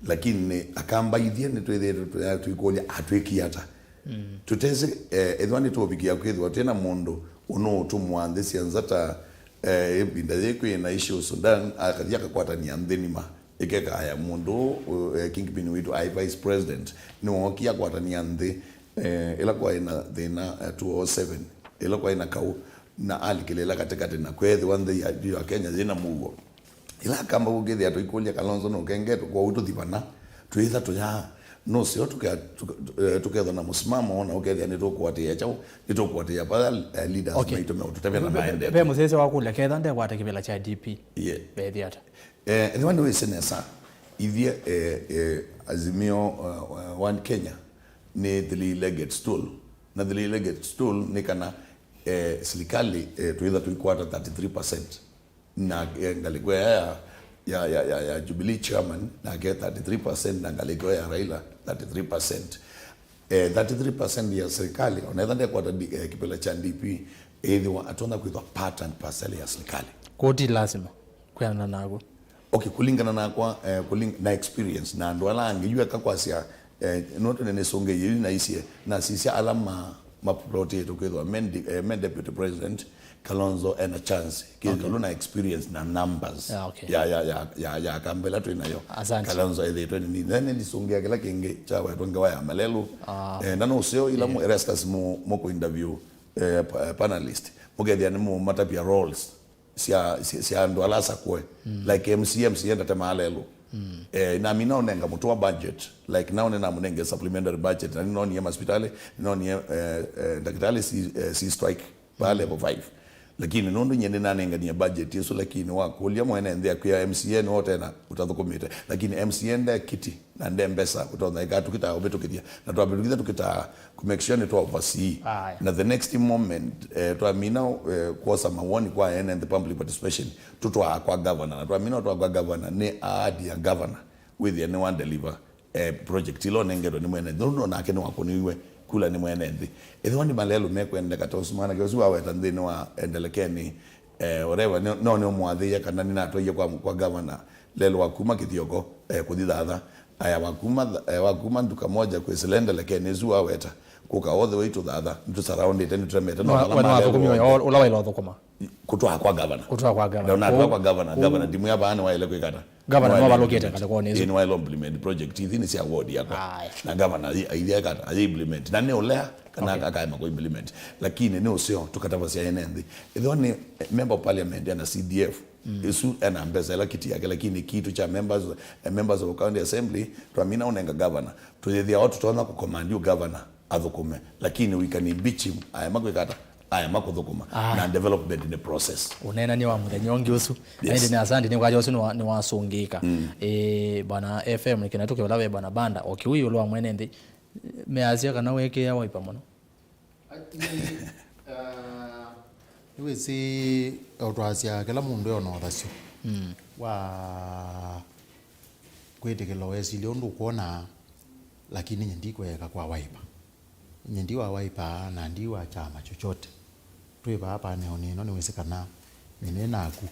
lakini nĩ Akamba ithyĩ nĩtwĩthĩĩtwe tũya-, tũikũlya atwĩkie ata? Mm. Tũtesĩ, eh, ethĩwa nĩtũũvikia kwĩthĩwa twĩ na mũndũ ũnũũtũmũa nthĩ sya nza ta, eh, ĩvinda yĩĩ kwĩ na issue Sudan, akathi akakwatania nthĩ nima. Ĩkekaya mũndũ ũũ, eh, kingpin witũ aĩ vice president, nĩwookie akwatania nthĩ, eh, ĩla kwaĩ na thĩna, eh, two oh seven, ĩla kwaĩ na kaũ, na alikĩlĩla katĩkatĩ, na kweethĩwa nthĩ ya, ya Kenya yĩna mũuo. Ĩla Akamba ũkĩthĩa tũikũlya Kalonzo nũkengetwe, kwoou tũthi vana, twĩtha tũyaa, nũseo tũke-, tũke-, eh, tũkethwa na mũsimamo, na ũkethĩa nĩtũkũatĩĩa kyaũ, nĩtũkũatĩĩa vala, eh, leaders, okay, maitũ meũtũtavya na ve, ve, maendete. Ve mũsyaĩĩsya wakũlya, ketha ndekwata kĩvĩla kya D P, yeah, vethi ata? Eh, ethĩwa nĩwĩsĩ nesa, ithyĩ, eh, eh, Azimio, uh, uh, One Kenya nĩ three-legged stool. Na three-legged stool nĩ kana, eh, silikalĩ, eh, twĩtha tũikwata thirty-three percent. Na, eh, ngalĩko ya, ya, ya, ya, ya Jubilee chairman nake thirty-three percent, na ngalĩko ya Raila thirty-three percent. Eh, thirty-three percent ya silikalĩ, ona ĩtha ndekwata D-, eh, kĩvĩla kya D P, ĩthĩwa atonya kwĩthwa part and parcel ya silikalĩ. Koti lazima. Kwĩanana nakw'o. Okay, kũlingana nakwa, eh, kũling-, na experience na andũ ala angĩ, yu eka kwasya, eh, no tene nĩsũngĩie yu naisye, nasisya ala ma, maplotĩtwe kwĩthwa me ndi-, eh, me deputy president, Kalonzo ena chance. Kĩthũlũ, okay, na experience na numbers, yeah, okay, ya, ya, ya, ya, ya Akamba ĩla twĩ nayo. Asante. Kalonzo ethĩĩtwe nĩ nini. Then ndisũngĩa kĩla kĩngĩ kyawetwa ngewa ya malelũ. Ah. Eh, na nũseo ila, yeah, mu-, Erastus mu-, mũkũ interview, eh, pa-, eh, panelist. Mũkethĩa nĩmũmatavya roles sya, sya, sya andũ ala asakũe. Mm. Like M C A, M C A ndatemaa lelũ. Mm. Eh, namina ũnenga mũtũa budget. Like, nao nĩnamũnenge supplementary budget. Na nĩnonie masipitali, nĩnonie, eh, eh, ndakĩtalĩ si, eh, si strike pa, mm, level five. Lakini nũndũ nyie nĩnanenganie budget ĩsu, lakini wakũlya mwene nthĩ akwĩa M C A nĩwe ũtena ũtathũkũmĩte. Lakini M C A nde kiti. Na nde mbesa, ũtonya ĩka tũkĩtaa ũvĩtũkĩthya. Na twavĩtũkĩthya tũkĩtaa kũ make sure nĩ twa oversee. Aya. Na the next moment, eh, twamina, eh, kwosa mawoni kwa ene nthĩ, public participation, tũtwaa kwa governor. Na twamina ũtwaa kwa governor, nĩ ahadi ya governor wĩthĩa nĩ wa deliver, eh, project ila ũnengetwe nĩ mwene nthĩ. Nũndũ nake nĩwakũniwe kula nĩ mwene nthĩ. Ethĩwa nĩ malelũ mekwendeka, ta ũsu mwanake ũsu waweta nthĩnĩ wa, eh, Ndelekeni, eh, whatever, no, no nĩũmũathĩie kana nĩnatwaie kwa, kwa governor. Lelũ wa kuma Kĩthioko, eh, kũthi Thatha. Aya, wa kuma Tha-, eh, wa kuma nduka moja kwĩsĩla Ndelekeni ĩsu waweta, kũka all the way to Thatha, nĩtũsaraũndĩte, nĩtũtemete, no, vala malelũ. Nĩwathũkũmie ũla waĩle ũthũkũma. Kũtwaa kwa governor. Kũtwaa kwa governor. Ndona atwaa kwa governor, governor ndimwĩa vaa nĩwaĩle kwĩka ata? Governor nĩwaĩle nĩwavalũkĩte implement. Ngalĩkonĩ ĩsu. Ĩĩ, nĩwaĩle implement project ithi nĩ sya ward yakwa. Aye. Na governor ayi-, aithia eka ata? Ayi implement. Na nĩ ũlea kana, okay, akaema kũ implement. Lakini nĩ ũseo, tũkatavasya ene nthĩ. Ĩthĩwa nĩ, eh, member of parliament ena C D F, mm, ĩsu ena mbesa ĩla kiti yake, lakini kitu cha members, eh, members of county assembly, twamina ũnenga governor. Tũyĩthĩa o tũtonya kũkomandi ũ governor athũkũme, lakini we can impeach him, aema kwĩka ata? Aema kũthũkũma. Ah. Na development nĩ process. Ũneenany'a wa mũthenya ũngĩ ũsu. Yes. Na ĩndĩ nĩ asante, nĩ kwaja ũsu nĩwa-, nĩwasũngĩĩka. Mm. Eh, bwana F M, nĩ kĩna tũke ũla we bwana Banda, o kĩu ĩũlũ wa mwene nthĩ, measya kana wekĩĩa Wiper mũno. Nĩwĩsĩ, ũtwasya kĩla mũndũ e na ũthasyo, mm, wa kwĩtĩkĩla wesilya ũndũ ũkwona, lakini nye ndikweeka kwa Wiper. Nye ndi wa Wiper na ndi wa kyama chochote. Twĩ vaa panel ĩno, nĩwĩsĩ kana nyie nĩ naku,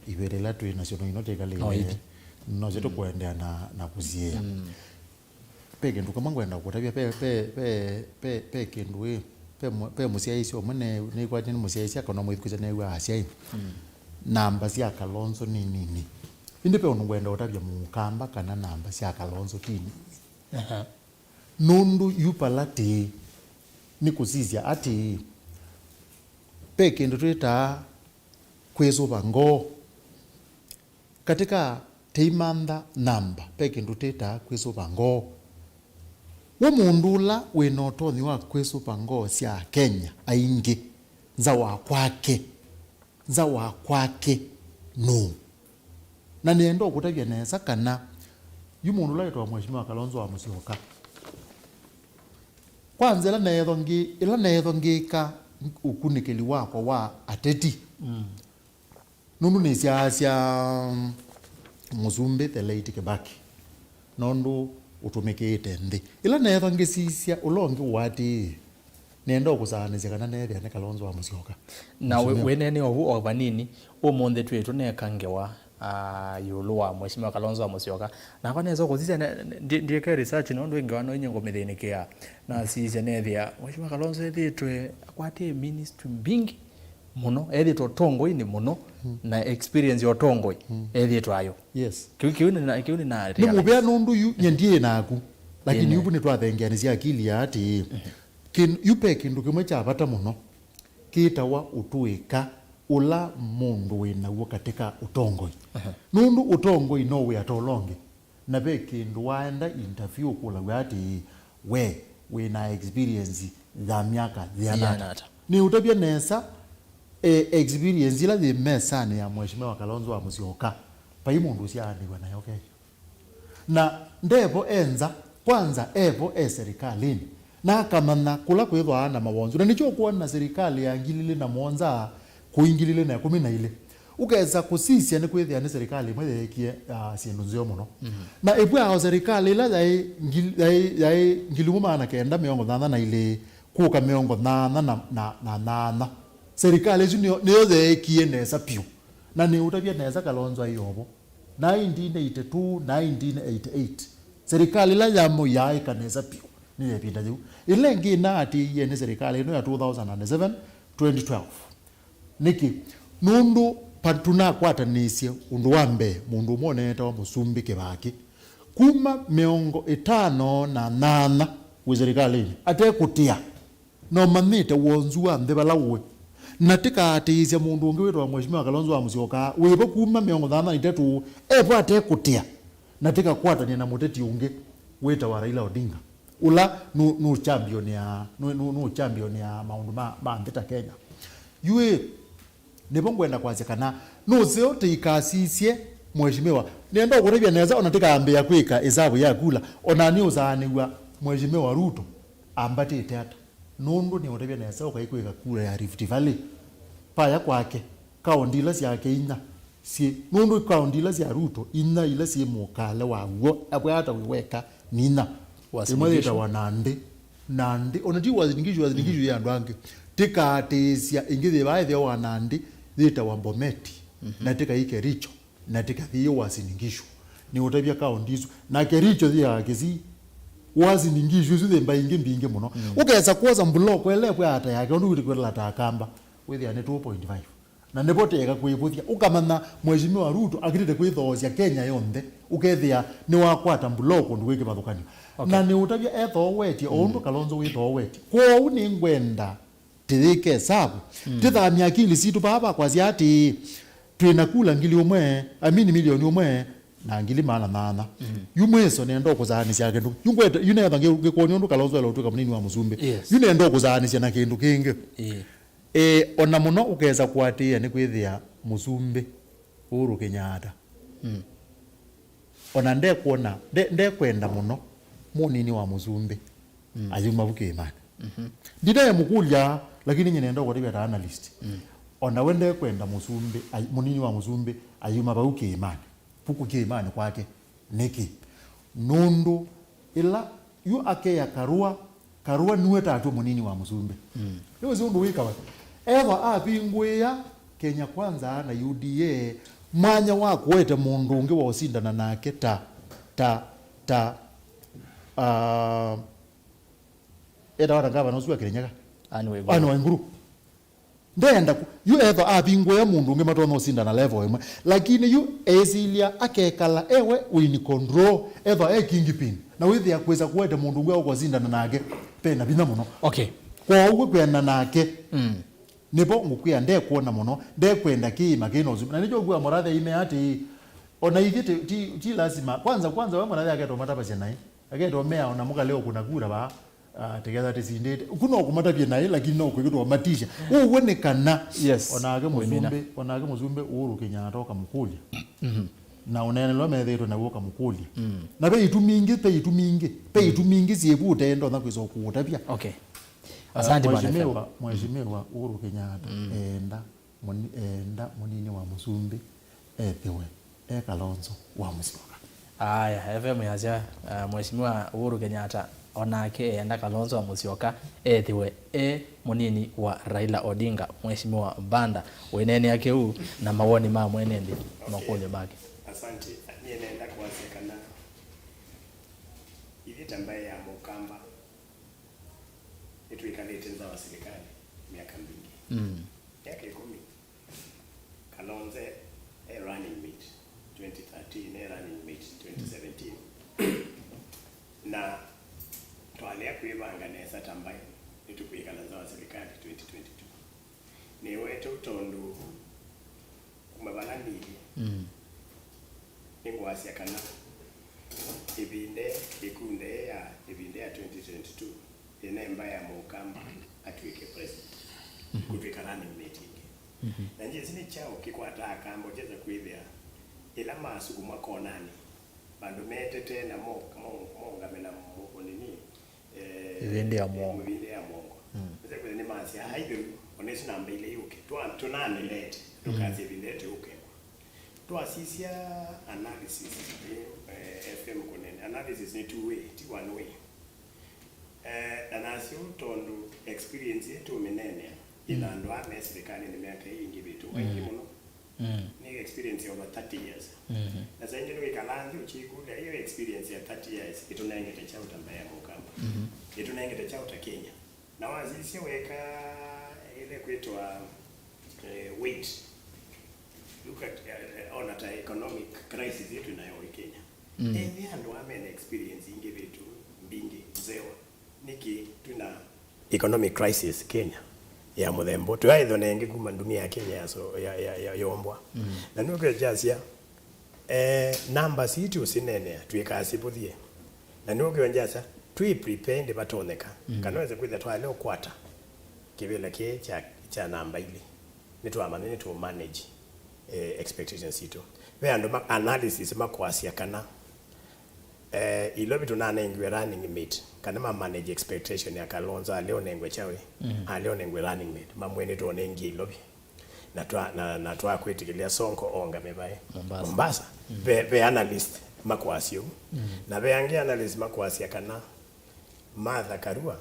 ivĩla ila twĩ nasyo no ino twĩkalĩte, no ithi, nosyo, mm, tũkũendeea na, na kũsiĩĩa. Mm. Ve kĩndũ kĩmwe ngwenda kũtavya, ve, ve, ve, ve, ve kĩndũ ĩ, ve mũ-, ve mũsyaĩĩsya ũmwe ne-, nĩkwatĩe nĩ mũsyaĩĩsya kana mwĩthukĩĩsya neew'a asyai. Mm. Namba sya Kalonzo nĩ nini. Ĩndĩ ve ũndũ ngwenda ũtavya Mũkamba kana namba sya Kalonzo ti nini. Aha. Nũndũ yu vala tĩĩ, nĩ kũsisya atĩĩ, ve kĩndũ twĩtaa kwĩsũva ngoo. Katĩ ka tĩimantha namba, ve kĩndũ tĩtaa kwĩsũva ngoo. We mũndũ ũla wĩ na ũtonyi wa kwĩsũva ngoo sya Akenya aingĩ, nza wa kwake, nza wa kwake nũũ? Na nĩenda ũkũtavya nesa kana yu mũndũ ũla wĩtawa Mheshimiwa Kalonzo wa Musyoka, kwanza ĩla neethwa ngĩ-, ĩla neethwa ngĩka ũkunĩkĩli wakwa wa ateti, mm, nũndũ nĩsyaasya mũsumbĩ the late Kibaki, nũndũ ũtũmĩkĩĩte nthĩ. Ĩla neethwa ngĩsisya ũla ũngĩ ũatĩĩe, nĩenda ũkũsaanĩsya kana neethĩa nĩ Kalonzo wa Musyoka. Na wĩ-, Mheshimiwa. Wĩneenea ũu o vanini, ũmũnthĩ twĩ tũneka ngewa, ah, ĩũlũ wa Mheshimiwa Kalonzo wa Musyoka. Nakwa nesa kũsisya, ne-, ne-, ndi-, ndiĩke research nũndũ ĩ ngewa no inye ngũmĩthĩnĩkĩa. Nasisya neethĩa Mheshimiwa Kalonzo ethĩĩtwe akwatĩe ministry mbingĩ mũno, ethĩĩtwe ũtongoinĩ mũno, mm, na experience ya ũtongoi, mm, ethĩĩtwe ayo. Yes. Kĩu, kĩu nĩ na, kĩu nĩ na nĩ realize. Mũvea nũndũ yu nye ndiĩ naku, lakini yu nĩtwathengeanĩsya akili ya atĩĩ, mhm, kĩndũ, yu ve kĩndũ kĩmwe kya vata mũno kĩtawa ũtũĩka ũla mũndũ wĩ naw'o katika ũtongoi. Aha. Nũndũ ũtongoi no wĩa ta ũla ũngĩ. Na ve kĩndũ waenda interview ũkũlaw'a atĩĩ, we wĩ na experience ya myaka yĩana ata? Yĩana ata? Nĩũtavya nesa, eh, experience ĩla yĩ mesanĩ ya Mheshimiwa Kalonzo wa Musyoka, vai mũndũ ũsyaanĩw'a nayo Kenya. Na ndevo e nza, kwanza evo e serikalĩnĩ, na akamanya kũla kwĩthwaa na mawonzu. Na nĩkyo ũkwona serikalĩ ya ngili ilĩ na mũonza kũi ngili ilĩ na ĩkũmi na ilĩ, ũkesa kũsisya nĩkwĩthĩa nĩ serikalĩ ĩmwe yeekie, ah, syĩndũ nzeo mũno. Mhm. Na ĩvw'aa o serikalĩ ĩla yaĩ ngili, yaĩ, yaĩ ngili ũmwe maana kenda mĩongo thanthatũ na ilĩ kũka mĩongo thanthatũ na, na, na thanthatũ, serikalĩ ĩsu nĩyo, nĩyo yeekie nesa vyũ. Na nĩũtavya nesa Kalonzo aĩ ovo. Nineteen eighty-two, nineteen eighty-eight. Serikali ĩla ya Moi yaaĩka nesa vyũ nĩ ya ĩvinda yĩu. Ĩla ĩngĩ ĩnaatĩĩie nĩ serikali ĩno ya two thousand and seven, twenty twelve. Nĩkĩ? Nũndũ pa-, tũnakwatanĩsye ũndũ wa mbee, mũndũ ũmwe ũneetawa Mũsumbĩ Kĩvakĩ. Kuma mĩongo ĩtano na nyanya wĩ serikalĩnĩ, atekũtĩa. Na ũmanyĩte wonzu wa nthĩ vala ũĩ. Na tĩkaatĩĩsya mũndũ ũngĩ wĩtawa Mheshimiwa Kalonzo wa Musyoka, wĩvo kuma mĩongo thanthatũ na itatũ, evo atekũtĩa. Na tĩkakwatany'a na mũteti ũngĩ wĩtawa Raila Odinga, ũla nũ, nũ champion ya, nũ, nũ, nũ champion ya maũndũ ma, ma nthĩ ta Kenya. Yu ĩ, nĩvo ngwenda kwasya kana nũseo tĩikasisye Mheshimiwa. Nĩenda ũkũtavya nesa, ona tĩkambĩĩa kwĩka ĩsavu ya kula, ona nĩũsaanĩw'a Mheshimiwa Ruto ambatĩte ata. Nũndũ nĩũtavya nesa ũkai kwĩka kura ya Rift Valley, vaya kwake, kaũnti ila syake inya syĩ, nũndũ kaũnti ila sya Ruto, inya ila syĩ mũkale wa w'o, avwata wĩ weka, nĩ inya. Uasin Ĩmwe Gishu. Yĩtawa Nandi. Nandi, ona ti Uasin Gishu, Uasin Gishu yĩ andũ angĩ. Tĩkaatĩĩsya ĩngĩ yĩ vaa ĩtheo wa Nandi, yĩtawa Bomet, mhm, na tĩkai Kericho. Na tĩkathi Uasin Gishu. Nĩũtavya kaũnti isu. Na Kericho yĩaa Kisii. Uasin Gishu isu yĩ mbaĩ ingĩ mbingĩ mũno. Mm. Ũkesa kwosa mbuloko ĩla ĩkwĩa ata yake, ũndũ wĩtĩkwĩla ta Akamba, wĩthĩa nĩ two point five. Na nĩvo tĩeka kwĩvũthya. Ũkamanya Mheshimiwa Ruto akĩlĩte kwĩthoosya Kenya yonthe. Ũkethĩa nĩwakwata mbuloko ũndũ wĩ kĩvathũkany'o. Okay. Na nĩũtavya ethoowetie, o ũndũ, mm, Kalonzo wĩthoowetie. Kwoou nĩngwenda tĩyĩke ĩsavu. Mm. Tĩthamye akili sitũ vaa va kwasya atĩĩ, twĩ na kula ngili ũmwe, I mean, milioni ũmwe na ngili maana nyanya. Mm. Yu mwĩso nenda ũkũsaanĩsya kĩndũ. Yu ngwete, yu nenda ngĩ-, ngĩkwony'a ũndũ Kalonzo ela ũtwĩka mũnini wa Mũsumbĩ. Yes. Yu nenda ũkũsaanĩsya na kĩndũ kĩngĩ. Ĩĩ. Ĩĩ, ona mũno ũkesa kũatĩĩa nĩ kwĩthĩa Mũsumbĩ Uhuru Kenyatta. Mm. Ona ndekwona, nde-, ndekwenda mũno mũnini wa Mũsumbĩ, mm, ayuma vu kĩĩmanĩ. Mhm. Ndinaemũkũlya, lakini nyie nenda ũkũtavya ta analyst. Mm. Ona we ndekwenda Mũsumbĩ, ay-, mũnini wa Mũsumbĩ ayuma vau kĩĩmanĩ. Vuku kĩĩmanĩ kwake. Nĩkĩ? Nũndũ ĩla yu akeya Karũa, Karũa nĩwe tatw'e mũnini wa Mũsumbĩ. Mm. Nĩwĩsĩ ũndũ wĩkawa? Ethwa avingũĩa Kenya Kwanza na U D A mwanya wa kũete mũndũ ũngĩ wa ũsindana nake ta, ta, ta, ah, etawa ta ngavana ũsu wa Kĩrĩnyaga? Anne Waiguru. Anne Waiguru. Ndenda ku-, yu ethwa avingũĩa mũndũ ũngĩ matonya ũsindana level ĩmwe. Lakini yu eĩsilya akekala ewe wĩ in control, ethwa e kingpin. Na wĩthĩa kwĩsa kũete mũndũ ũngĩ ũkũsindana nake, ve na vinya mũno. Okay. Kwoou kwĩana nake. Mm. Nĩvo ngũkwĩa ndekwona mũno, ndekwenda kĩĩma kĩna ũsu. Na nĩkyo ũkwĩa Mũrathe aime atĩĩ, ona ithyĩ ti, ti, ti lasima. Kwanza, kwanza we Mũrathe aketwa matavasya naĩ. Aketwa mea ona mũkale ũkũna kura vaa, ah, tĩketha tĩsindĩte. Ku no kũmatavya naĩ, lakini no kwĩkĩtwa matisha. Ũw'o nĩ kana, yes, onake Mũimina. Mũsumbĩ, onake Mũsumbĩ Uhuru Kenyatta ũkamũkũlya. Mhm. Na ũneene ũla methĩĩtwe naw'o ũkamũkũlya. Mm. Na ve itumi ingĩ, ve itumi ingĩ, ve itumi ingĩ syĩvu ũtee ndonya kwĩsa kũũtavya. Okay. Ah, asante, Bwana Mheshimiwa, Mheshimiwa Uhuru Kenyatta, mm, eenda mũni-, eenda mũnini wa mũsumbĩ ethĩwe e Kalonzo wa Musyoka. Aya, F M yasya, uh, Mheshimiwa Uhuru Kenyatta onake eenda Kalonzo wa Musyoka ethĩwe e mũnini wa Raila Odinga. Mheshimiwa Banda, wĩneenea kĩu na mawoni ma mwene nthĩ, okay, makũlyo make. Asante. Nyie nenda kwasya kana ithyĩ ta mbaĩ ya Mũkamba nĩtwĩkalĩte nza wa silikalĩ myaka mingĩ. Mm. Myaka ĩkũmi. Kalonzo e running mate twenty thirteen, e running mate twenty seventeen. Na twalea kwĩvanga nesa ta mbaĩ, nĩtũkwĩkala nza wa silikalĩ twenty twenty-two. Nĩwete tondũ kuma vala nithi, mm, nĩngwasya kana ĩvinda, ĩkunda ya ĩvinda ya twenty twenty-two, ĩnemba ya Mũkamba atw'ĩke president, mhm, kũtw'ĩka running mate ĩngĩ. Mhm. Na njĩsĩ nĩ kyaũ kĩkwataa Akamba ũkyesa kwĩthĩa ĩla masukumwa konani, vandũ metetee na mo-, mo-, mongame na mo-, nini, eh, ĩvĩndĩ ya mwongo. Ĩvĩndĩ ya mwongo. Mm. Nĩsya kwĩthĩa nĩmasya, "Ai, thĩu, ona ĩsu namba ilĩ yũke. Twa-, tũnanĩlete, tũkasya ĩvinda ĩtĩ ũkengwa." Twasisya analysis, eh, F M kũnene. Analysis nĩ two way, ti one way. Eh, na nasyo tondũ experience ĩĩ tũmĩneenea, ĩna, mm, andũ aa me silikalĩnĩ myaka ĩĩ ĩngĩ vĩtũ, aingĩ, mm, mũno. Mm. Nĩ experience ya over thirty years. Mhm. Na saa ingĩ nĩwĩkalaa nthĩ ũkyĩkũlya, hiyo experience ya thirty years ĩtũnengete kyaũ ta mbaĩ ya Mũkamba? Mhm. Ĩtũnengete kyaũ ta Kenya? Na wasisya weka ĩla kwĩtwa, eh, weight, look at, eh, ona ta economic crisis ĩĩ twĩ nayo ĩ Kenya. Mm. Ethĩa andũ aa mena experience ingĩ vĩtũ, mbingĩ, nzewa, nĩkĩ twĩna economic crisis Kenya ya mũthemba ũũ? Tũyaĩthwa na ĩngĩ kuma ndunia ya Kenya ya so-, ya, ya, ya, yombwa. Mm. Na nĩũkwĩkyasya, eh, namba sii tũsineenea, twĩkasivũthie. Na nĩũkwĩkyasya, twĩ prepare ĩndĩ vatonyeka. Mm. Kana wese kwĩthĩa twaĩle ũkwata kĩvĩla kĩĩ kya, kya namba ilĩ. Nĩtwamanya nĩtũmanage, eh, expectations sitũ. Ve andũ ma analysis makwasya kana, eh, Ilovi tũnanengiwe running mate, kana ma manage expectation ya Kalonzo, alea ũnengwe kyaũ? Mhm. Alea ũnengwe running mate, mamwĩe nĩtũnengie Ilovi. Na twa, na, na twakwĩtĩkĩlya Sonko ongame vaĩ? Mombasa. Mombasa. Mhm. Ve, ve analyst makwasya ũu. Mhm. Na ve angĩ analyst makwasya kana Martha Karua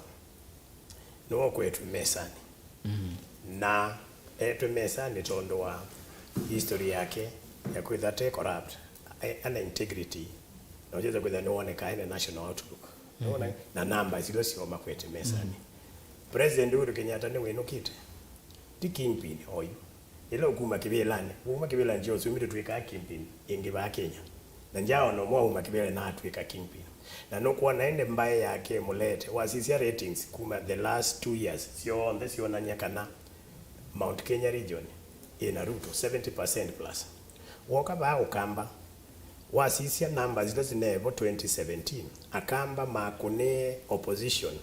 nĩwe ũkwetwe mesanĩ. Mm. Na etwe mesanĩ tondũ wa history yake ya kwĩthwa ate corrupt, e-, ana integrity, na ũkyesa kwĩthwa nĩwonekaa ena national outlook. Nĩwona? Mhm. Na numbers ila syo makwete mesanĩ. Mm. President Uhuru Kenyatta nĩwĩnũkĩte. Ti kingpin oyu. Ĩla ũkuma kĩvĩlanĩ, wauma kĩvĩlanĩ kya ũsumbi ndũtw'ĩkaa kingpin ĩngĩ vaa Kenya. Na ndyaona ũmwe wauma kĩvĩlanĩ na atw'ĩka kingpin. Na nũkwona ĩndĩ mbaĩ yake ĩmũleete, wasisya ratings kuma the last two years, syonthe syonany'a kana Mount Kenya region ĩna Ruto seventy percent plus. Woka vaa Ũkamba, wasisya numbers ila sineevo twenty seventeen, Akamba makũnĩe opposition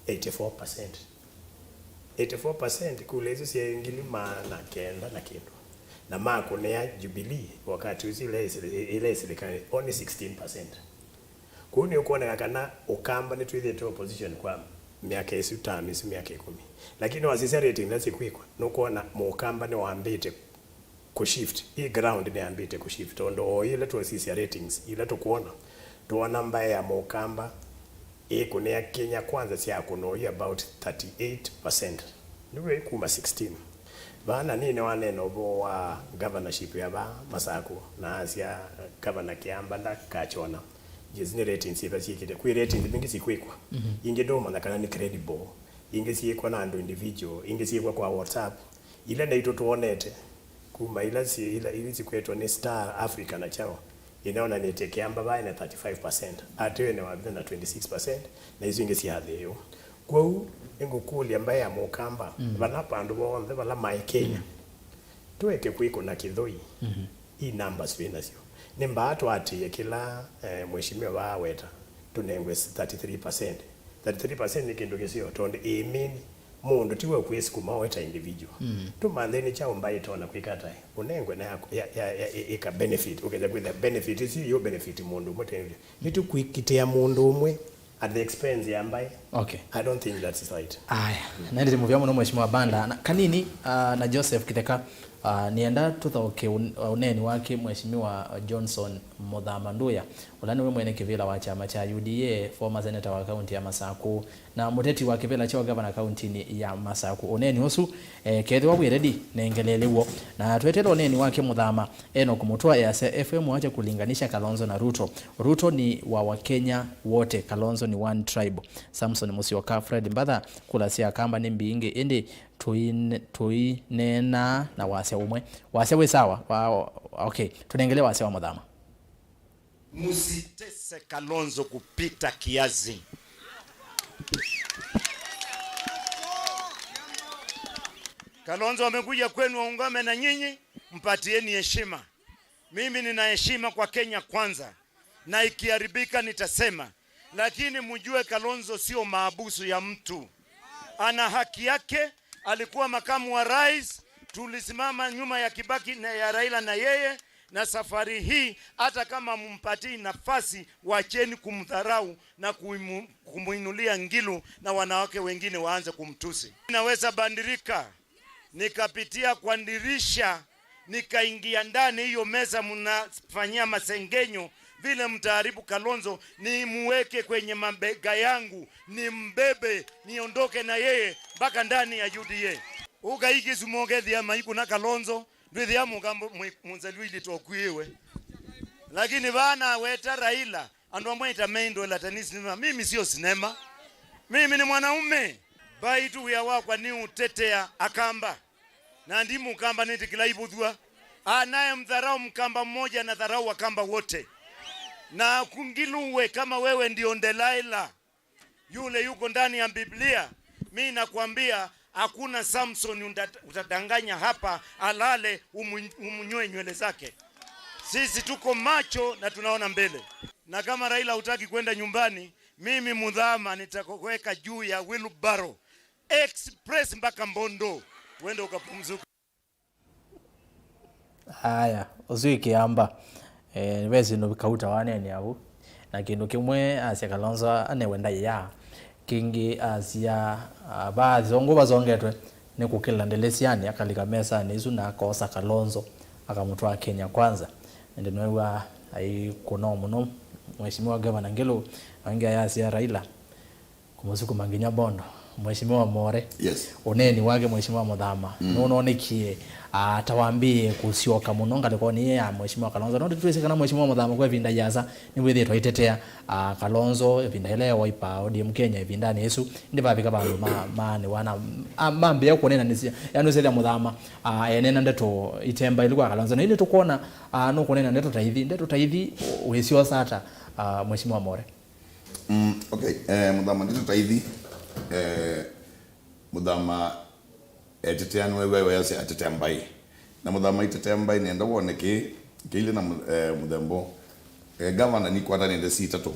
eighty-four percent. Eighty-four percent, kula isu syaĩ ngili maana kenda na kĩndũ. Na makũnĩa Jubilee wakati ũsu ĩla ĩsili-, ĩla ĩsilikalĩ, only sixteen percent. Kũu nĩũkwoneka kana Ũkamba nĩtwĩthĩĩtwe opposition kwa myaka ĩsu, term isu myaka ĩkũmi. Lakini wasisya rating ila sikwĩkwa, nũkwona Mũkamba nĩwambĩte kũ shift. Ĩ ground nĩyambĩte kũ shift, tondũ o ĩla twasisya ratings ila tũkwona, tũona mbaĩ ya Mũkamba ĩkũnĩa Kenya Kwanza syakũna oyu about thirty-eight percent. Nĩw'o ĩkuma sixteen. Vaa na nĩne wanena ũvoo wa governorship ya vaa Masakũ, na asya governor Kĩamba ndakakyona. Yes, nĩ ratings syĩva syĩkĩte. Kwĩ ratings mbingĩ sikwĩkwa. Mhm. Ingĩ ndũmanya kana nĩ credible. Ingĩ syĩkwa na andũ individual. Ingĩ syĩkwa kwa WhatsApp. Ila naitũ twonete, kuma ila si-, ila, ila sikwetwa nĩ Star Africa na kyaũ, ĩneonanĩtye Kĩamba vaĩ na thirty-five percent, Ateo ĩnewavitha na twenty-six percent, na isu ingĩ syathĩĩwa. Kwoou, nĩngũkũlya mbaĩ ya Mũkamba, mm, vala vandũ vonthe vala maĩ Kenya, mm, tũeke kwĩkũna kĩthũi, mhm, i numbers twĩ nasyo. Nĩ mbaa twaatĩĩe kĩla, eh, mheshimiwa vaaweta, tũnengwe thirty-three percent. Thirty-three percent nĩ kĩndũ kĩseo, tondũ ĩ mean Mũndũ ti we kwĩsukuma we ta individual. Mm. Tũmanthe nĩ kyaũ mbaĩ ĩtonya kwĩka ata, ũnengwe na ya, ya, ya, ya, ĩ-, ĩka benefit, ũkethĩa kwĩthĩa benefit ĩsu ĩyo benefit mũndũ ũmwe ta individual. Nĩtũkwĩkitĩa mũndũ ũmwe at the expense ya mbaĩ. Okay. I don't think that's right. Aya, nendete mũvea mũno Mheshimiwa Banda. Na, kanini, ah, na Joseph Kitheka, ah, nĩenda tũthaũke un-, ũneeni wake Mheshimiwa Johnson Muthama Nduya, ũla nĩwe mwene kĩvĩla wa kyama kya U D A, former senator wa kaunti ya Masaku, na mũteti wa kĩvĩla kya ũgavana kauntinĩ ya Masaku. Ũneeni ũsu, eh, kethĩwa wĩ ready, nengeleele w'o. Na tweteele ũneeni wake Muthama, Enoch Mutua easya F M acha kulinganisha Kalonzo na Ruto. Ruto ni wa Wakenya wote, Kalonzo ni one tribe. Samson Musyoka, Fred Mbatha, kula sya Akamba nĩ mbingĩ, ĩndĩ tũine-, tũineenaa na wasya ũmwe. Wasya wĩ sawa? Wa, okay, tũnengele wasya wa Muthama. Musitese Kalonzo kupita kiasi. Kalonzo amekuja kwenu aungame na nyinyi, mpatieni heshima. Mimi nina heshima kwa Kenya Kwanza, na ikiharibika nitasema, lakini mjue Kalonzo sio maabusu ya mtu. Ana haki yake, alikuwa makamu wa rais, tulisimama nyuma ya Kibaki na ya Raila na yeye, na safari hii, hata kama mumpatii nafasi, wacheni kumdharau na kuimu-, kumuinulia Ngilu na wanawake wengine waanze kumtusi. Naweza bandirika, nikapitia kwa dirisha, nikaingia ndani hiyo meza mnafanyia masengenyo, vile mtaharibu Kalonzo, nimuweke kwenye mabega yangu, nimbebe, niondoke na yeye mpaka ndani ya U D A. Ũkaikĩsumokethia maikuna Kalonzo, ndwĩthĩa mũkambo mwi-, mũnzelu ilitokuiwe. Lakini vana weta Raila, andũ amwe ita meindo la tenisi nima. Mimi sio sinema. Mimi ni mwanaume. Mbaitu wĩa wakwa nĩ ũtetea Akamba. Na ndi Mũkamba nĩtĩkĩla ivũthw'a. Anayemdharau Mkamba mmoja na dharau Wakamba wote. Na kungiluwe kama wewe ndio Delaila. Yule yuko ndani ya Biblia, mi nakwambia, hakuna Samson uta-, utadanganya hapa, alale, umu-, umunywe nywele zake. Sisi tuko macho na tunaona mbele. Na kama Raila hutaki kwenda nyumbani, mimi Muthama nitakuweka juu ya wheelbarrow express mpaka Mbondo, uende ukapumzike. Aya, ũsu ĩkĩamba. Eh, ve syĩndũ kauta waneenea vu. Na kĩndũ kĩmwe asya Kalonzo anewe ndaĩa. Kĩngĩ asya, ah, va athongu vasongetwe nĩ kũkĩla ndelesianĩ, akalika mesanĩ ĩsu na akosa Kalonzo, akamũtwaa Kenya Kwanza. Ĩndĩ nĩwĩw'a aikũnoo mũno Mheshimiwa Gavana Ngilu, na ĩngĩ ayasya Raila kũmũsukuma nginya Bondo. Mheshimiwa More, yes, ũneeni wake Mheshimiwa Muthama, mm, nũnonekie, ah, ta wambĩĩe kũsyoka mũno ngalĩkonĩ ĩĩ ya Mheshimiwa Kalonzo. Nũndũ twĩsĩ kana Mheshimiwa Muthama kwa ĩvinda yĩasa nĩwĩthĩĩtwe aitetea, ah, Kalonzo ĩvinda ĩla ya Wiper, O D M Kenya ĩvindanĩ ĩsu. Ĩndĩ vavika vandũ ma-, maanĩwa na, ah, mambĩĩa kũneenanĩsya. Yaani ũsethya Muthama, ah, eneena ndeto ite mbaĩlu kwa Kalonzo. Na yu nĩtũkwona, ah, nũkũneena ndeto ta ithi. Ndeto ta ithi wĩsyosa ata, ah, Mheshimiwa More? Mm, okay. Eh, Muthama ndeto ta ithi, eh, Muthama etetea nĩwe weweyasya atetea mbaĩ. Na Muthama aitetea mbaĩ nĩenda wone kĩ, kĩilye na mu-, eh, mũthembo. Eh, gavana nikwatanĩte si itatũ.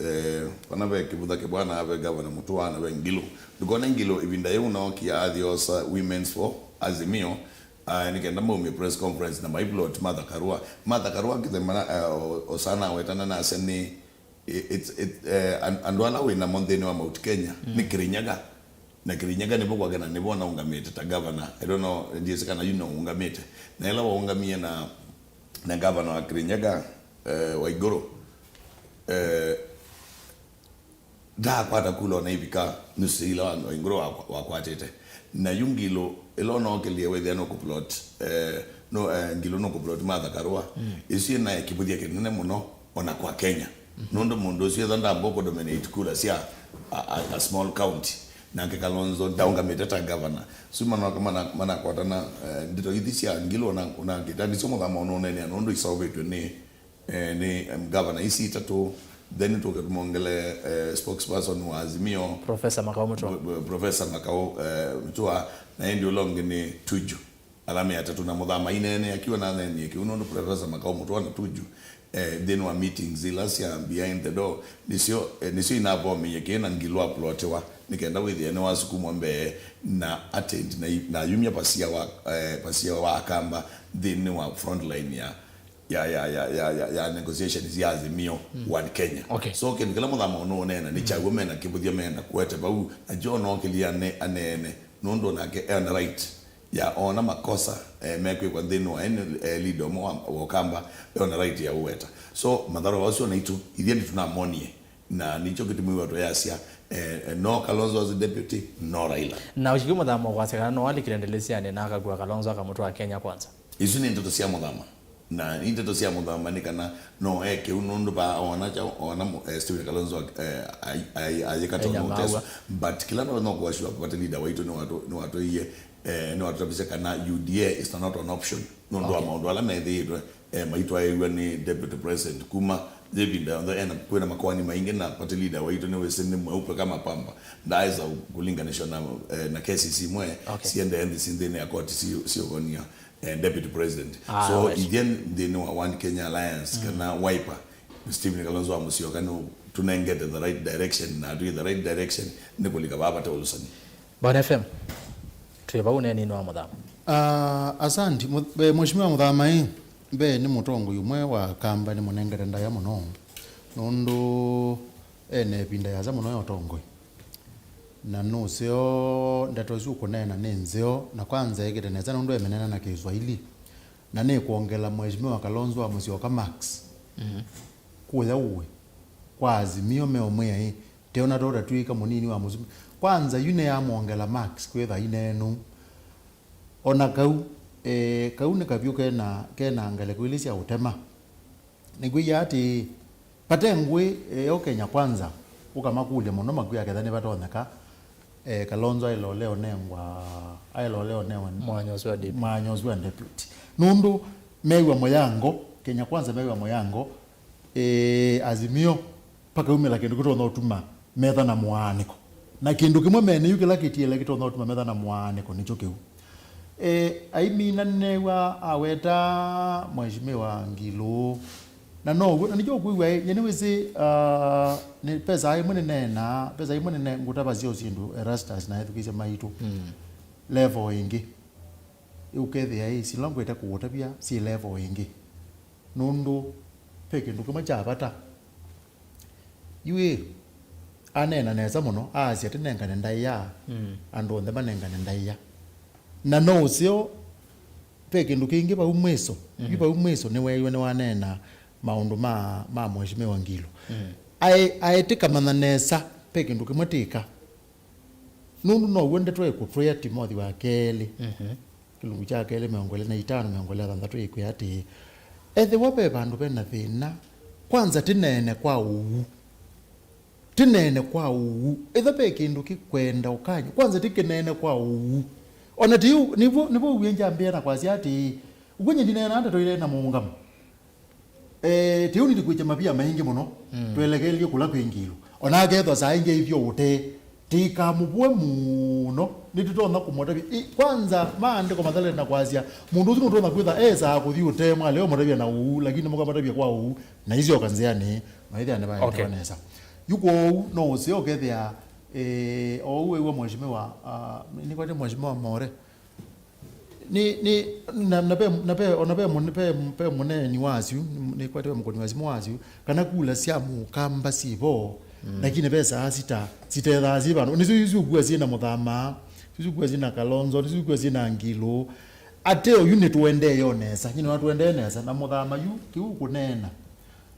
Eh, vana ve Kĩvutha Kĩbwana, ve gavana Mutua, na ve Ngilu. Ndũkone Ngilu ĩvinda yĩu nookie athi osa Women's for Azimio, ah, nĩkenda maumie press conference na maiplot Martha Karua. Martha Karua kĩthemana, eh, o-, osa nawetana nasya nĩ It, it, eh, an-, andũ ala wĩ namo nthĩnĩ wa Mount Kenya, mm, nĩ Kirinyaga. Na Kirinyaga nĩvo kwake na nĩvo naũngamĩte ta gavana. I don't know, ndiĩsĩ kana yu no ũngamĩte. Na ĩla waũngamie na, na gavana wa Kirinyaga, eh, Waiguru, eh, ndaakwata kula ona ivika nusu ila wa-, Waiguru wakwa-, wakwatĩte. Na yu Ngilu, ĩla ũnookelie wĩthĩa nũkũplot, eh, nũ-, eh, Ngilu nũkũplot Martha Karua, mm, ĩsu ĩnaĩ kĩvũthya kĩnene mũno ona kwa Kenya. Mhm. Nũndũ mũndũ ũsu etha ndamba kũdominate kura sya a, a, a small county, nake Kalonzo ndaũngamĩte ta governor. Su manoka mana-, manakwatana, eh, ndeto ithi sya Ngilu ona, ona kĩtani syo Muthama ũnũnenea nũndũ iseũvĩtw'e nĩ, eh, nĩ, em, governor isi itatũ. Then tũke tũmongele, eh, spokesperson wa Azimio, Professor Makau Mutua. Professor Makau, eh, Mutua, na ĩndĩ ũla ũngĩ nĩ Tuju. Ala me atatũ na Muthama aineenea kiwa naneenie kĩu nũndũ Professor Makau Mutua na Tuju, eh, nthĩnĩ wa meetings ila sya behind the door, nĩsyo, eh, nĩsyo inavomeie kĩĩ na Ngilu aplotiwa. Nĩ kenda wĩthĩe nĩwasukumwa mbee na atendi na, na ayumya pasia wa, eh, pasia wa Akamba nthĩnĩ wa front line ya, ya, ya, ya, ya, ya, ya negotiations ya Azimio One Kenya. Okay. So kĩndũ kĩla Mũthama ũnũũneena nĩ kyaw'o mena kĩvũthya mena kũete vau, na John okĩlya ane-, aneene, nũndũ nake ena right ya ona makosa, eh, mekwĩkwa nthĩnĩ wa any, eh, leader ũmwe wa, wa Ũkamba, ena right ya ũweta. So matharau asu naitũ ithyĩ nĩtũnamonie. Na nĩkyo kĩtumi wĩwa twĩasya, eh, eh, no Kalonzo as deputy, no Raila. Na ũsikĩ Mũthama kwasya kana no alikile ndĩlĩsyanĩ na akakua Kalonzo akamũtwaa Kenya Kwanza. Isu nĩ ndeto sya Mũthama. Na nĩ ndeto sya Mũthama nĩ kana no e kĩu nũndũ va ona kya, ona mũ-, eh, Stephen Kalonzo, eh, ai-, ai-, ayĩka tondũ Enyamawa. Ũteso. But kĩla no, no kũashiwa party leader waitũ nĩwatũ-, nĩwatũie, eh, nĩwatũtavisye kana U D A is not an option. Nũndũ wa Okay. maũndũ ala methĩĩtwe, eh, maitwaĩw'a nĩ deputy president kuma yĩvinda yonthe ena, kwĩna makoani maingĩ, na party leader waitũ nĩwĩsĩ nĩ mweupe kama pamba, ndaesa kũlinganĩshwa na, eh, na cases imwe Okay. siendee nthĩ si nthĩnĩ ya koti si, siũvonia, eh, deputy president. Ah, So right. ithyĩ nthĩnĩ wa One Kenya Alliance kana Wiper, Stephen Kalonzo wa Musyoka nĩ tũnengete the right direction, na atwĩ the right direction nĩ kũlika vaa vate ũlũsani. Bwana F M, twĩ vau neeninĩ wa Mũthama. Ah, asanti. Mu-, eh, Mheshimiwa Mũthama ĩ, mbee nĩ mũtongoi ũmwe wa Kamba, nĩ mũnengete ndaĩa mũno, nũndũ ene ĩvinda yasa mũno ya ũtongoi. Na nũseo ndeto isu ũkũneena nĩ nzeo, na kwanza ekĩte nesa nũndũ emenena na Kĩswahili. Na nĩ kwongela Mheshimiwa Kalonzo wa Musyoka marks. Mhm. Kũya ũĩ. Kwa Azimio meũmwĩa ĩ, teona tota twĩka mũnini wa mũsumbĩ. Kwanza yu nĩyamwongela marks kwĩtha inenu. Ona kau, eh, kau nĩ kavyũ kena, kena ngalĩko ilĩ sya ũtema. Nĩkwĩie atĩ, vate ngũĩ, eh, yo Kenya Kwanza, ũkamakũlya mũno makwĩa ketha nĩvatonyeka, eh, Kalonzo aĩle ũlea ũnengwa, aĩle ũlea ũnewa Mwanya ũsu wa deputy. Mwanya ũsu wa deputy. Nũndũ mew'a mũyango, Kenya Kwanza mew'a mũyango, eh, Azimio, pakaumĩla kĩndũ kĩtonya ũtuma metha na mũaanĩko. Na kĩndũ kĩmwe mene yu kĩla kĩtiele kĩtonya ũtuma metha na mũaanĩko nĩkyo kĩu. E, aimina nĩneew'a aweta Mheshimiwa Ngilũ. Na now'o, na nĩkyo ũkwĩw'a, ĩ, nye nĩwĩsĩ, ah, nĩ pesa imwe nĩneena, pesa imwe nĩne ngũtavasya syĩndũ Erastus na ethukĩĩsya maitũ. Mm. Level ĩngĩ. Ĩ ũkethĩa, ĩ, sila ngwĩte kũũtavya syĩ level ĩngĩ. Nũndũ ve kĩndũ kĩmwe kya vata. Yu ĩ, aneena nesa mũno, aasya tũnengane ndaĩa, Mm. andũ onthe manengane ndaĩa. Na no ũseo, ve kĩndũ kĩngĩ vau mwĩso, Mhm. yu vau mwĩso nĩweeiwe nĩwaneena maũndũ ma, ma Mheshimiwa Ngilũ. Mm. Aĩ-, aĩ tĩkamanya nesa, ve kĩndũ kĩmwe tĩka. Nũndũ now'o ndeto ĩkũtwĩa Timothi wa kelĩ, Mhm. kĩlungu kya kelĩ, mĩongo ĩlĩ na itano, mĩongo ĩlĩ na thanthatũ ĩkwĩa atĩĩ, ethĩwa ve vandũ ve na thĩna, kwanza tĩneene kwa ũu. Tĩneene kwa ũu. Ethĩwa ve kĩndũ kĩkwenda ũkany'a, kwanza tĩkĩneene kwa ũu. Ona ti ũu, nĩvo, nĩvo ũwie njambĩa na kwasya atĩĩ, ũkw'o nyie ndineenaa ndeto ĩte na mũũngamo. Eh, tĩu nĩtĩkwĩkya mavia maingĩ mũno, Mm. twelekelye kũla kwĩ Ngilũ. Ona akethwa saa ingĩ ithyo ũte, tĩkamũvũe mũno, nĩtũtonya kũmũtavya. I, kwanza, maandĩko mathalene na kwasya, mũndũ ũsu nũtonya kwĩtha esaa kũthi ũte, mwalea ũmũtavya na ũu, lakini mũkamatavya kwa ũu, na isyoka nzĩanĩ, maithĩa nĩvaendewa Okay. nesa. Yu kwoou, no ũseo ũkethĩa, eh, oou wĩw'a Mheshimiwa, ah, nĩkwatĩ Mheshimiwa More, Nĩ, nĩ, na, na ve, na ve, ona ve mũne-, ve, ve mũneeni wa asu, nĩ, nĩkwatĩ ve mũkũni wa simũ wa asu, kana kula sya mũkamba syĩ vo, Mm. lakini ve saa sita, sitethaa syĩ vandũ. Nĩsyo isu ũkua syĩ na Mũthama, isu ũkua syĩ na Kalonzo, nĩsyo ũkua syĩ na Ngilũ. Ate oyu nĩtũendee yo nesa, nyina watũendee nesa, na Mũthama yu, kĩu kũneena,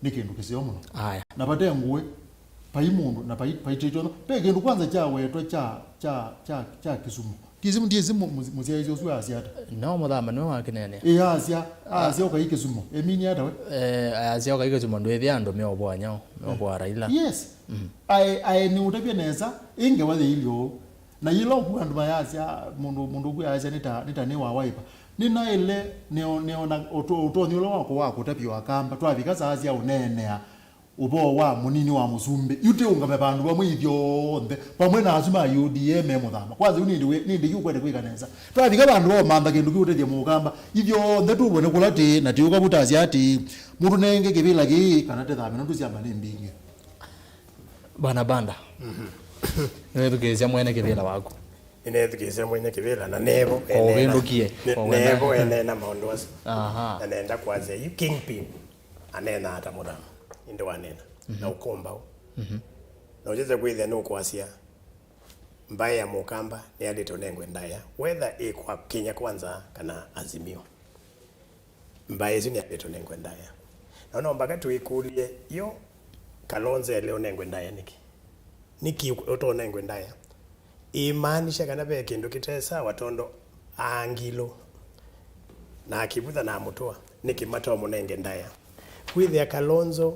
nĩ kĩndũ kĩseo mũno. Aya. Na vate ngũĩ, vai mũndũ, na vai, vai tĩtyo, ve kĩndũ kwanza kyawetwa kya, kya, kya, kya kĩsumo. Kĩsimu ndiĩsĩ mũ-, mũ-, mũsyaĩĩsya ũsu aasya ata. No Mũthama nĩwe wakĩneenea. Ĩ, aasya, aasya ũkai kĩsumo. Emini ata we? Eh, aasya ũkai kĩsumo, ndwĩthĩa andũ meũvoa nyau, meũvoa Raila. Yes. Mm. Aĩ, aĩ nĩ ũtavya nesa, ĩ ngewa yĩilye ũũ. Na yĩla ũku andũ mayasya, mũndũ, mũndũ ũku ayasya nĩ ta, nĩ ta nĩ wa Wiper. Nĩnaĩle, nĩo-, nĩona ũto-, ũtonyi ũla wakwa wa kũtavya wa Kamba, twavika saa sya ũneenea ũvoo wa mũnini wa mũsumbĩ. Yu tĩũngame vandũ vamwe ithyonthe, vamwe na asu ma U D A me Mũthama. Kwanza yu nĩndĩ wĩ-, nĩndĩ yu ũkwete kwĩka nesa. Twavika vandũ va ũmantha kĩndũ kĩũtethya Mũkamba, ithyonthe tũvwene kũla tĩĩ, na tĩũka vũtasya atĩĩ, mũtũnenge kĩvĩla kĩĩ, kana tĩthame, nũndũ syama nĩ mbingĩ. Bwana Banda. Mhm. Nĩwĩthukĩĩsya mwene kĩvĩla waku. Nĩneethukĩĩsya mwene kĩvĩla na nevo. Kwa ũvĩndũkie, nĩ- kwa wenda. Nevo eneena maũndũ asu. Aha. Na nenda kwasya yu kingpin aneenaa ta mũthama. Ĩndĩ wanena na ũkũmbaũ. Na ũkyĩsa kwĩthĩa nũkwasya mbaĩ ya Mũkamba nĩyaĩlĩte ũnengwe ndaĩa, whether ĩ kwa Kenya Kwanza kana Azimio. Mbaĩ ĩsu nĩyaĩlĩte ũnengwe ndaĩa. Na no mpaka twĩkũlye, yo Kalonzo ele ũnengwe ndaĩa nĩkĩ? Nĩkĩ ũtonengwe ndaĩa? Ĩmaanisha kana ve kĩndũ kĩte sawa, tondũ aa Ngilu na Kivutha na Mũtũa nĩkĩ matomũnenge ndaĩa? Kwĩthĩa Kalonzo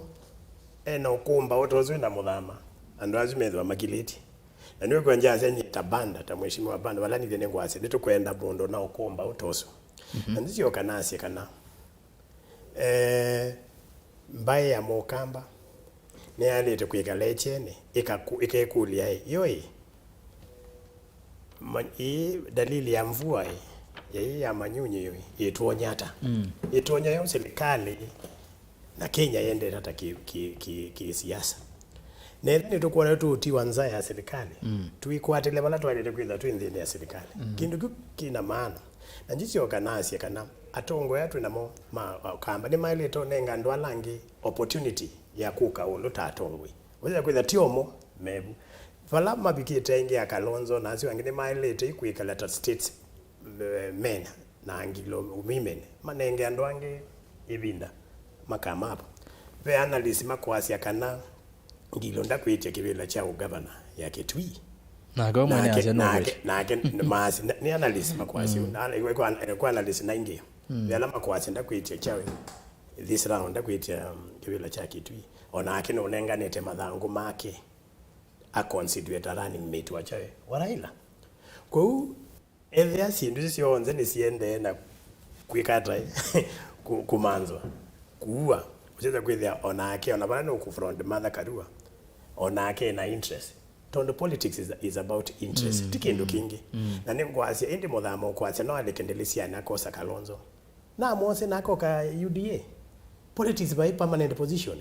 ena ũkũmbaũ ta ũsu na mũthama, andũ asu methĩwa makilĩtye. Na nĩwĩkw'a ngyasya nyie ta Banda, ta Mheshimiwa Banda, vala nithe nĩngwasya, nĩtũkwenda mũndũ na ũkũmbaũ ta ũsu. Na nĩsyoka nasye kana, eh, mbaĩ ya Mũkamba nĩyaĩlĩte kwĩkala ĩkyeni, ĩkaku- ĩkekũlya ĩ, yo ĩ, ma- ĩĩ dalili ya mvua ĩ, ĩĩ ya manyunyu ĩ, ĩtwony'a ata? Ĩtwony'a yo silikalĩ na Kenya yendete ata kĩ- kĩ- kĩ- kĩsiasa? Na ethĩwa nĩtũkwona tũũtiwa nza ya silikalĩ, tũikwatĩle vala twaĩlĩte kwĩthwa twĩ nthĩnĩ ya silikalĩ. Kĩndũ kĩu kĩna maana. Na njisyoka nasye kana atongoi aa twĩ namo ma Ũkamba nĩmaĩlĩte ũnenga andũ ala angĩ opportunity ya kũka ũlũ ta atongoi. Ũyĩsa kwĩthĩa ti omo mevu. Vala mavikĩte aingĩ a Kalonzo na asu angĩ nĩmaĩlĩte kwĩkala ta states, eh, men na Ngilu women, manenge andũ angĩ ĩvinda makamapa. Ve analyst makwasya kana Ngilu ndakwĩtya kĩvĩla kya ũgavana ya Kitui. Nake we mwene asya nũkwĩtya. Nake, nake maasi, nĩ analyst makwasya. Na kwa, kwa analyst na ingĩ. Ve ala makwasya ndakwĩtya kyawe this round, ndakwĩtya, um, kĩvĩla kya Kitui. O nake nũnenganĩte mathangũ make a constitute a running mate wa kyawe wa Raila. Kwoou, ethĩa syĩndũ isu syonthe nĩsiendee na kwĩka ata, kũ- kũmanzwa, kuua, ũsyĩsa kwĩthĩa o nake, o na vala nũkũ front Martha Karua, o nake ena interest. Tondũ politics is, is about interest, ti kĩndũ kĩngĩ. Na nĩngwasya, ĩndĩ mũthama ũkwasya no aleke ndĩlĩ syana akosa Kalonzo. Namwose na akoka U D A. Politics vai permanent position.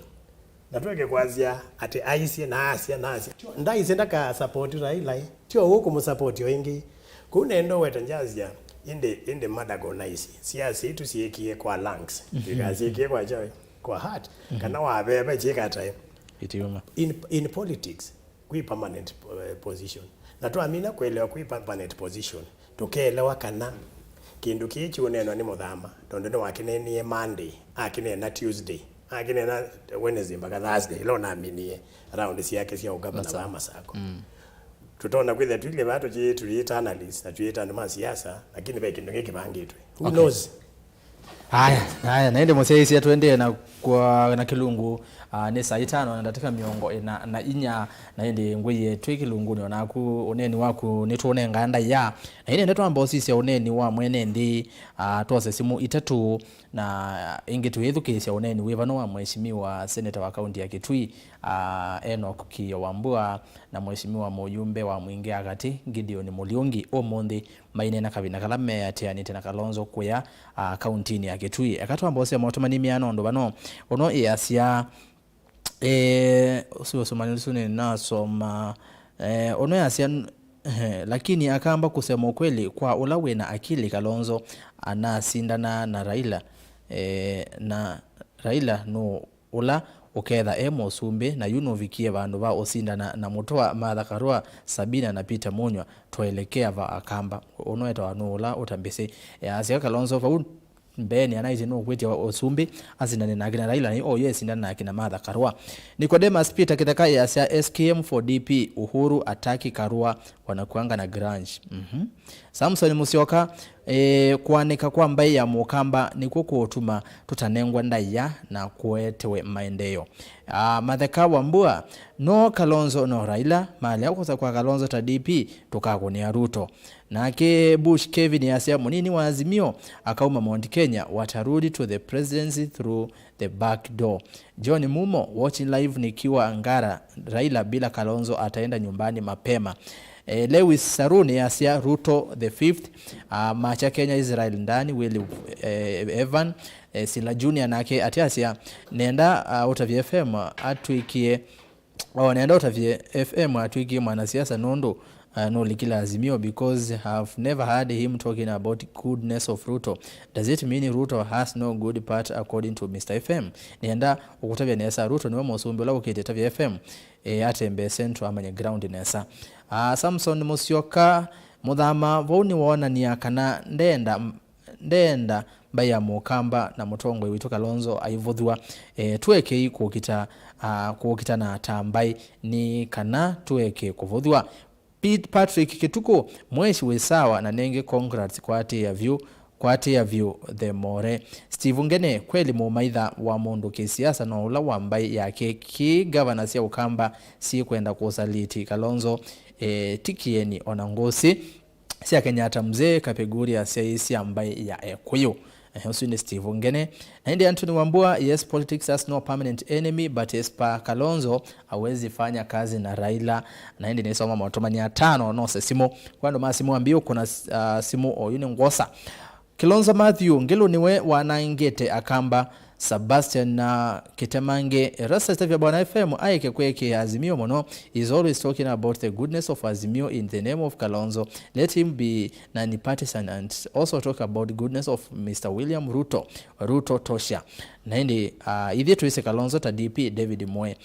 Na tweke kwasya atĩ aisye, na asya, na asya. Ndaisye ndaka support Raila, eh. Tyo ũũ kũmũsupport o ĩngĩ. Kũu nenda ũweta ngyasya, ĩndĩ, ĩndĩ madago naisye. Siasa itũ syĩkie kwa lungs. Ika syĩkie kwa kyawe, kwa heart. Kana waveva chikatae. Itiuma. In, in politics, kwĩ permanent, eh, position. Na twamina kwelewa kwĩ permanent position, tũkeelewa kana kĩndũ kĩĩ kĩũneenwa nĩ mũthama, tondũ nĩwakineenie Monday, akineena Tuesday, akineena Wednesday mpaka Thursday, ĩla ũnaminie round syake sya ũgavana wa Masako. Tũtonya kwĩthĩa twilye vaa tũyĩ, tũyĩta analyst na twĩta andũ ma siasa, lakini ve kĩndũ kĩkĩvangĩtwe. Who knows? Aya, aya, na ĩndĩ mũsyaĩĩsya tũendee na, kwa, na kĩlungu, ah, nĩ saa itano na ndatĩka mĩongo ĩna na inya, na ĩndĩ ngwĩie twĩ kĩlungunĩ o naku ũneeni waku nĩtũũnengaa ndaĩa. Na ĩndĩ nĩtwamba ũsisya ũneeni wa mwene nthĩ, ah, twose simũ itatũ, na ĩngĩ tũyĩthukĩĩsya ũneeni wĩvano wa Mheshimiwa Seneta wa kaunti ya Kitui, ah, Enoch Kiyo Wambua, na Mheshimiwa mũyumbe wa Mwingĩ ya Katĩ, Gideon Mũliungi, ũmũnthĩ maineena kavinda kala meatĩanĩte na Kalonzo kũya, ah, kauntinĩ ya Kitui. Eka twambe ũseo maũtũmani mĩana ũndũ vano ũno ĩasya, eh, ũsu ũsũmani ũsu nĩnasoma, eh, ũno ĩasya, eh, lakini akamba kusema ukweli kwa ũla wĩna akili Kalonzo anasindana na Raila, eh, na Raila nũ ũla ũketha e mũsumbĩ, na yu nũvikie vandũ va ũsindana na mũtũa Martha Karua, Sabina na Peter Munywa, twaelekea va Akamba. Ũno etawa nũ ũla ũtambĩsĩ? Easya Kalonzo vau mbeenĩ anaisye nũkwĩtya ũsumbĩ asindane nake na Raila, na yu oyu esindana nake na Martha Karua. Nicodemus Peter Kĩtheka easya, S K M for D P, Uhuru ataki Karua, wanakuanga na grudge. Mhm. Samson Musyoka, eh, kũanĩka kwa mbaĩ ya Mũkamba nĩkw'o kũũtuma tũtanengwa ndaĩa na kũetewe maendeeo. Ah, Matheka Wambua, no Kalonzo no Raila, malea kũsa kwa Kalonzo ta D P, tũkakũnĩa Ruto. Nake Bush Kevin asya mũnini wa Azimio akauma Mount Kenya, watarudi to the presidency through the back door. John Mumo, watching live nikiwa Ngara, Raila bila Kalonzo ataenda nyumbani mapema. Eh, Lewis Saruni asya Ruto the fifth, ah, Macha Kenya Israel ndani, Willy, eh, Evan, eh, Sila Junior nake ati asya nenda, ah, Ũtavya F M atwĩkie O, nenda ũtavye F M atw'ĩkie mwanasiasa nũndũ, uh, nũlikile Azimio, because I've never heard him talking about goodness of Ruto. Does it mean Ruto has no good part according to Mister F M? Nĩenda ũkũtavya nesa, Ruto nĩwe mũsumbĩ ũla ũkĩte, tavya F M, eh, atembee Central amanye ground nesa. Ah, Samson Musyoka, Mũthama vau nĩwoonania kana ndenda, ndenda mbaĩ ya Mũkamba na mũtongoi witũ Kalonzo aivũthw'a. Eh, tũekei kũkita, ah, kũkitana ta mbaĩ nĩ kana tũeke kũvũthw'a. Pete Patrick Kĩtukũ, Mweshi wĩ sawa, na nengĩ congrats, kwatĩĩa vyũ, kwatĩĩa vyũ the more. Steve Ngene, kweli mũmaitha wa mũndũ kĩsiasa no ũla wa mbaĩ yake kĩ gavana sya Ũkamba syĩkwenda kũsaliti Kalonzo, eh, ti Kĩeni ona Ngũsĩ sya Kenyatta, Mzee Kapeguria syaĩ sya mbaĩ ya Ekũyũ. Eh, ũsu nĩ Steve Ngene. Na ĩndĩ Anthony Wambua, yes, politics has no permanent enemy, but as per Kalonzo, hawezi fanya kazi na Raila. Na ĩndĩ nĩsoma maũtũmani atano, nose simũ. Kwa andũ ma simũ, ambie ũkũna, ah, simũ, oyu nĩ ngwosa. Kilonzo Matthew, Ngilu nĩwe wanangĩte Akamba. Sebastian na Kĩtemange, Rasta Stephen, Bwana F M aeke kwĩkĩa Azimio mũno. He's always talking about the goodness of Azimio in the name of Kalonzo. Let him be non-partisan and also talk about goodness of Mister William Ruto. Ruto tosha. Na ĩndĩ, ah, ithyĩ twĩsĩ Kalonzo ta D P David Mwe.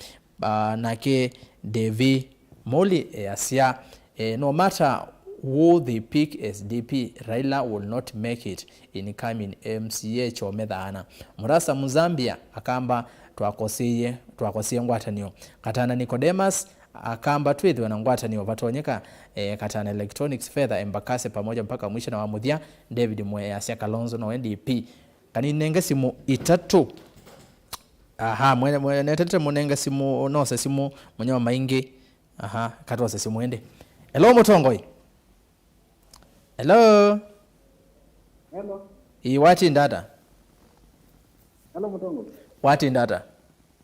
Ah, nake Devi Moli easya, eh, no matter who they pick as D P, Raila will not make it incoming M C A Chome Thaana. Murasa Muzambia, Akamba twakosie, twakosie ngwatanĩo. Katana Nicodemus, Akamba twĩthĩwe na ngwatanĩo vatonyeka, eh, Katana Electronics, Fedha, Embakasi pamoja mpaka mwisho na wa mũthya. David Mwe easya Kalonzo nowe D P. Kaninenge simũ itatũ. Aha, mwene, mwene, netete mũnenge simũ, nose simũ, mũnyao maingĩ. Aha, katwose simũ ĩndĩ. Hello, mũtongoi. Hello. Hello. Ĩĩ, watinda ata? Hello, mũtongoi. Watinda ata?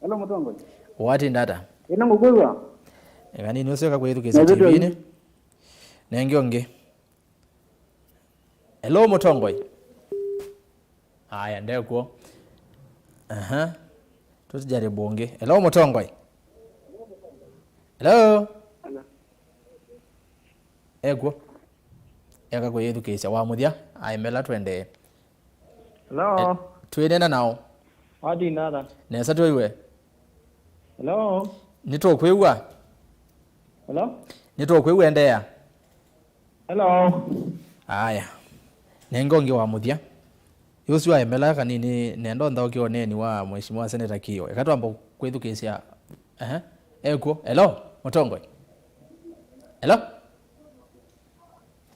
Hello, mũtongoi. Watinda ata? Ĩno ngũkwĩw'a. Eka nini ũcio kakwĩthukĩsya T V-inĩ. Nenge ũngĩ. Hello, mũtongoi. Aya, ndekuo. Aha. Tũjaribu ũngĩ. Hello, mũtongoi. Hello. Ekuo. Eka kwĩyĩthukĩĩsya wa mũthya. Aemela twendee. Hello. Eh, twĩnena nao. Watinda ata? Nesa twĩw'e. Hello. Nĩtũkwĩw'a. Hello. Nĩtũkwĩw'a, endeea. Hello. Aya. Nenga ũngĩ wa mũthya. Ũsu aemela kanini, nenda ũnthaũkĩe ũneeni wa Mheshimiwa Senator Kĩo. Eka twamba kwĩthukĩĩsya. Ehe. Ekuo. Hello, mũtongoi. Hello.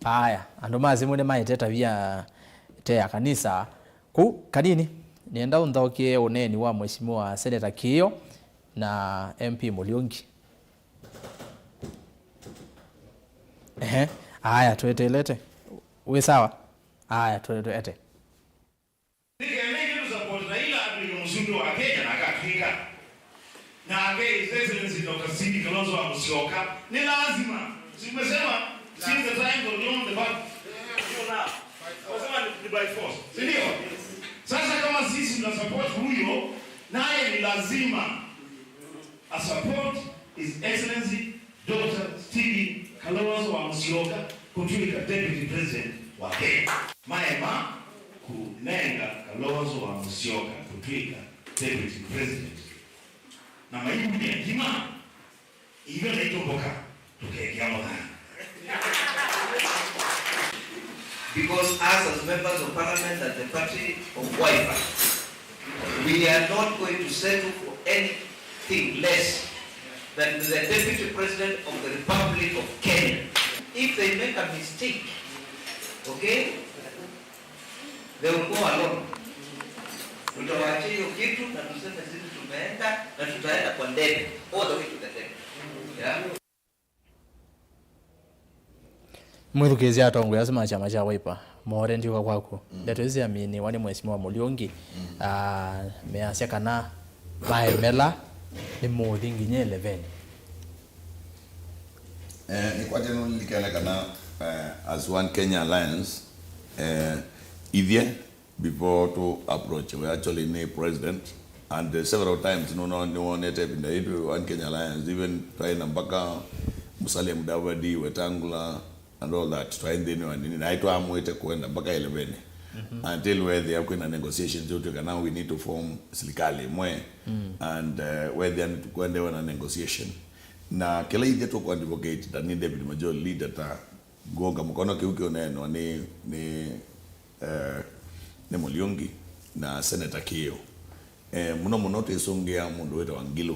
Aya, andũ ma simũ nĩmaete tavia te ya kanisa. Kũu kanini, nĩenda ũnthaũkĩe ũneeni wa Mheshimiwa Senator Kĩo na M P Mũliũngi. Ehe. Aya, tweteelete. Wĩ sawa? Aya, twe-, tweete. Nĩ kenda ithyĩ tũsupport Raila atw'ĩke mũsumbĩ wa Kenya na akatw'ĩka. Nake His Excellency Doctor Stephen Kalonzo wa Musyoka, ni lazima. Si umesema since the times of John the Baptist? Ndio na. Umesema ni, ni by force. Si ndio? Sasa kama sisi tuna support huyo, naye ni lazima a support His Excellency Doctor Stephen Kalonzo wa Musyoka kũtw'ĩka Deputy President wa Kenya. Maema kũnenga Kalonzo wa Musyoka kũtw'ĩka Deputy President. Na maimya ngima, ivyo naitũmbũka, tũkekĩa mũthanga. Because us as members of parliament and the party of Wiper, we are not going to settle for anything less than the Deputy President of the Republic of Kenya. If they make a mistake, okay, they will go alone. Tutawaachia hiyo kitu na tuseme sisi tumeenda na tutaenda kwa ndebe, all the way to the ndebe. Yeah. Mwĩthukĩĩsya atongoi asu ma kyama kya Wiper, Maore, ndiũka kwaku. Mm. Ndeto isu syaminiwa nĩ Mheshimiwa Mũliũngi. Mm. Ah, measya kana vaemela nĩ mũthi nginya eleven. Eh, nĩkwatya nũlilikane kana, eh, as One Kenya Alliance, eh, ithyĩ before tũ approach we actually nĩ president, And uh, several times nũno nĩwonete ĩvinda yĩtũ One Kenya Alliance, even twaĩ na mpaka Musalia Mudavadi, Wetangula and all that, twaĩ nthĩnĩ wa nini, naĩ twamwĩte kũenda mpaka eleven. Until wethĩa kwĩna negotiations, ũtwĩka now we need to form silikalĩ ĩmwe. And uh, wethĩa nĩtũkwendewa na negotiation, na kĩla ithyĩ tũkũ advocate ta nĩ David Majoli leader, ta ngũnga mũkono kĩu kĩũneenwa nĩ, nĩ, eh, nĩ Mũliungi na Senator Kĩo. Eh, mũno mũno twĩsũngĩa mũndũ wĩtawa Ngilũ.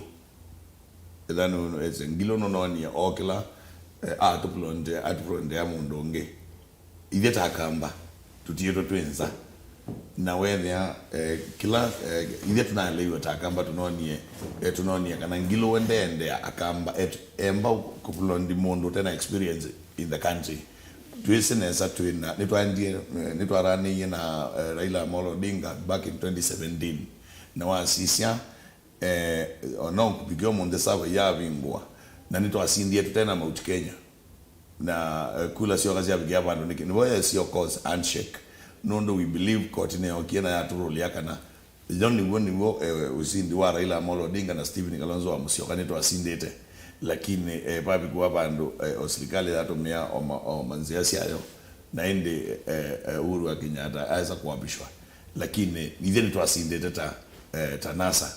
Ethanu ese Ngilũ nũnonie okĩla, eh, atũpulondea, atũpulondea mũndũ ũngĩ. Ithyĩ ta Akamba tũtiĩtwe twĩ nza. Na wethĩa, eh, kĩla, eh, ithyĩ tũnaeleiwe ta Akamba tũnonie, eh, tũnonie kana Ngilũ we ndeendea Akamba, et-, emba kũpulondi mũndũ ũtena experience in the country. Twĩsĩ nesa twĩna, nĩtwaendie, eh, nĩtwaranĩie na, eh, Raila Amolo Odinga back in twenty seventeen, na wasisya, eh, ona kũvikĩa ũmũnthĩ sava yavingũa, na nĩtwasindie tũtena Mount Kenya, na, eh, kula syoka syavikĩa vandũ nĩkĩ nĩvo yesio cause handshake, nũndũ we believe koti nĩyokie na yatũrũlĩa kana Ĩyo nĩw'o, nĩw'o, eh, ũsindi wa Raila Amolo Odinga na Stephen Kalonzo wa Musyoka nĩtwasindĩte, lakini, eh, vavikwa vandũ, eh, o silikalĩ yatũmĩa o ma-, o manzĩa syayo, na ĩndĩ, eh, eh, Uhuru wa Kenyatta aesa kũapishwa, lakini ithyĩ nĩtwasindĩte ta, eh, ta NASA.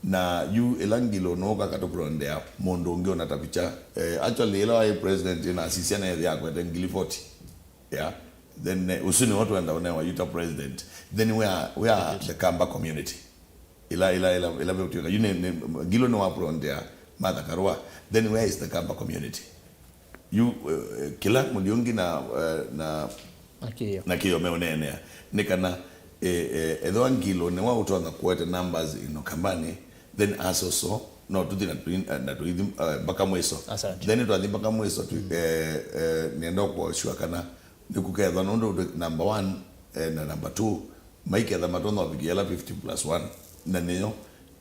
Na yu ĩla Ngilũ nũka katũkũlondea mũndũ ũngĩ ona ta picha, eh, actually ĩla waĩ president ĩna asisya na ĩthĩa akwete ngili forty. Yeah. Then, eh, ũsu nĩwe twenda ũnewa yuta president. Then where, where are the Kamba community? Ila, ila, ila, ila ve ũtwĩka. Yu nĩ, nĩ, Ngilũ nĩ wa Prondea, Martha Karua. Then where is the Kamba community? Yu, eh, kĩla Mũliungi na, eh, na, Akĩo. Na Kĩo meũneenea. Nĩ kana, eh, eh, ethĩwa Ngilũ nĩ wa ũtonya kũete numbers ino Kambani, then us also, no tũthi na tũi-, na tũithi, eh, mpaka mwiso. Asante. Then twathi mpaka mwiso, tũ-, eh, eh, nĩenda kũosywa kana nĩkũkethwa nũndũ tũ-, number one, eh, na number two, maiketha matonya ũvikĩa ĩla fifty plus one, na nĩyo,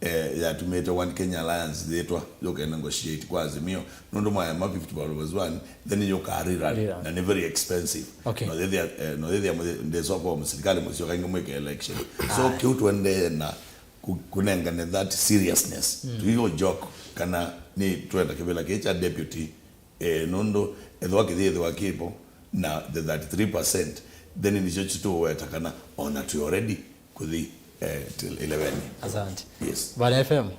eh, yatumĩte One Kenya Alliance yĩtwa yũke negotiate kwa Azimio, nũndũ mwaema fifty plus one, then yũka rerun, Rerun. Na nĩ very expensive. Okay. No yĩthĩa, eh, no yĩthĩa ndĩsoko mũsirikali mũsio kaingĩ mwĩke election. So, Aye. Kĩu tũendee na kũ-, kũnengane that seriousness. Mm. Tũiyo joke kana nĩ twenda kĩvĩla kĩĩ kya deputy, eh, nũndũ ethĩwa kĩyĩthĩwa kĩvo na the thirty-three percent, then nĩsyo chitũweta kana ona twĩ already kũthi, eh, till eleven. Asante. Yes. Vana F M,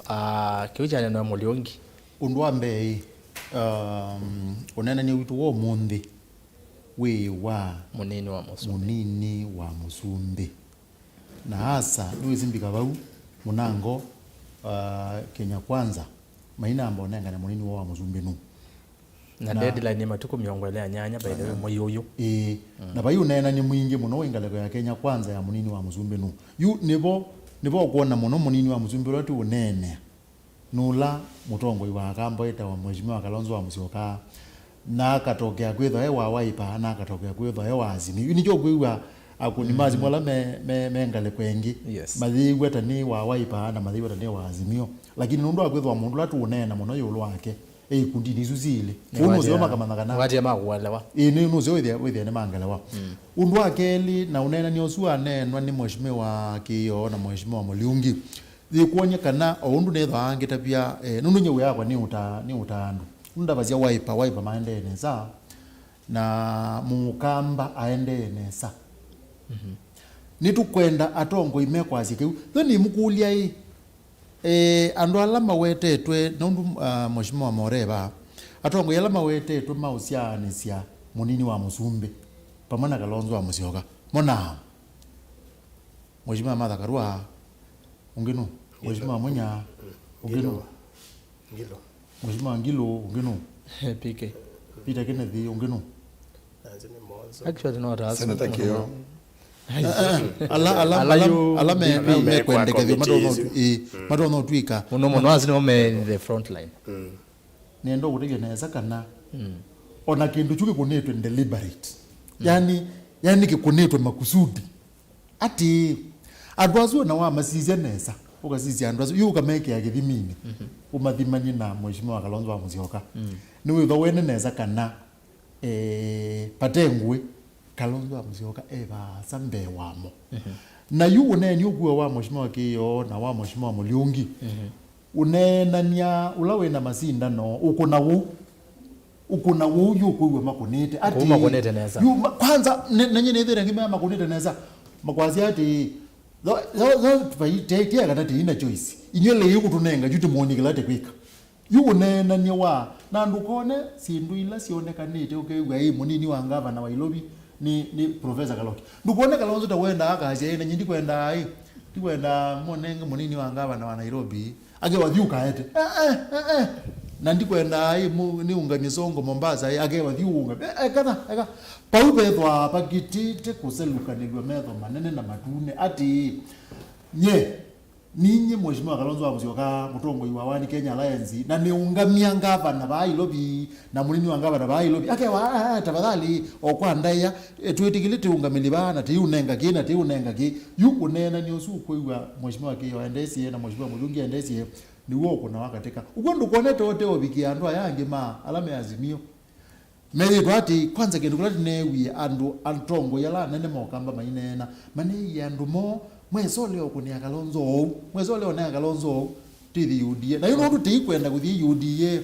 ah, kĩu kyanenwa Mũliungi. Ũndũ wa mbee, um, ũneenany'a witũ wa ũmũnthĩ wĩ wa Mũnini wa Mũsumbĩ. Mũnini wa Mũsumbĩ. Na asa, nĩwĩsĩ mbika vau, mũnango, uh, Kenya Kwanza, mainamba ũnengane mũnini woo wa mũsumbĩ nũ. Na Na deadline nĩ matukũ mĩongo ĩlĩ na nyanya, by the way, mwei ũyũ. Ĩĩ. Mm. Na vai ũneenany'o mwingĩ mũno wĩ ngalĩko ya Kenya Kwanza ya mũnini wa mũsumbĩ nũ. Yu nĩvo, nĩvo ũkwona mũno mũnini wa mũsumbĩ ũla tũũneenea. Nũla mũtongoi wa Akamba wĩtawa Mheshimiwa Kalonzo wa Musyoka, na akatokea kwĩthwa e wa Wiper, na akatokea kwĩthwa e wa Azimio. Yu nĩkyo ũkwĩw'a akũni ma Azimio ala me, me, me ngalĩko ĩngĩ, Yes. mayĩw'a ta nĩ wa Wiper, na mayĩw'a ta nĩ wa Azimio. Lakini nũndũ wa kwĩthwa mũndũ ũla tũũneena mũno ĩũlũ wake e ikundinĩ isu syĩlĩ, Nĩ kũu nũseo watia, makamanya kana nĩ watia ma kũelewa. Ĩĩ, nĩ nũseo wĩthĩa, wĩthĩa nĩ ma ngalĩko. Mm. Ũndũ wa kelĩ, na ũneenany'a ũsu waneenwa nĩ Mheshimiwa Kĩo na Mheshimiwa Mũliungi. Yĩkwony'a kana o ũndũ nĩthwaa ngĩtavya, eh, nũndũ nyie wĩa wakwa nĩ ũta-, nĩ ũtaa andũ. Nũndavasya Wiper, Wiper maendee nesa, na Mũkamba aendee nesa. Mhm. Nĩtũkwenda atongoi mekwasya kĩu. Yo nĩmũkũlya ĩ, eh, andũ ala mawetetwe, nũndũ, ah, Mheshimiwa Moreva, atongoi ala mawetetwe ma ũsyaanĩsya mũnini wa mũsumbĩ, pamwe na Kalonzo wa Musyoka, mo naa? Mheshimiwa Martha Karua, ũngĩ nũ? Mheshimiwa Munya, ũngĩ nũ? Ngilo. Mheshimiwa Ngilo, ũngĩ nũ? P K. Peter Kenneth, ũngĩ nũ? Nanzi nĩ Monzo. Actually, no, that's Senator Kĩo. Ala, ala, Ala ala, yu ala me, me, me kwendekethyo matonya ũtwi-, ĩĩ, matonya ũtwĩka. Mũno mũno, as no me in the front line. Mm. Nenda ũkũtethya nesa kana Mm. ona kĩndũ kyu kĩkũnĩtwe deliberate. Mm. Yani, yani kĩkũnĩtwe makusudi. Ati, andũ asu ona wamasisya nesa, ũkasisya andũ asu, yu ũkamekĩa kĩthiminĩ, Mhm. ũmathimany'e na Mheshimiwa Kalonzo wa Musyoka. Mm. Nĩwĩthwa wene nesa kana, eh, vate ngũĩ, Kalonzo wa Musyoka e vaasa mbee wamo. Mhm. Na yu ũneeni ũkuo wa Mheshimiwa Kĩĩo na wa Mheshimiwa Mũliungi, ũneenany'a ũla wĩ na masindano, ũkũna wũu, ũkũna wũu yu ũkwĩw'a makũnĩte. Kũu makũnĩte nesa. Yu ma-, kwanza, ne-, nenye nĩthĩre ngĩmea makũnĩte nesa. Makwasya atĩ, tho-, tho-, tho-, vai-, te-, tiega na tĩina choice. Inyuĩ lĩu kũtũnenga yu tũmwoni kĩla tĩkwĩka. Yu ũneenany'a wa, na ndũkone syĩndũ ila syonekanĩte ũkew'a ĩ mũnini wa ngavana wa Ilovi nĩ, nĩ Professor Kaloki. Ndũkone Kalonzo ta wendaa akasya ĩ, na nyie ndikwendaa ĩ, ndikwendaa mũnenge mũnini wa ngavana wa Nairobi. Akewa thiĩ ũkaete. Eh, eh, eh, eh. Na ndikwendaa ĩ, mu-, nĩũngamie Sonko Mombasa ĩ, akewa thiĩ ũũngamie. Eh, eh, katha, eka. Pau vethwaa pakitĩte kũselũkanĩlw'a metho manene na matune. Atĩĩ, nye, ninyie Mheshimiwa Kalonzo wa Musyoka, mũtongoi wa One Kenya Alliance, na nĩũngamia ngavana vaa Ilovi, na mũnini wa ngavana vaa Ilovi, akewa, "Ah, ah, tafadhali, o kwa ndaĩa, eh, twĩtĩkĩlye tĩũngamĩli vaa, na tĩiũnenga kĩ, na tĩiũnenga kĩ." Yu ũneenany'a ũsu ũkwĩw'a Mheshimiwa Kĩĩo aendeesye, na Mheshimiwa Mũyungi aendeesye, nĩw'o ũkũnawa katĩka. Ũkw'o ndũkonete ũte ũvikĩa andũ aya angĩ ma, ala me Azimio. Methĩĩtwe atĩ, kwanza kĩndũ kĩla tũneewie andũ atongoi ala anene mokamba maineena, maneeie andũ moo, "Mwesole ũkũnĩa Kalonzo ũu, mwesole ũnea Kalonzo ũu, tĩthi U D A." Na yu nũndũ tĩikwenda kũthi U D A,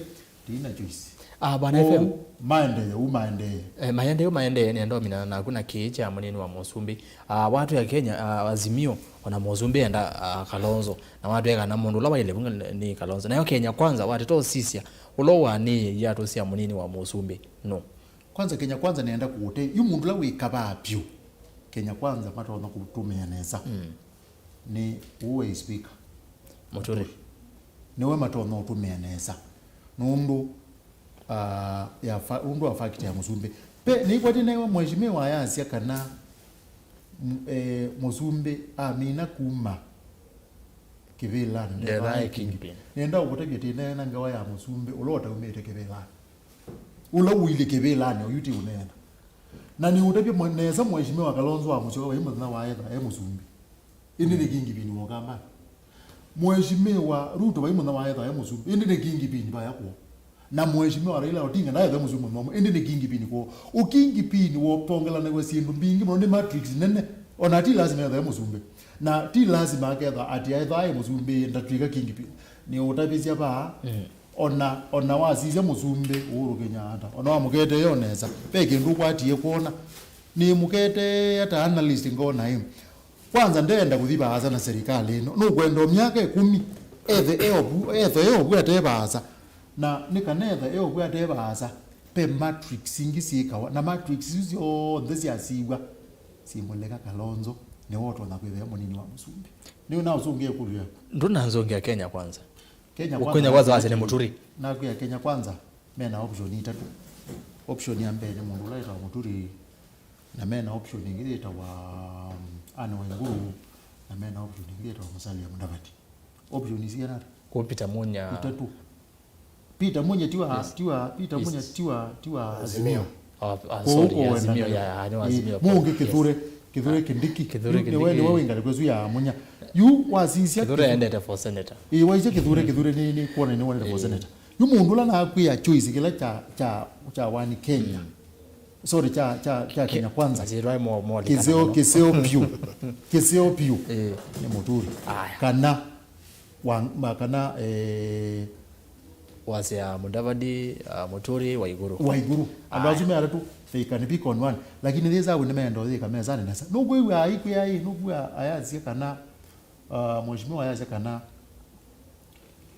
tĩi na choice. Ah, Bwana F M. Ũu, maendee, ũu maendee. Eh, maendee, ũu maendee, nĩenda ũminana naku na kĩĩ kya mũnini wa mũsumbĩ. Ah, watwĩa Kenya, ah, Azimio, ona mũsumbĩ enda, ah, Kalonzo. Na watwĩa kana mũndũ ũla waile vau nĩ Kalonzo. Nayo Kenya Kwanza, wateta ũsisya, ũla ũanĩie iatũ sya mũnini wa mũsumbĩ. No. Kwanza, Kenya Kwanza nĩenda kũũte, yu mũndũ ũla wĩkavaa vyũ, Kenya Kwanza matonya kũtũmĩa nesa. Mm. Nĩ ũũ wĩ speaker. Mũturi. Nĩwe matonya ũtũmĩa nesa. Nũndũ, ah, ya fa-, ũndũ wa fact ya mũsumbĩ. Pe, nĩikwatĩ newe mheshimiwa ayasya kana, m-, eh, mũsumbĩ amina kuma kĩvĩlanĩ. Ndethaa e kingpin. Nenda ũkũtavya tĩneena ngewa ya mũsumbĩ, ũla ũtaumĩte kĩvĩlanĩ. Ũla ũilye kĩvĩlanĩ, oyu ti ũneena. Na nĩũtavya mwe-, nesa Mheshimiwa Kalonzo wa Musyoka vai mũthenya wa etha e mũsumbĩ. Ĩndĩ nĩ kingpin wa Ũkambanĩ. Mheshimiwa Ruto vai mũthenya wa etha e mũsumbĩ. Ĩndĩ nĩ kingpin vaya kwoo. Na Mheshimiwa Raila Odinga ndaetha e mũsumbĩ mũno, ĩndĩ nĩ kingpin kwoo. Ũkingpin wongelanaw'a syĩndũ mbingĩ mũno, nĩ matrix nene. Ona ti lazima etha e mũsumbĩ. Na ti lazima aketha atĩ aetha e mũsumbĩ ndatw'ĩka kingpin. Nĩũtavisya vaa. Mm. Ona, ona wasisya mũsumbĩ Uhuru Kenyatta, ona wamũketee o nesa, ve kĩndũ ũkwatie kwona. Nĩmũketee ata analyst ngona ĩ. Kwanza ndeenda kũthi vaasa na serikali ĩno. Nũkwenda o myaka ĩkũmi, ethe e ovu, ethe e ovu ate vaasa. Na nĩ kana ethe e ovu ate vaasa, ve matrix ingĩ syĩkawa. Na matrix isu syonthe syasiw'a, simũleka Kalonzo, nĩwe ũtonya kwĩthĩa mũnini wa mũsumbĩ. Nĩũnaũsũngĩa ĩkũlyo yaku. Ndũnanzũngĩa Kenya Kwanza. Kenya Kwanza wasya nĩ Mũturi. Nakwĩa Kenya Kwanza mena option itatũ. Option ya mbee nĩ mũndũ ũla wĩtawa Mũturi, na mena option ĩngĩ yĩtawa, um, Anne Waiguru, na mena option ĩngĩ yĩtawa Musalia Mudavadi. Option isu nĩ ata? Kũ Peter Munya. Itatũ. Peter Munya tiwa, yes, tiwa, Peter Munya tiwa, tiwa Azimio. Azimio. Oh, ah, kũu sorry, kũwenda Azimio, nĩ ya, ya, nĩ wa Azimio. Mũngĩ Kithure, Kithure Kindiki. Kithure Kindiki. Nĩwe, nĩwe wĩ ngalĩko ĩsu ya Munya. Yu wasisya Kithure endete for senator. Ĩĩ, waisya Kithure, Kithure nĩ, nĩ kuona nĩ wonete for senator. Yu mũndũ ũla nakwĩa choice kĩla kya, kya, kya One Kenya. Mm. Sorry, kya, kya, kya Kenya Kwanza. Kĩseo, kĩseo piũ. Kĩseo piũ. Ĩĩ. Nĩ Mũturi. Aya. Kana, wa, ma, kana, eh, wasya Mudavadi, ah, Mũturi, Waiguru. Waiguru. Andũ asu me atatũ, they can pick on one. Lakini these au nĩmeenda ũyĩka mesanĩ nesa. Nũkwĩw'a aikwĩa ĩ, nũkwĩw'a ayasya kana, ah, mheshimiwa ayasya kana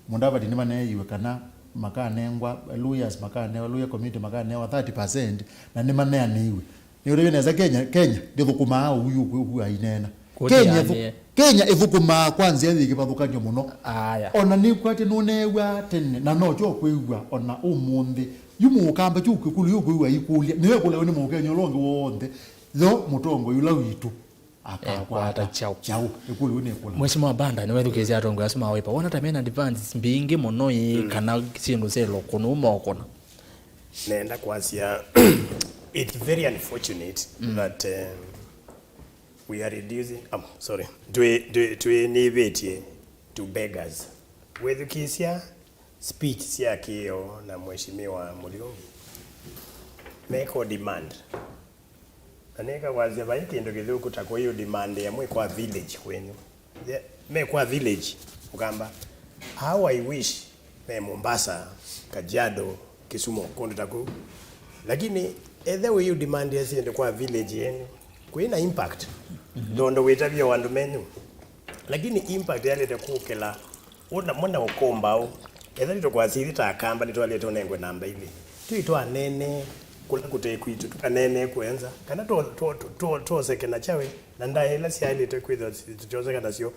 Mudavadi nĩmaneeiwe kana makanengwa, lawyers makanewa, lawyer community makanewa thirty percent, na nĩmaneanĩiwe. Nĩũtavye nesa Kenya, Kenya ndĩthũkũmaa ũu yu ũkũ-, ũkũ aineena. Kenya ĩthũ-, Kenya ĩthũkũmaa kwa nzĩa yĩ kĩvathũkany'o mũno. Aya. Ona nĩkwatĩ nũneew'aa tene, na nokyo ũkwĩw'a ona ũmũnthĩ. Yu mũũkamba kyu kĩkũlyo yu ũkwĩw'a ikũlya, nĩyo ĩkũlaw'a nĩ Mũkenya ũla ũngĩ w'onthe. Yo mũtongoi ũla witũ. Akakwata kyaũ? Kyaũ? Ĩkũlyo nĩ ĩkũla. Mheshimiwa Banda, nĩwethukĩĩsye atongoi asu ma Wiper. Wona ta mena advantage mbingĩ mũno ĩ, mm, kana syĩndũ syĩ loko nũmokũna? Nenda kwasya, it's very unfortunate, mm, that, um, we are reducing, um, sorry, twĩ, twĩ, twĩnĩvĩtye to beggars. Wethukĩĩsya speech sya Kĩĩo na Mheshimiwa Mũliungi, meko demand. Na nĩkakwasya vai kĩndũ kĩthũku ta kũiũ demand ya mwĩ kwa village kwenyu. Ye, me kwa village, ũkamba, how I wish me Mombasa, Kajiado, Kisumu, kũndũ ta kũu. Lakini ethe wĩiũ demand ya syĩndũ kwa village yenyu, kwĩ na impact. Tondũ wĩtavya o andũ menyu. Lakini impact yalĩte kũkĩla ũna mũna ũkombaũ. Etha nĩtũkwasya ithyĩ ta Akamba nĩtwalĩte ũnengwe namba ilĩ. Twĩ twanene kũla kũte kwitũ, tũkanene kwenza, kana tũ- tũ- tũ- tũ- tũoseke na kyawe, na ndaĩa ila syaĩlĩte kwĩthĩwa tũkyoseka nasyo.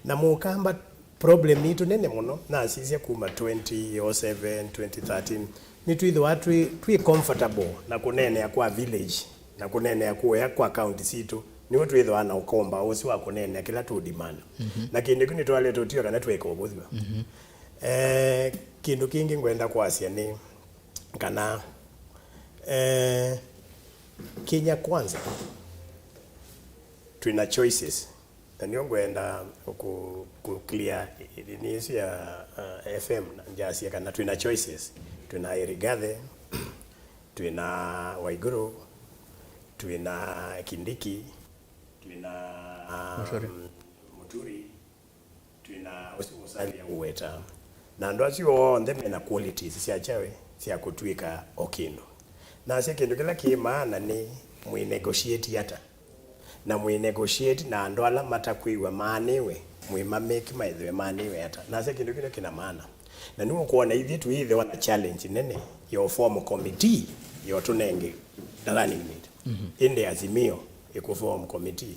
Na Mũkamba problem yitũ nene mũno, nasisya kuma twenty oh seven, twenty thirteen, nĩtwĩthĩwa twĩ, twĩ comfortable na kũneenea kwa village, na kũneenea kũya kwa county sitũ, nĩw'o twĩthĩwa na ũkomba ũsu wa kũneenea kĩla tũ demand. Na kĩndũ kĩu nĩtwaĩlĩte ũtw'a kana twĩka ũvũthw'a. Eh, kĩndũ kĩngĩ ngwenda kwasya nĩ kana, eh, Kenya Kwanza twĩna choices. Na nĩyo ngwenda kũ- kũ clear nĩ ĩsu ya, uh, F M na njasya kana twĩna choices. Twĩna Rigathi, twĩna Waiguru, twĩna Kindiki, twĩna, um, Muturi. Muturi, twĩna ũsu Musalia ũweta. Na andũ asu onthe mena qualities sya kyawe sya kũtw'ĩka o kĩndũ. Nasya kĩndũ kĩla kĩ maana nĩ mwĩ negotiate ata. Na mwĩ negotiate na andũ ala matakwĩw'a maanĩwe, mwĩ mameki maĩthĩwe maanĩwe ata. Nasya kĩndũ kĩla kĩna maana. Na nĩwe ũkwona ithyĩ tũyĩthĩwa na challenge nene ya form committee ya tũnenge the running mate. Ĩndĩ Azimio ĩkũ form committee.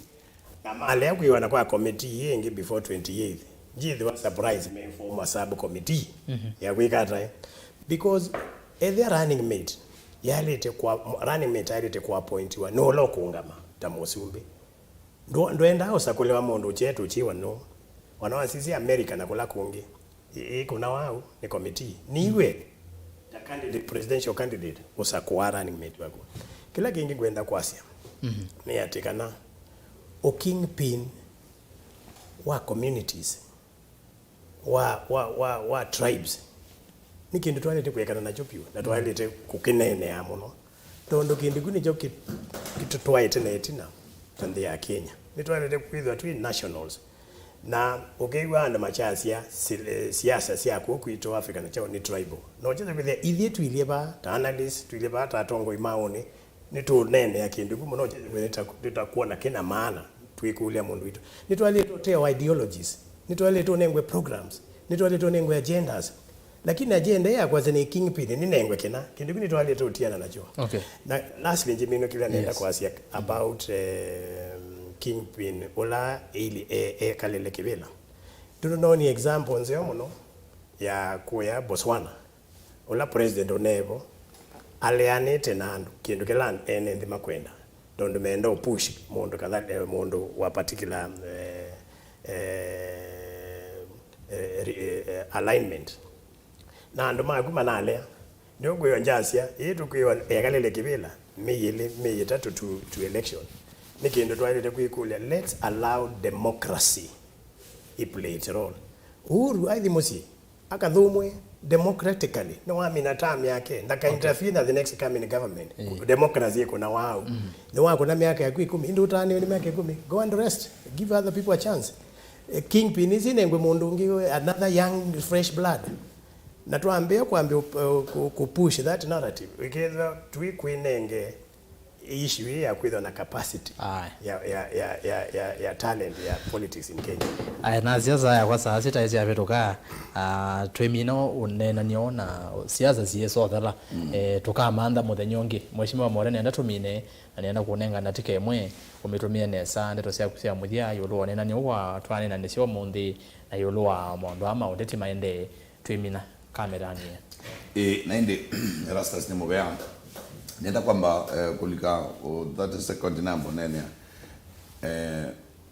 Na malea kwĩwana kwa committee ĩĩ ĩngĩ before twenty-eighth, njĩthĩwa surprise me form a sub committee ya kwĩka ata, eh? Because ethĩa running mate yaĩlĩte kwa, running mate aĩlĩte kũappointiwa nĩ ũla ũkũũngama ta mũsumbĩ. Ndũ- ndwendaa ũsakũlĩwa mũndũ ũkyetũ ũkyĩwa nũũ. Ona wasisya America na kũla kũngĩ, ĩ- ĩkũnawa au nĩ committee. Niwe ta candidate, presidential candidate, ũsakũa running mate waku. Kĩla kĩngĩ ngwenda kwasya nĩ atĩ kana ũ kingpin wa communities, wa, wa, wa, wa tribes nĩ kĩndũ twaĩlĩte kũekana nakyo vyũ na twaĩlĩte kũkĩneenea mũno, tondũ kĩndũ kĩu nĩkyo kĩ- kĩtũtwaĩte na ĩtina ta nthĩ ya Kenya. Nĩtwaĩlĩte kwĩthĩwa twĩ nationals. Na ũkĩw'a andũ makyasya si- eh, siasa sya kũu kwitũ Africa na kyaũ nĩ tribal. Na ũkyesa kwĩthĩa ithyĩ tũilye vaa ta analysts, tũilye vaa ta atongoi ma ũnĩ, nĩtũneenea kĩndũ kĩu mũno, ũkyesa kwĩthĩa nĩta- nĩtakwona kĩna maana twĩkũlya mũndũ witũ. Nĩtwaĩlĩte ũteo ideologies, nĩtwaĩlĩte ũnengwe programs, nĩtwaĩlĩte ũnengwe agendas. Lakini agenda ĩĩ yakwasya nĩ kingpin, nĩnengwe kĩna. Kĩndũ kĩu nĩtwaĩlĩte ũtiana nakyo. Okay. Na lastly, njimino kĩla nenda Yes. kwasya about, eh, kingpin ũla ili e- ekalĩle kĩvĩla. Tũnoonie example nzeo mũno ya kũya Botswana, ũla president ũnevo aleanĩte na andũ kĩndũ kĩla ene nthĩ makwenda, tondũ meenda ũpush mũndũ katha, eh, mũndũ wa particular, eh, eh, eh, ri- eh, eh, alignment. Na andũ maku manalea. Nĩũkwĩwa ngyasya ĩĩ tũkwĩwa ekalĩle kĩvĩla mĩĩ ĩlĩ, mĩĩ ĩtatũ to, to election. Nĩ kĩndũ twaĩlĩte kwĩkũlya, let's allow democracy ĩ play its role. Uhuru aithi mũsyĩ akathũmwe democratically, nĩwamina term yake, ndaka interfere na the next coming government. Democracy ĩkũna waũ? Nĩwakũna myaka yaku ĩkũmi, ĩndĩ ũtaanĩwe nĩ myaka ĩkũmi, go and rest, give other people a chance. Eh, kingpin ici nengwe mũndũ ũngĩ, another young fresh blood. Na twambĩĩa kwambĩa kũ- kũ- kũ push that narrative, ĩkethwa tũikwĩnenge issue ĩĩ ya kwĩthwa na capacity Aye. ya, ya, ya, ya, ya, ya talent ya politics in Kenya. Aye, na siasa yakwa saa sita syavĩtũka, ah, twĩmina ũneenany'o na siasa siĩsothela. Eh, tũkamantha mũthenya ũngĩ. Mheshimiwa More, nenda tũmine, na nenda kũnenga ndatika ĩmwe ũmĩtũmĩe nesa ndeto syaku sya mũthya ĩũlũ wa ũneenany'o ũũ wa twaneenanĩsya ũmũnthĩ, na ĩũlũ wa maũndũ aa ma ũteti maendee. Twĩmina kameranĩ. Ĩĩ, na ĩndĩ Erastus nĩ mũvea. Nenda kwamba, eh, kũlika o thirty second namba ũneenea. Eh,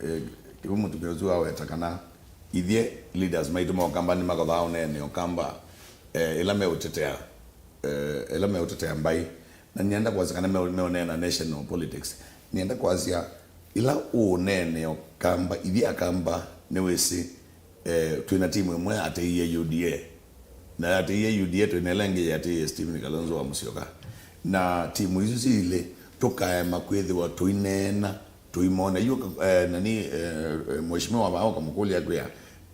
eh, kĩu mũtumĩa ũsu aweta kana ithyĩ leaders maitũ ma Ũkamba nĩmakothaa ũneene Ũkamba, eh, ĩla meũtetea, eh, ĩla meũtetea mbaĩ. Na nĩenda kwasya kana meũ- meũneena national politics. Nĩenda kwasya ĩla ũũneenea Ũkamba, ithyĩ Akamba nĩwĩsĩ, eh, twĩna timu ĩmwe yaatĩĩie U D A. Na yaatĩĩie U D A, twĩna ĩla ĩngĩ yaatĩĩie Stephen Kalonzo wa Musyoka. Na timu isu syĩ ilĩ, tũkaema kwĩthĩwa tũineena, tũimona. Yu, eh, nani, eh, eh, mheshimiwa vaa ũkamũkũlya kwĩa,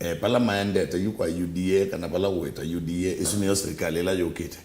eh, pala maendete yu kwa U D A kana pala wĩta U D A, ĩsu nĩyo serikali ĩla yũkĩte.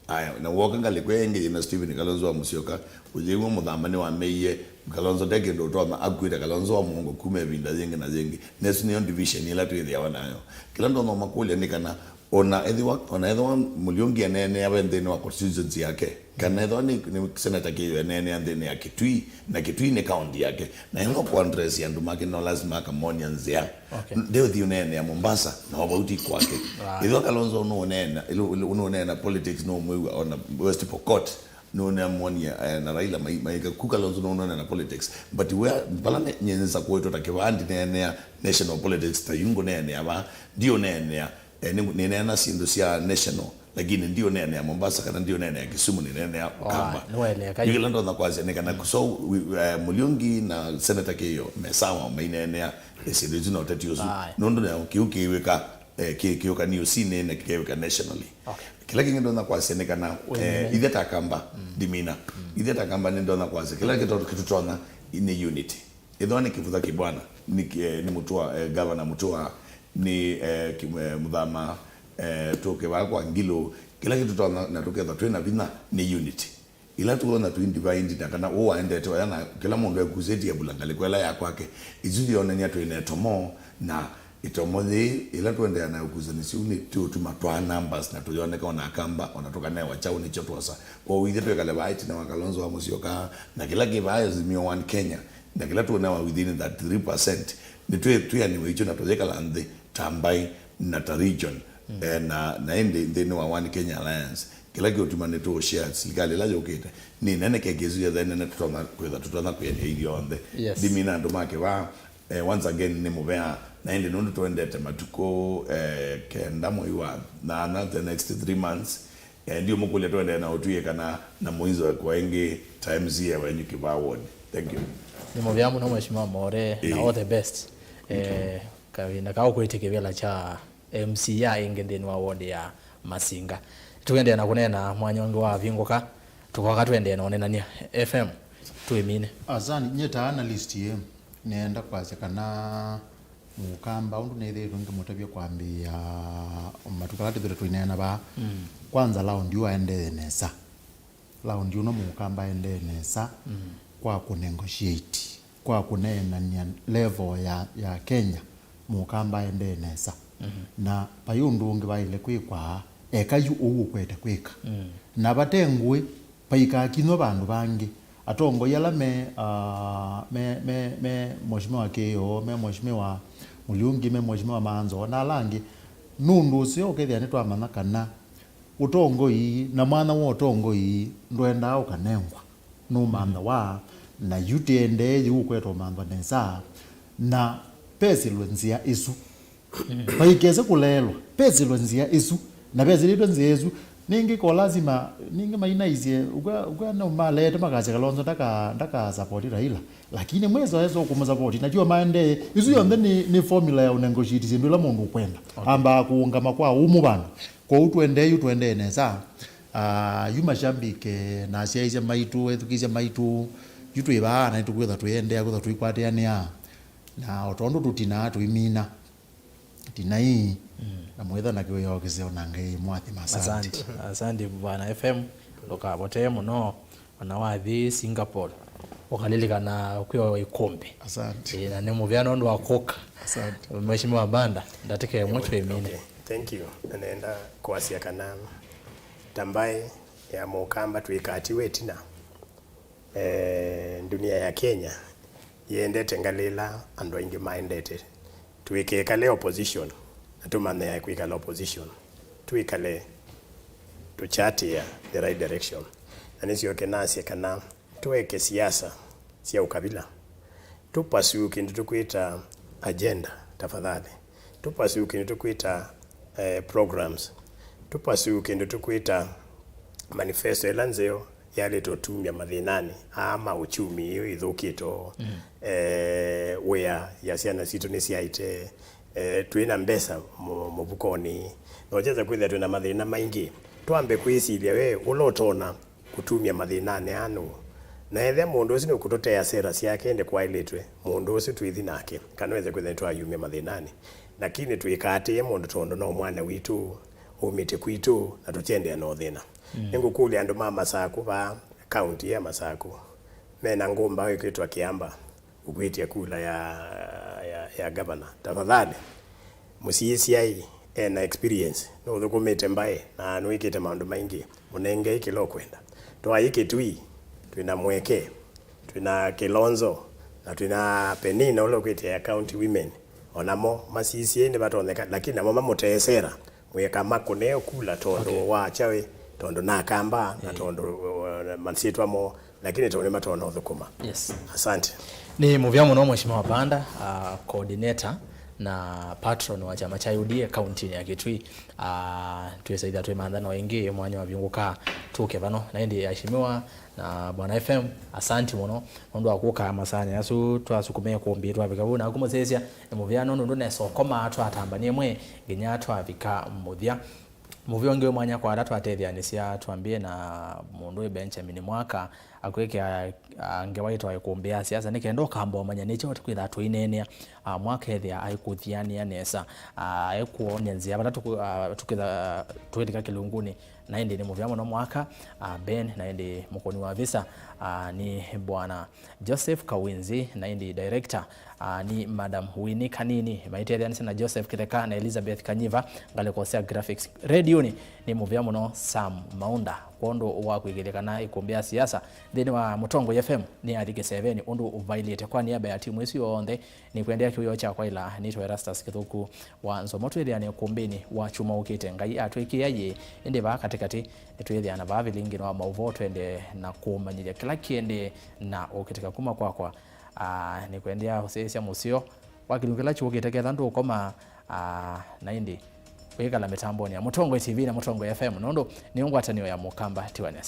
Aya, na woka ngalĩko ĩngĩ yĩna Stephen Kalonzo wa Musyoka, ũyĩw'a Mũthama nĩwameie, Kalonzo nde kĩndũ ũtonya, akuĩte Kalonzo wa mũongo kuma ĩvinda yĩngĩ na yĩngĩ. Na ĩsu nĩyo division ĩla twĩthĩawa nayo. Kĩla ndonya ũmakũlya nĩ kana, ona ethĩwa, ona ethĩwa Mũliũngi eneenea ve nthĩnĩ wa constituency yake, kana ethĩwa nĩ, nĩ Senator Kĩyũ eneenea nthĩnĩ ya Kitui, na Kitui nĩ county yake, na ĩla kũ address andũ make no lazima akamonia nzĩa. Okay. Ndeũthi ũneenea Mombasa, na ovauti kwake. Right. Ethĩwa Kalonzo nũũneena, ĩlu-, ĩlu-, nũũneena politics, nũũmwĩw'a ona West Pokot, nũũneamonia, eh, na Raila mai-, maika ku Kalonzo nũũneena politics. But where, vala ne-, nyenza kũĩtwa ta kĩvaa ndineenea national politics, ta yu ngũneenea vaa, ndiũneenea, eh, nĩ-, nĩneena syĩndũ sya national, lakini ndiũneenea Mombasa kana ndiũneenea Kisumu, nĩneenea Ũkamba. Nĩwaeleka. Yu kĩla ndonya kwasya nĩ kana, so, wi-, eh, Mũliũngi na Senator Kĩyũ me sawa maineenea, eh, syĩndũ isu na ũteti ũsu. Aye. Nũndũ na kĩu kĩwĩka, eh, kĩ-, kĩũka news-inĩ na kĩkewĩka nationally. Okay. Kĩla kĩngĩ ndonya kwasya nĩ kana, eh, ithe ta Kamba, ndimina. Ithe ta Kamba nĩ ndonya kwasya, kĩla kĩto-, kĩtũtonya nĩ unity. Ĩthĩwa nĩ Kĩvutha Kĩbwana, nĩ kĩ-, eh, nĩ Mũtua, eh, Governor Mũtua, nĩ, eh, kĩ-, eh, Mũthama, eh, tũke vaa kwa Ngilu, kĩla kĩtũtonya na tũkethwa twĩ na vinya nĩ unity. Ĩla tũona twĩ divide na kana ũũ waendete oya na kĩla mũndũ ekusĩtie vula ngalĩko ĩla ya kwake, isu yonany'a twĩ na ĩtomo, na ĩtomo yĩĩ ĩla tũendeea na ũkusanĩsyo ũũ nĩ tũũtuma twaa numbers na tũyoneka ona Akamba, ona tũkanewa kyaũ nĩkyo twosa. Kwoou ithyĩ twĩkale vaa ĩtina wa Kalonzo wa Musyoka, na kĩla kĩ vaa Azimio One Kenya, na kĩla tũũnewa within that three percent, nĩ twĩ-, twĩanĩwe ikyo na tũyĩkala nthĩ ta mbaĩ na ta region, eh, na, na ĩndĩ nthĩnĩ wa One Kenya Alliance, kĩla kĩũtuma nĩtũũshare silikalĩ ĩla yũkĩte, nĩ nene keke isu yethe nene tũtonya kwĩtha, tũtonya kwĩanĩa ithyonthe. Yes. Ndimina andũ ma kĩvaa, eh, once again nĩ mũvea, na ĩndĩ nũndũ tũendete matukũ, eh, kenda mwei wa nyanya, the next three months, eh, ndiũmũkũlya tũendee na ũtwĩe kana na mũinzo kwa ĩngĩ ta M C A wenyu kĩvaa ward. Thank you. Nĩ mũvea mũno Mheshimiwa More, na all the best. Eh, kavinda ka ũkwĩtya kĩvĩla kya M C A ĩngĩ nthĩnĩ wa ward ya Masinga. Tũendee na kũneena mwanya ũngĩ wa vingũka, tũkoka tũendee na ũneenany'a. F M, twĩmine. Asante, nyie ta analyst ĩ, nĩenda kwasya kana Mũkamba, ũndũ nĩthĩĩtwe ngĩmũtavya kwambĩĩa matukũ ala twĩthĩtwe tũineena vaa, kwanza laundi ũũ aendee nesa. Laundi ũno Mũkamba aendee nesa kwa kũnegotiate, kwa kũneenany'a level ya, ya Kenya, Mũkamba aendee nesa. Na vai ũndũ ũngĩ vaĩle kwĩkwa, eka yu ũu ũkwete kwĩka. Na vate ngũĩ, paikakinywa vandũ vangĩ. Atongoi ala me, ah, me, me, me Mheshimiwa Kĩyũ, me Mheshimiwa Mũliũngi, me Mheshimiwa Manzo, na ala angĩ. Nũndũ ũseo ũkethĩa nĩtwamanya kana ũtongoi na mwanya wa ũtongoi ndwendaa ũkanengwa, nũmanthawa, na yu tĩendee yu ũkweta ũmanthwa nesa, na pesĩlwe nzĩa ĩsu. Vaikese kũleelwa, pesĩlwe nzĩa ĩsu, na pesĩlĩtwe nzĩa ĩsu. Nĩngĩ ko lazima, nĩngĩ mainaisye, ũkw'a, ũkw'a no maleete makasya Kalonzo ndaka, ndaka support Raila. Lakini mwĩso esa ũkũmũsapoti, na kyo maendee. Isu yonthe nĩ, nĩ formula ya ũnegotiate syĩndũ ila mũndũ ũkwenda. Okay. Ambaa kũũngama kwa ũmũ vandũ. Kwoou tũendee yu, tũendee nesa. Ah, yu mashabiki, na asyaĩĩsya maitũ, ethukĩĩsya maitũ, yu twĩ vaa, na nĩtũkwĩtha tũiendeea kwĩtha tũikwatĩanĩa. Na o tondũ tũtinaa, tũimina. Tinai, na mwĩtha na kĩwĩoo kĩseo na Ngai mwathima. Asante. Asante, asante Bwana F M. Ndũkavotee mũno, ona wathi Singapore, ũkalilikana kwĩoa ĩkũmbĩ. Asante. Eh, na nĩ mũvea nũndũ wa kũka. Asante. Mheshimiwa Banda, ndatĩka ĩmwe twĩmine. Okay. Thank you. Na nenda kwasya kana ta mbaĩ ya Mũkamba twĩkatiwe ĩtina. Eh, ndunia ya Kenya yendete ngalĩ ĩla andũ aingĩ maendete. Tũikekale opposition, na tũmanye kwĩkala opposition. Twĩkale tũkyatĩĩa the right direction. Na nĩsyoke nasye kana tũeke siasa sya ũkavila. Tũpursue kĩndũ tũkwĩta agenda, tafadhali. Tũpursue kĩndũ tũkwĩta, eh, programs. Tũpursue kĩndũ tũkwĩta manifesto ĩla nzeo yaĩlĩte ũtumya mathĩnanĩ aa ma uchumi ĩyo ĩthũkĩte ũũ. Eh, wĩa ya syana sitũ nĩsyaĩte, eh, twĩ na mbesa mũ-, mũvukonĩ. Na ũkyesa kwĩthĩa twĩ na mathĩna maingĩ. Twambe kwĩsilya we ũla ũtonya kũtumya mathĩnanĩ aa nũũ? Na ethĩa mũndũ ũsu nĩũkũtũtea sera syake, ĩndĩ kwaĩlĩtwe mũndũ ũsu twĩthi nake, kana wĩse kwĩthĩa nĩtwayumya mathĩnanĩ, lakini tũikaatĩĩe mũndũ tondũ no mwana witũ, umĩte kwitũ, na tũkyendea no thĩna. Mm. Nĩngũkũlya andũ ma Masaku vaa, kaunti ya Masaku, mena ngũmba ĩkwĩtwa Kĩamba, ũkwĩtya kula ya, ya, ya gavana. Tafadhali, mũsiĩsyai ena experience, nũthũkũmĩte mbaĩ na nũĩkĩte maũndũ maingĩ, mũnengei kĩla ũkwenda. Twaĩ Kĩtui, twĩna Mweke, twĩna Kilonzo, na twĩna Penina ũla ũkwĩtya ya county women. Onamo masisie nĩvatonyeka, lakini namo mamũteesera, mwĩka makũnee kula tondũ Okay. wa chawe, tondũ nakamba, na Eh. tondũ uh, masyĩtwa mo, lakini tondũ nĩmatona ũthũkũma. Yes. Asante. Nĩ mũvea mũno Mheshimiwa Banda, uh, coordinator na patron wa kyama kya U D A kauntinĩ ya Kitui. Uh, twĩsaitha twĩmantha no ĩngĩ mwanya wavingũka tũke vano. Na ĩndĩ Aheshimiwa na Bwana F M, asanti mũno nũndũ wa kũka masani asu twasukumie kũmbĩ twavika vau naku mũsĩsya. Nĩ mũvea nũndũ ndũnesa ũkoma twatambanie mwe nginya twavika mũthya. Mũvea ũngĩ wĩ mwanya kwa ala twatetheanĩsya twambie na mũndũ wĩ Benjamin Mwaka akwĩkĩa, ah, ngewa ĩtawa ĩkũmbĩ ya siasa nĩ kenda ũkamba ũmanya nĩkyo kwĩthaa tũineenea, ah, Mwaka ethĩa aikũthianĩa nesa, ah, aikuonia nzĩa vala tũkũ-, ah, tũkĩtha twĩlika kĩlungunĩ. Na ĩndĩ nĩ mũvea mũno Mwaka, ah, Ben, na ĩndĩ mũkũni wa visa, ah, nĩ Bwana Joseph Kawinzi, na ĩndĩ director, ah, nĩ Madam Winnie Kanini. Maitetheanĩsya na Joseph Kitheka na Elizabeth Kanyiva, ngalĩko sya graphics. Redionĩ nĩ mũvea mũno Sam Maunda. Kwondũ wa kwĩkĩlya kana ĩkũmbĩ ya siasa nthĩnĩ wa Mũtongoi F M nĩ yathi kĩseveni ũndũ ũvailĩte kwa nĩamba ya timu ĩsu yonthe, nĩkwendea kĩwĩoo kyakwa ĩla nĩtwa Erastus Kĩthũku wa Nzomo. Twĩthĩane kũmbĩnĩ wa kyumwa ũkĩte, Ngai atwĩkĩĩa yĩ. Ĩndĩ vaa katĩkatĩ, nĩtwĩthĩana vaa vilingĩnĩ wa maũvoo twende na kũmanyĩthya kĩla kĩendee na ũkĩtĩka kuma kwakwa. Ah, nĩkwendea ũsĩĩsya mũseo wa kĩlungu kĩla kyũkĩte ketha ndũkoma, ah, na ĩndĩ wĩkala mĩtambonĩ ya Mũtongoi T V na Mũtongoi F M nũndũ nĩ ngwatanĩo ya Mũkamba tiwa nesa.